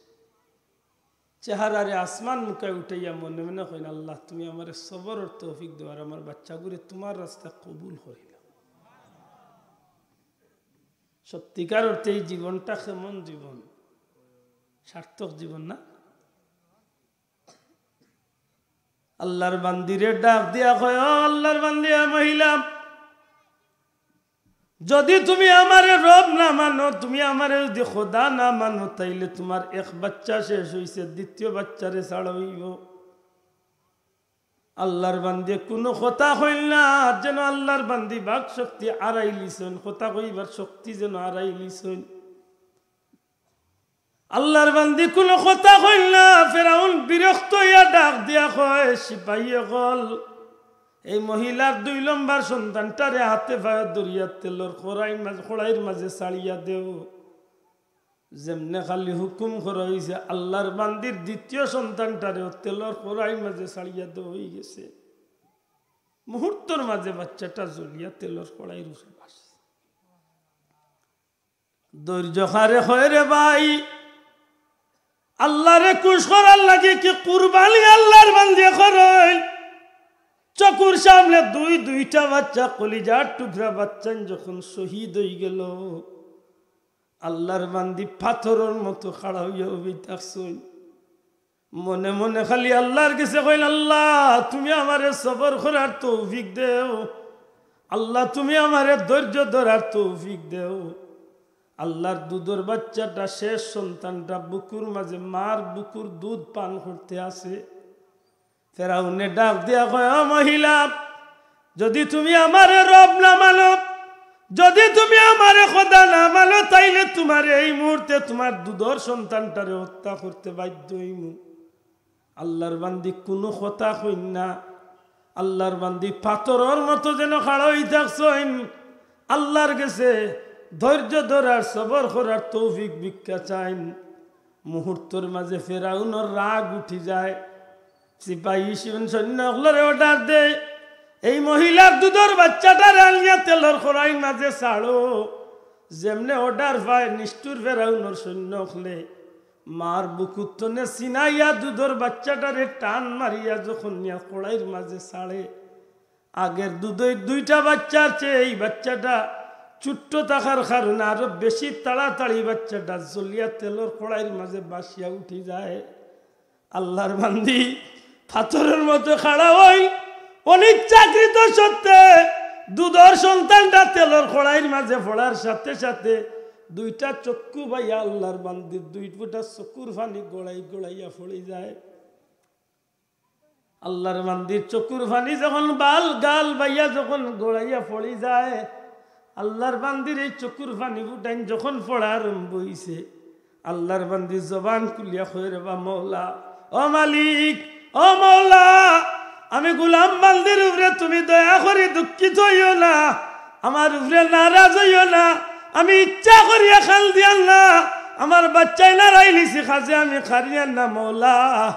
চেহারারে আসমান মুখায় উঠাইয়া মনে মনে কইন, "আল্লাহ, তুমি আমারে সবরর তৌফিক দেও, আর আমার বাচ্চাগুরে তুমার রাস্তায় কবুল করিলাও।" সত্যিকার অর্থে এই জীবনটা কেমন জীবন? সার্থক জীবন না? আল্লার বান্দিরে ডাক দিয়া কয়, "ও আল্লার বান্দি, এ মহিলা, যদি তুমি আমারে রব না মানো, তুমি আমারে যদি খোদা না মানো, তাইলে তুমার এক বাচ্চা শেষ অইছে, দ্বিতীয় বাচ্চারে ছাড়া অইবো।" আল্লার বান্দিয়ে কুনু কথা কইল না, যেন আল্লার বান্দি বাক শক্তি হারাইলিছইন, কথা কইবার শক্তি যেন হারাইলিছইন। আল্লার বান্দি কুনু কথা কইল না। ফেরাউন বিরক্ত অইয়া ডাক দিয়া কয়, "সিপাহী অকল, এই মহিলার দুই লম্বর সন্তানটারে হাতে পায়ে ধরিয়া তেলর কড়াইর মাঝে, কড়াইর মাঝে ছাড়িয়া দেও।" যেমনে খালি হুকুম করা অইছে, আল্লার বান্দির দ্বিতীয় সন্তানটারেও তেলর কড়াইর মাঝে ছাড়িয়া দেওয়া অইগেছে। মুহূর্তর মাঝে বাচ্চাটা জ্বলিয়া তেলর কড়াইর উপরে ভাসছে। ধৈর্য কারে কয় রে ভাই, আল্লাহরে খুশ করার লাগি কি কুরবানি আল্লাহর বান্দিয়ে করইন। চকুর সামনে দুই দুইটা বাচ্চা, কলিজার টুকরা বাচ্চাইন যখন শহীদ অইগেলো, আল্লাহর বান্দি পাথরর মতো খাড়া অইয়া উবি থাকছইন। মনে মনে খালি আল্লাহর গেছে কইন, "আল্লাহ, তুমি আমারে সবর করার তৌফিক দেও। আল্লাহ, তুমি আমারে ধৈর্য ধরার তৌফিক দেও।" আল্লাহর দুধর বাচ্চাটা, শেষ সন্তানটা বুকুর মাঝে, মার বুকুর দুধ পান করতে আছে। ফেরাউনে ডাক দিয়া কয়, "ও মহিলা, যদি তুমি আমারে রব না মানো, যদি তুমি আমারে খোদা না মানো, তাইলে তুমারে এই মুহূর্তে তুমার দুধর সন্তানটারে হত্যা করতে বাধ্য অইমু।" আল্লাহর বান্দি কুনু কথা কইন না। আল্লাহর বান্দি পাথরর মতো যেন খাড়া অই থাকছইন। আল্লাহর গেছে ধৈর্য ধরার, সবর করার তৌফিক ভিক্ষা চাইন। মুহূর্তর মাঝে ফেরাউনর রাগ উঠি যায়। সিপাহী সৈন্য অকলরে order দেয়, "এই মহিলার দুধর বাচ্চাটারে আনিয়া তেলর কড়াইর মাঝে ছাড়ো।" যেমনে order পায়, নিষ্ঠুর ফেরাউনর সৈন্য অকলে মার বুকুর তনে ছিনাইয়া দুধর বাচ্চাটারে টান মারিয়া যখন নিয়া কড়াইর মাঝে ছাড়ে, আগের দুধর দুইটা বাচ্চার চেয়ে এই বাচ্চাটা ছোট্ট থাকার কারণে আরো বেশি তাড়াতাড়ি বাচ্চাটা জ্বলিয়া তেলর কড়াইর মাঝে ভাসিয়া উঠি যায়। আল্লাহর বান্দি পাথরর মতো খাড়া অইন, অনিচ্ছাকৃত সত্ত্বে দুধর সন্তানটা তেলর কড়াইর মাঝে পড়ার সাথে সাথে দুইটা চক্ষু বাইয়া আল্লাহর বান্দির দুই ফুটা চকুর পানি গড়াই গড়াইয়া পড়ি যায়। আল্লাহর বান্দির চকুর পানি যখন বাল গাল বাইয়া যখন গড়াইয়া পড়ি যায়, আল্লাহর বান্দির এই চকুর পানি ফুটাইন যখন পড়া আরম্ভ অইছে, আল্লাহর বান্দি জবান খুলিয়া কয়, "রে বা মওলা, ও মালিক, ও মওলা, আমি গোলাম বান্দির উপরে তুমি দয়া করি দুঃখিত অইও না, আমার উপরে নারাজ অইও না, আমি ইচ্ছা করিয়া কান্দিয়ার না, আমার বাচ্চাইন হারাইলিছি, কাজে আমি কান্দিয়ার না মওলা।"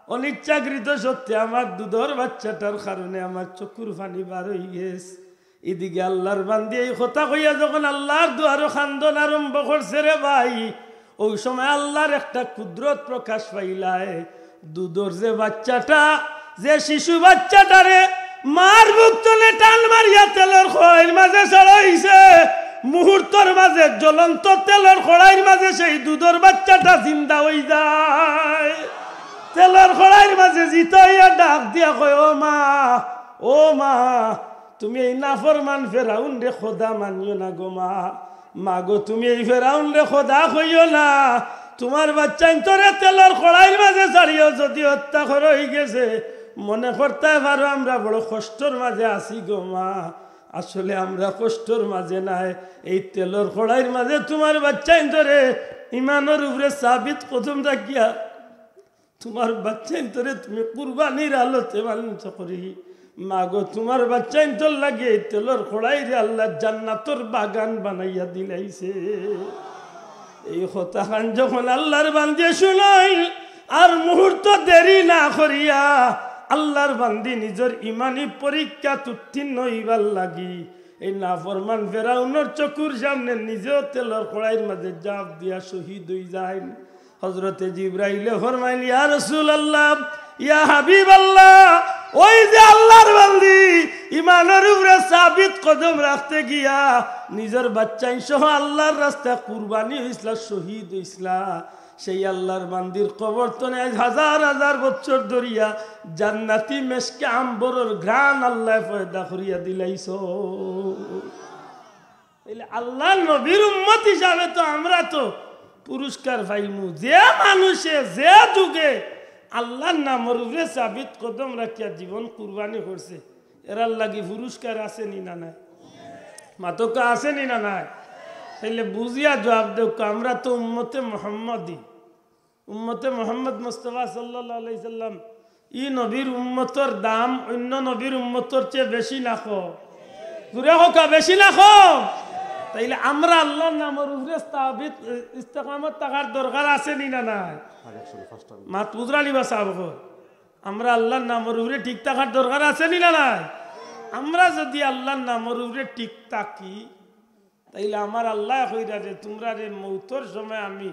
অনিচ্ছাকৃত সত্ত্বে আমার দুধর বাচ্চাটার কারণে আমার চকুর পানি বার অই গেছে। এদিকে আল্লাহর বান্দি এই কথা কইয়া যখন আল্লাহর দুয়ারো কান্দন আরম্ভ করছে রে ভাই, ওই সময় আল্লাহর একটা কুদরত প্রকাশ পাইলায়। দুধর যে বাচ্চাটা, যে শিশু বাচ্চাটারে মার বুক তনে টান মারিয়া তেলর কড়াইর মাঝে ছাড়া অইছে, মুহূর্তর মাঝে জ্বলন্ত তেলর কড়াইর মাঝে সেই দুধর বাচ্চাটা জিন্দা অই যায়। তেলর কড়াইর মাঝে জিতা অইয়া ডাক দিয়া কয়, "ও মা, ও মা, তুমি এই নাফরমান ফেরাউনরে খোদা মানিও না গো মা। মা গো, তুমি এই ফেরাউনরে খোদা কইও না। তুমার বাচ্চাইন্তরে তেলর কড়াইর মাঝে ছাড়িয়া যদি হত্যা করা অই গেছে, মনে করতায় পারো আমরা বড় কষ্টর মাঝে আছি গো মা। আসলে আমরা কষ্টর মাঝে নায়, এই তেলর কড়াইর মাঝে তুমার বাচ্চাইন্তরে ইমানর উপরে সাবিত কদম রাখিয়া তুমার বাচ্চাইন্তরে তুমি কুরবানির আলোতে মানুষ করি। মা গো, তুমার বাচ্চাইন্তর লাগি এই তেলর কড়াইরে আল্লাহ জান্নাতর বাগান বানাইয়া দিলাইছে।" এই কথাখান যখন আল্লাহর বান্দিয়ে শুনইন, আর মুহূর্ত দেরি না করিয়া আল্লাহর বান্দি নিজর ইমানি পরীক্ষাত উত্তীর্ণ অইবার লাগি এই নাফরমান ফেরাউনর চকুর সামনে নিজেও তেলর কড়াইর মাঝে ঝাঁপ দিয়া শহীদ অই যাইন। হযরতে জিব্রাইলে ফরমাইন, "ইয়া রাসূলুল্লাহ, ইয়া হাবিবাল্লাহ, ওই যে আল্লাহর বান্দি ইমানর উপরে সাবিত কদম রাখতে গিয়া নিজর বাচ্চাইন সহ আল্লাহর রাস্তায় কুরবানি অইছলা, শহীদ অইছলা, সেই আল্লাহর বান্দির কবর তনে আইজ হাজার হাজার বছর ধরিয়া জান্নাতি মেশকে আম্বরর ঘ্রাণ আল্লায় পয়দা করিয়া দিলাইছইন।" তাইলে আল্লাহর নবীর উম্মত হিসাবে তো আমরা তো পুরস্কার পাইমু। যে মানুষে যে যুগে আল্লাহর নামর উপরে সাবিত কদম রাখিয়া জীবন কুরবানি করছে, এরার লাগি পুরস্কার আছে নি না নাই? মাতকা আছে নি না নাই? তাইলে বুঝিয়া জবাব দেউক্কা, আমরা তো উম্মতে মোহাম্মদী। উম্মতে মোহাম্মদ মুস্তাফা সাল্লাল্লাহু আলাইহি সাল্লাম, ই নবীর উম্মতর দাম অন্য নবীর উম্মতর চেয়ে বেশি না কম? জুরে কউক্কা, বেশি না কম? তাইলে আমরা আল্লাহর নামর উপরে সাবিত ইস্তেকামত থাকার দরকার আছে নি না নাই? মাত বুঝরা নি বা সাব অকল? আমরা আল্লাহর নামর উপরে ঠিক থাকার দরকার আছে নি না নাই? আমরা যদি আল্লাহর নামর উপরে ঠিক থাকি, তাইলে আমার আল্লায় কইরা যে, "তুমরারে মউতর সময় আমি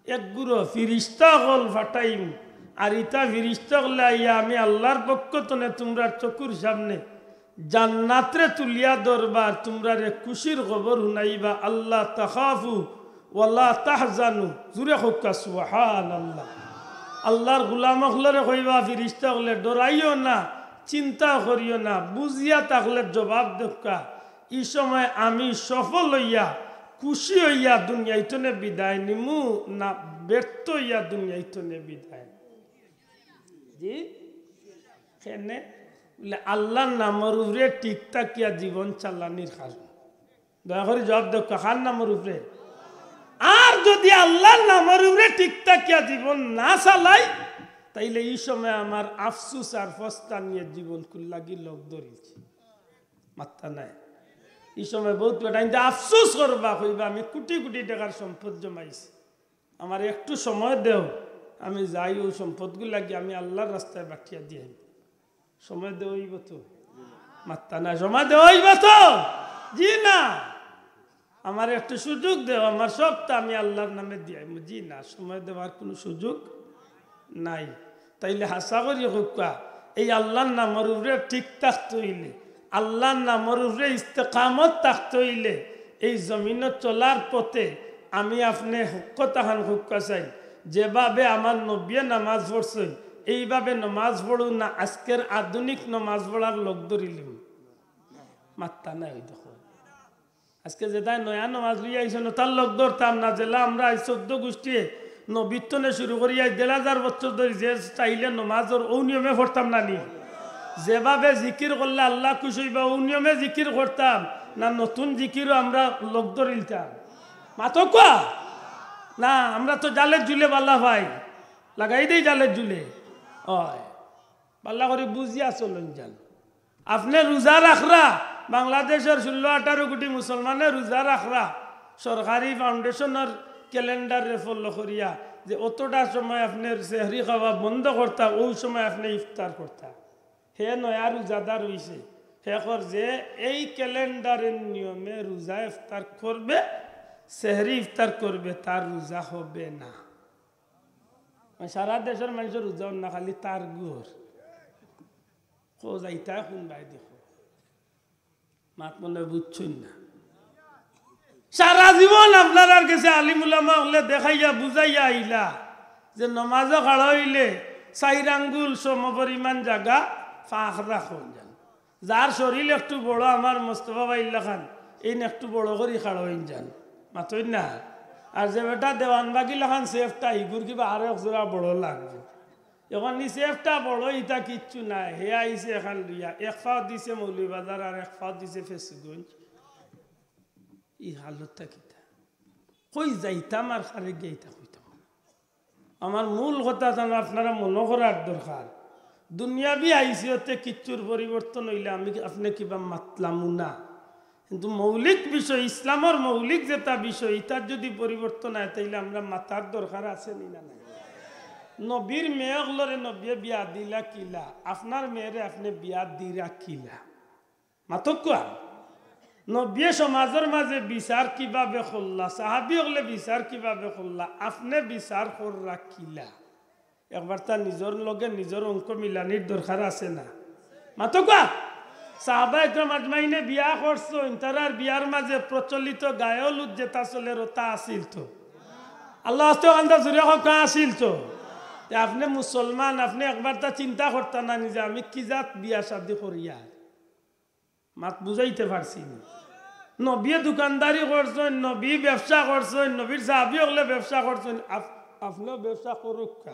এক গুরু ফিরিস্তা অকল ফাটাইমু, আর ইতা ফিরিস্তা অকলে আইয়া আমি আল্লাহর পক্ষ তনে তুমরার চকুর সামনে জান্নাতরে তুলিয়া ধরবা, আর তুমরারে খুশির খবর হুনাইবা, আল্লা তাখাফু ওয়ালা তাহজানু। জুরে কউক্কা সুবহানাল্লাহ। আল্লাহর গুলাম অকলরে কইবা ফিরিস্তা অকলে, ডরাইও না, চিন্তা করিও না, বুঝিয়া থাকলে জবাব দেউক্কা। ই সময় আমি সফল অইয়া, খুশি অইয়া দুনিয়াইতনে বিদায় নিমু না ব্যর্থ অইয়া দুনিয়াইতনে বিদায়? জি, কেনে? বলে, আল্লাহর নামর উপরে ঠিক থাকিয়া জীবন চালানির কারণে। দয়া করি জবাব দেউক্কা, কার নামর উপরে? আর যদি আল্লাহর নামর উপরে ঠিক থাকিয়া জীবন না চালাই, তাইলে ই সময় আমার আফসুস আর পস্তানিয়ে জীবন কুল্লাগি লগ ধরিলছে। মাত্তা নাই। ই সময় বউত বেটাইন্তে আফসুস করবা, কইবা, "আমি কুটি কুটি টেকার সম্পদ জমাইছি, আমারে একটু সময় দেও, আমি যাই অউ সম্পদগুলাগি আমি আল্লাহর রাস্তায় বাটিয়া দিয়া আইমু।" সময় দেওয়া অইবো তো? মাত্তা নাই, সময় দেওয়া অইবো তো? জি না। "আমারে একটু সুযোগ দেও, আমার সবটা আমি আল্লাহর নামে দিয়া আইমু।" জি না, সময় দেওয়ার কুনু সুযোগ নাই। তাইলে হাছা করি কউক্কা, এই আল্লাহর নামর উপরে ঠিক থাকতে অইলে, আল্লাহর নামর উপরে ইস্তেকামত থাকতে অইলে, এই জমিনো চলার পথে আমি আপনে হক কথাখান কউক্কা চাই, যেভাবে আমার নবিয়ে নামাজ পড়ছইন, এইভাবে নামাজ পড়ুন না, আজকের আধুনিক নামাজ পড়ার লগ ধরিলিমু। মাত্তা নাই, অউ দেখো। আজকে যেতায় নয়া নমাজ লইয়া আইছইন, তার লগ ধরতাম না, যেলা আমরা আইজ চৌদ্দ গুষ্টিয়ে নবীর তনে শুরু করি আইজ দেড় হাজার বছর ধরি যে স্টাইলে নমাজ অর, অউ নিয়মে পড়তাম না নি? যেভাবে জিকির করলে আল্লাহ খুশি অইবা, অউ নিয়মে জিকির করতাম না, নতুন জিকিরও আমরা লগ ধরিলতাম? মাতউক্কা না, আমরা তো জালের জুলে বালা পাই, লাগাই দেই জালের জুলে। অয়, বালা করি বুঝিয়া চলইন যান। আপনে রোজা রাখরা, বাংলাদেশর ষোলো আঠারো কোটি মুসলমানে রোজা রাখরা, সরকারি ফাউন্ডেশনর ক্যালেন্ডাররে ফলো করিয়া যে অতটা সময় আপনে সেহরি খাওয়া বন্ধ করতা, অউ সময় আপনে ইফতার করতা। হে নয়া রোজাদার অইছে, হে কর যে এই ক্যালেন্ডারের নিয়মে রোজা ইফতার করবে, সেহরি ইফতার করবে, তার রোজা হবে না। সারা দেশর মানষর রোজা অর না, খালি তার গুর। কো যাইতা কুনবায় দেখো। মাত মনে বুঝছইন না। সারা জীবন আপনারার গেছে আলিম উলামা অকলে দেখাইয়া বুঝাইয়া আইলা যে নমাজো খাড়া অইলে চাইর আঙ্গুল সমপরিমাণ জাগা ফাঁক রাখইন যান। যার শরীল একটু বড়, আমার মোস্তফা ভাইর লাখান, এইন একটু বড় করি খাড়া অইন যান। মাতইন না। আর যে বেটা দেওয়ানবাগি লাখান সেফটা, ইগুর কিবা আরো এক জোড়া বড় লাগবো। এখন নি সেফটা বড়, ইতা কিচ্ছু নাই। হে আইছে এখান লইয়া, এক পাও দিছে মৌলভীবাজার আর এক পাও দিছে ফেঞ্চুগঞ্জ। ই হালতটা কিতা? কই যাইতাম আর কারে গিয়া ইতা কইতাম? আমার মূল কথা যেন আপনারা মনো করার দরকার। দুনিয়াবি হাইসিয়তে কিচ্ছুর পরিবর্তন অইলে আমি কি, আপনে কিবা মাতলামু না। কিন্তু মৌলিক বিষয়, ইসলামর মৌলিক যেটা বিষয়, ইটার যদি পরিবর্তন অয়, তাইলে আমরা মাতার দরকার আছে নি না নাই? নবীর মেয়ে অকলরে নবিয়ে বিয়া দিলা কিলা, আপনার মেয়েরে আপনে বিয়া দিরা কিলা? মাতউক্কা। নবিয়ে সমাজর মাঝে বিচার কিভাবে করলা, সাহাবি অকলে বিচার কিভাবে করলা, আপনে বিচার কররা কিলা? একবার তা নিজর লগে নিজর অঙ্ক মিলানির দরকার আছে না? মাতউক্কা। সাহাবা একরাম আজমাইনে বিয়া করছইন, তারার বিয়ার মাঝে প্রচলিত গায়ে হলুদ যেটা চলের, ওটা আছিল তো? আল্লাহ আস্তে আন্দা জুড়ে হকা আছিল তো? তে আপনে মুসলমান, আপনে একবার তা চিন্তা করতা না নিজে, আমি কি জাত বিয়া শাদি করিয়ার? মাত বুঝাইতে পারছি নি? নবিয়ে দোকানদারি করছইন, নবী ব্যবসা করছইন, নবীর সাহাবি অকলে ব্যবসা করছইন, আপ-, আপনেও ব্যবসা করউক্কা।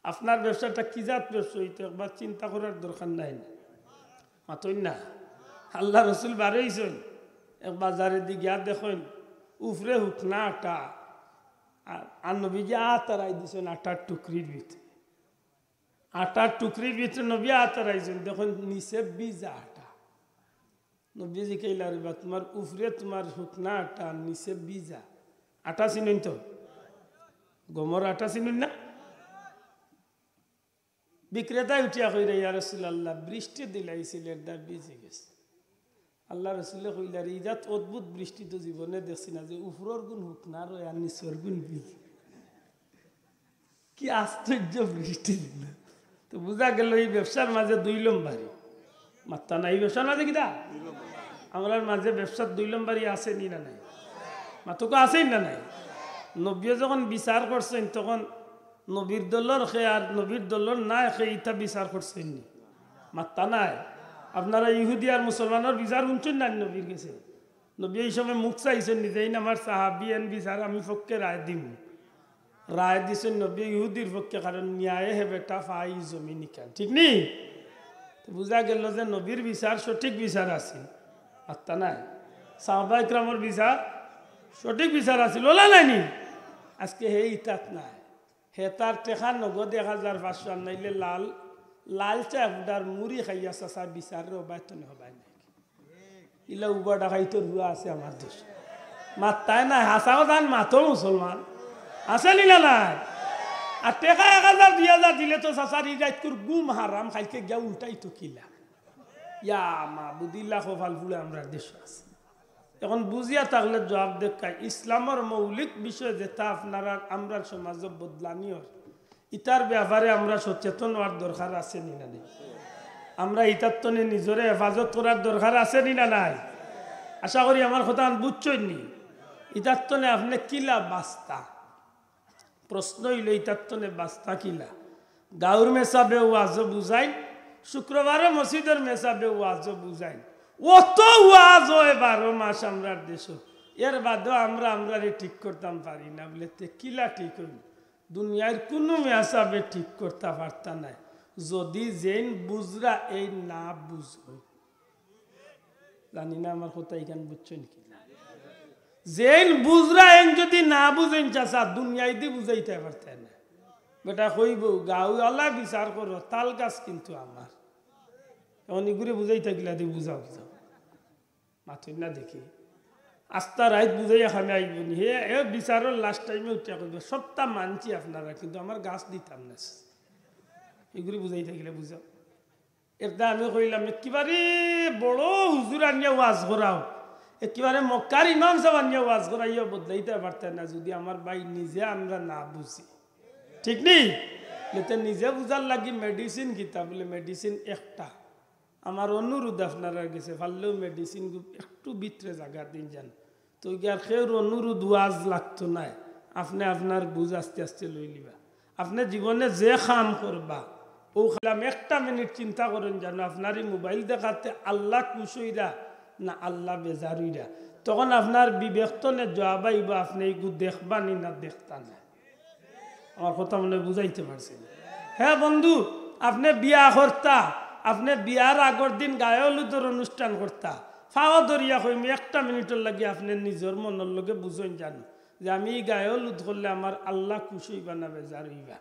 আপনার ব্যবসাটা কি জাত ব্যবসা অইতো একবার চিন্তা করার দরকার নাই নি? মাতইন না। আল্লাহ রসুল বারইছইন, এক বাজারেদি গিয়া দেখইন, উপরে হুকনা আটা, আর, আর নবীজি আত আরাই দিছইন আটার টুকরির ভিতরে। আটার টুকরির ভিতরে নবী আত আরাইছইন, দেখইন নিচে ভিজা আটা। নবী জিকাইলা, "রে বা, তুমার উপরে তুমার হুকনা আটা, নিচে ভিজা আটা চিনইন তো? গমর আটা চিনইন না?" বিক্রেতায় উঠিয়া কইরা, "ইয়া রাসূলুল্লাহ, বৃষ্টি দিলাইছিল, এরদায় ভিজি গেছে।" আল্লাহ রসুলে কইলা, "রে, ইজাত অদ্ভুত বৃষ্টি তো জীবনে দেখছি না, যে উপরর গুণ হুকনা রয় আর নিচর গুণ ভিজে।" কি আশ্চর্য বৃষ্টি দিল। তো বুঝা গেল এই ব্যবসার মাঝে দুই লম্বারি। মাত্তা নাই, এই ব্যবসার মাঝে কিতা? আমরার মাঝে ব্যবসার দুই লম্বারি আছে নি না নাই? মাতুকা আছে নি না নাই? নবীয়ে যখন বিচার করছেন, তখন নবীর দলর খে আর নবীর দলর না খে ইতা বিচার করছেন নি? মাত্তা নাই। আপনারা ইহুদি আর মুসলমানর বিচার শুনছেন না নবীর গেছে? নবী এই সময় মুখ চাইছেন নি যে, "এইন আমার সাহাবি, এন বিচার আমি পক্ষে রায় দিমু।" রায় দিছেন নবী ইহুদির পক্ষে, কারণ ন্যায় হে বেটা ফাই জমিন ইখান, ঠিক নি? তো বুঝা গেল যে নবীর বিচার সঠিক বিচার আছিল, মাত্তা নাই। সাহাবা ইকরামর বিচার সঠিক বিচার আছিল, অলা নায় নি? আজকে হে ইতাত নাই, হে তার টেকা নগদ এক হাজার পাঁচশো আর নাইলে লাল, লাল চা ফুডার মুড়ি খাইয়া চাচা বিচাররে অবায় তনে হবায় নাই। ইলা উবা ডাকাইতর হুয়া আছে আমার দেশ। মাত্তায় নাই, হাছা কথা মাতো মুসলমান। আছে নি না নাই? আর টেকা এক হাজার দুই হাজার দিলে তো চাচার ই রাইতকুর ঘুম হারাম, কাইলকে গিয়া উল্টাইতো কিলা। ইয়া মাবুদ, ইলা কপাল পুড়ে আমরার দেশ আছে। এখন বুঝিয়া থাকলে জবাব দেখাই, ইসলামর মৌলিক বিষয় যেটা আপনারা আমরার সমাজে বদলানি অর, ইতার ব্যাপারে আমরা সচেতন অওয়ার দরকার আছে নি না নাই? আমরা ইতার তনে নিজরে হেফাজত করার দরকার আছে নি না নাই? আশা করি আমার কথা বুঝছইন নি। ইতার তনে আপনে কিলা বাস্তা? প্রশ্ন অইল, ইতার তনে বাস্তা কিলা? গাউর মেসাবে ওয়াজও বুঝাইন, শুক্রবারও মসজিদর মেসাবে ওয়াজও বুঝাইন। অত ওয়াজ অয় বারো মাস আমরার দেশো, এর বাদেও আমরা আমরারে ঠিক করতাম পারি না। বলে, তে কিলা ঠিক অইল? দুনিয়ার কুনু মেসাবে ঠিক করতা পারতা নায়, যদি যেইন বুঝরা এইন না বুঝইন। জানি না আমার কথা ইখান বুঝছইন কি না। যেইন বুঝরা এইন যদি না বুঝইন চাচা, দুনিয়াইদি বুঝাইতায় পারতায় না। বেটা কইবো, "গাউআলা বিচার করো, তাল গাছ কিন্তু আমার।" এখন ইগুরে বুঝাইতা কিলাদি? বুঝাও, বুঝাও। মাতইন না দেখি। আস্তা রাইত বুঝাইয়া খামে আইবো নি। হে, হে বিচারর last time-এ উঠিয়া কইবো, "সবতা মানছি আপনারা, কিন্তু আমার গাছ দিতাম না।" ইগুরে বুঝাইতা কিলা? বুঝাও। এটা আমি কইলাম, একেবারে বড় হুজুর আনিয়া ওয়াজ করাও, একেবারে মক্কার ইমাম সাব আনিয়া ওয়াজ করাইয়া বদলাইতায় পারতায় না, যদি আমার ভাই নিজে আমরা না বুঝি। ঠিক নি? এতে নিজে বুঝার লাগি medicine কিতা? বলে, medicine একটা। আমার অনুরোধ আপনারার গেছে, পারলেও medicine group একটু ভিতরে জাগা দিন যান। তো ইয়ার কেউর অনুরোধ ওয়াজ লাগতো নায়, আপনে আপনার বুঝ আস্তে আস্তে লই লিবা। আপনে জীবনে যে কাম করবা, অউ কাম একটা মিনিট চিন্তা করইন জানো, আপনার ই মোবাইল দেখাতে আল্লাহ খুশ অইরা না আল্লাহ বেজার অইরা। তখন আপনার বিবেক তনে জবাব আইবো, আপনে ইগু দেখবা নি না দেখতা না। আমার কথা মনে বুঝাইতে পারছি না? হে বন্ধু, আপনে বিয়া করতা, আপনে বিয়ার আগর দিন গায়ে হলুদর অনুষ্ঠান করতা, পাও ধরিয়া কইমু, একটা মিনিটর লাগি আপনে নিজর মনর লগে বুঝইন জানো যে আমি ই গায়ে হলুদ করলে আমার আল্লাহ খুশ অইবা না বেজার অইবা।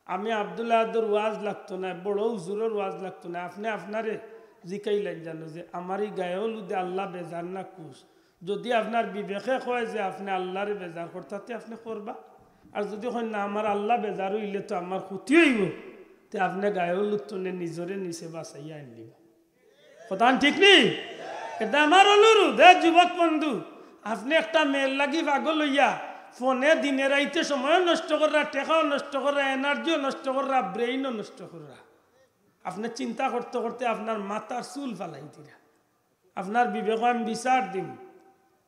আমি আব্দুল আহাদর ওয়াজ লাগতো না, বড় হুজুরর ওয়াজ লাগতো না, আপনে আপনারে জিকাইলাইন জানো যে আমার ই গায়ে হলুদে আল্লাহ বেজার না খুশ। যদি আপনার বিবেকে কয় যে আপনে আল্লাহরে বেজার করতা, তে আপনে করবা। আর যদি কইন না, আমার আল্লাহ বেজার অইলে তো আমার ক্ষতি অইবো, তে আপনে গায়ে হলুদ তনে নিজরে নিজে বাঁচাইয়া আইন দিবা। কথা ঠিক নি? এটা আমার অনুরোধ, এ যুবক বন্ধু, আপনে একটা মেয়ের লাগি পাগল অইয়া ফোনে দিনে রাইতে সময়ও নষ্ট কররা, টেকাও নষ্ট কররা, energy-ও নষ্ট কররা, brain-ও নষ্ট কররা। আপনে চিন্তা করতে করতে আপনার মাথার চুল ফালাই দিরা। আপনার বিবেক আমি বিচার দিমু।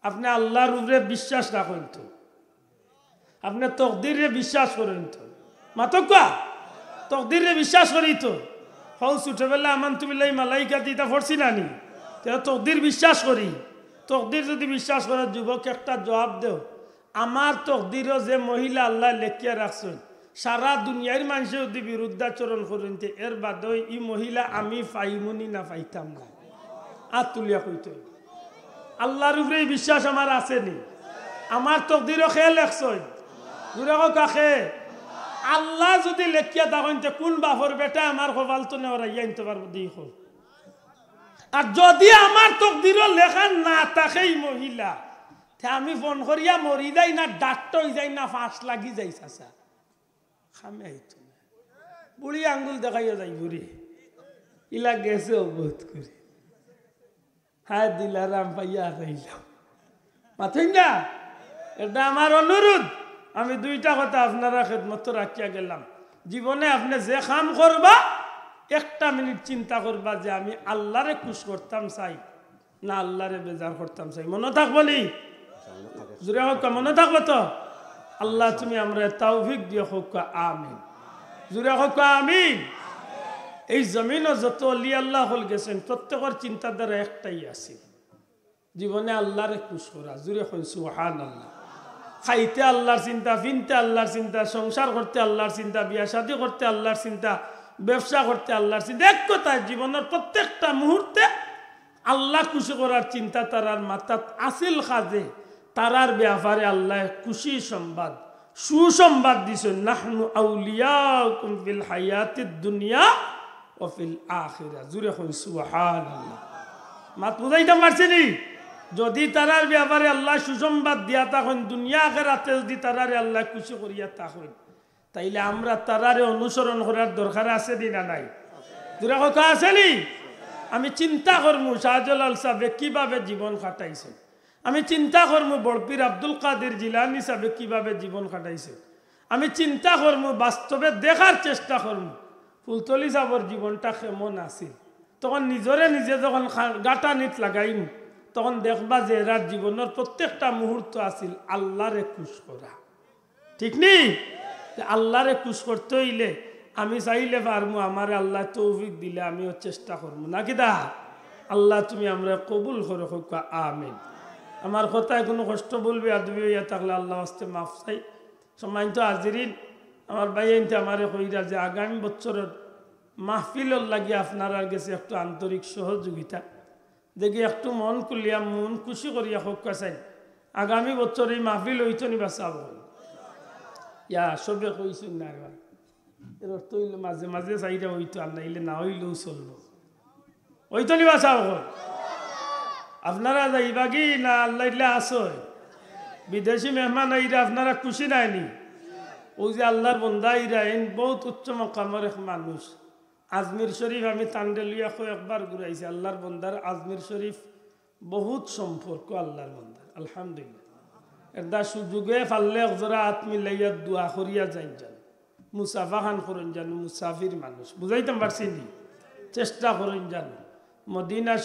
আপনে আল্লাহর উপরে বিশ্বাস রাখইন তো, আপনে তকদিররে বিশ্বাস করইন তো। মাতউক্কা, তকদিররে বিশ্বাস করি তো। হউ ছোটবেলা আমানতু বিল্লাহি মালাইকাতি ইতা পড়ছি না নি? তে তকদির বিশ্বাস করি। তকদির যদি বিশ্বাস করো, যুবক, একটা জবাব দেও। আমার তকদিরও যে মহিলা আল্লায় লেখিয়া রাখছইন, সারা দুনিয়ার মানষে যদি বিরুদ্ধাচরণ করইন, তে এর বাদেও ই মহিলা আমি পাইমু নি না পাইতাম না? আত তুলিয়া কইতো। আল্লাহর উপরে ই বিশ্বাস আমার আছে নি? আমার তকদিরও কে লেখছইন? জুরে কউক্কা কে? আল্লায় যদি লেখিয়া থাকইন, তে কুন বাপর বেটায় আমার কপাল তনে হরাইয়া আনতে পারবো? দেখো। আর যদি আমার তকদিরও লেখা না থাকে ই মহিলা, তে আমি ফোন করিয়া মরি যাই না, ডাক্তার অই যাই না, ফাঁস লাগি যাই চাচা। কামে আইতো না। বুড়ি আঙ্গুল দেখাইয়া যাইবো রে। ইলা গেছে অবধ করি। হায় দিলারাম পাইয়া হারাইলাম। মাতইন না? এটা আমার অনুরোধ। আমি দুইটা কথা আপনারার খেদমতো রাখিয়া গেলাম। জীবনে আপনে যে কাম করবা, একটা মিনিট চিন্তা করবা যে আমি আল্লারে খুশ করতাম চাই না আল্লারে বেজার করতাম চাই। মনো থাকবো নি? জুরে কউক্কা, মনো থাকবো তো? আল্লাহ, তুমি আমরারে তৌফিক দিও, কউক্কা আমিন। জুরে কউক্কা আমিন। এই জমিনো যত অলি আল্লাহ অকল গেছইন, প্রত্যেকর চিন্তাধারা একটাই আছিল, জীবনে আল্লারে খুশ করা। জুরে কইন সুবহানাল্লাহ। খাইতে আল্লার চিন্তা, ফিনতে আল্লার চিন্তা, সংসার করতে আল্লার চিন্তা, বিয়া শাদী করতে আল্লার চিন্তা, ব্যবসা করতে আল্লার চিন্তা। এক কথায় জীবনর প্রত্যেকটা মুহূর্তে আল্লা খুশি করার চিন্তা তারার মাথাত আছিল। কাজে তারার ব্যাপারে আল্লায় খুশি সংবাদ, সুসংবাদ দিছইন, "নাহনু আউলিয়াউকুম ফিল হায়াতিদ দুনিয়া ওয়া ফিল আখিরা।" জুরে কইন সুবহানাল্লাহ। মাত বুঝাইতাম পারছি নি? যদি তারার ব্যাপারে আল্লায় সুসংবাদ দিয়া থাকইন, দুনিয়া আখেরাতে যদি তারারে আল্লায় খুশি করিয়া থাকইন, তাইলে আমরা তারারে অনুসরণ করার দরকার আছে নি না নাই? জুরে কউক্কা, আছে নি? আমি চিন্তা করমু শাহজালাল সাহেবে কিভাবে জীবন কাটাইছইন, আমি চিন্তা করমু বড়পীর আব্দুল কাদির জিলানী সাহেবে কিভাবে জীবন কাটাইছইন, আমি চিন্তা করমু, বাস্তবে দেখার চেষ্টা করমু ফুলতলি সাহেবর জীবনটা কেমন আছিল। তখন নিজরে নিজে যখন খা-, গাটানিত লাগাইমু, তখন দেখবা যে এরার জীবনর প্রত্যেকটা মুহূর্ত আছিল আল্লারে খুশ করা। ঠিক নি? তে আল্লারে খুশ করতে অইলে আমি চাইলে পারমু, আমারে আল্লায় তৌফিক দিলে আমিও চেষ্টা করমু। না কিতা? আল্লাহ, তুমি আমরারে কবুল করো, কউক্কা আমিন। আমার কথায় কুনু কষ্ট, ভুল, বেয়াদবি অইয়া থাকলে আল্লার ওয়াস্তে মাফ চাই। সম্মানিত হাজিরিন, আমার ভাইয়াইন্তে আমারে কইরা যে আগামী বছরর মাহফিলর লাগি আপনারার গেছে একটু আন্তরিক সহযোগিতা। দেখি একটু মন খুলিয়া, মন খুশি করিয়া কউক্কা চাইন, আগামী বছর এই মাহফিল অইতো নি বা সাব অকল? ইয়া, সবে কইছইন না রে ভাই। এর অর্থ অইলো মাঝে মাঝে চাইরা অইতো, আর নাইলে না অইলেও চলবো। অইতো নি বা সাব অকল? আপনারা যাইবাগি না আল্লাইল্লা আছইন? বিদেশি মেহমান আইরা আপনারা খুশি নায় নি? অউ যে আল্লার বন্দা আইরা, এইন বউত উচ্চ মকামর এক মানুষ। আজমির শরীফ আমি তানরে লইয়া কয়েকবার ঘুরাইছি। আল্লার বন্দার আজমির শরীফ বউত সম্পর্ক আল্লার বন্দার, আলহামদুলিল্লাহ। এরদায় সুযোগে পারলে একজরা আত মিলাইয়া দোয়া করিয়া যাইন যান, মুসাফা খান করইন যান, মুসাফির মানুষ, বুঝাইতাম পারছি নি? চেষ্টা করইন যান। মদিনা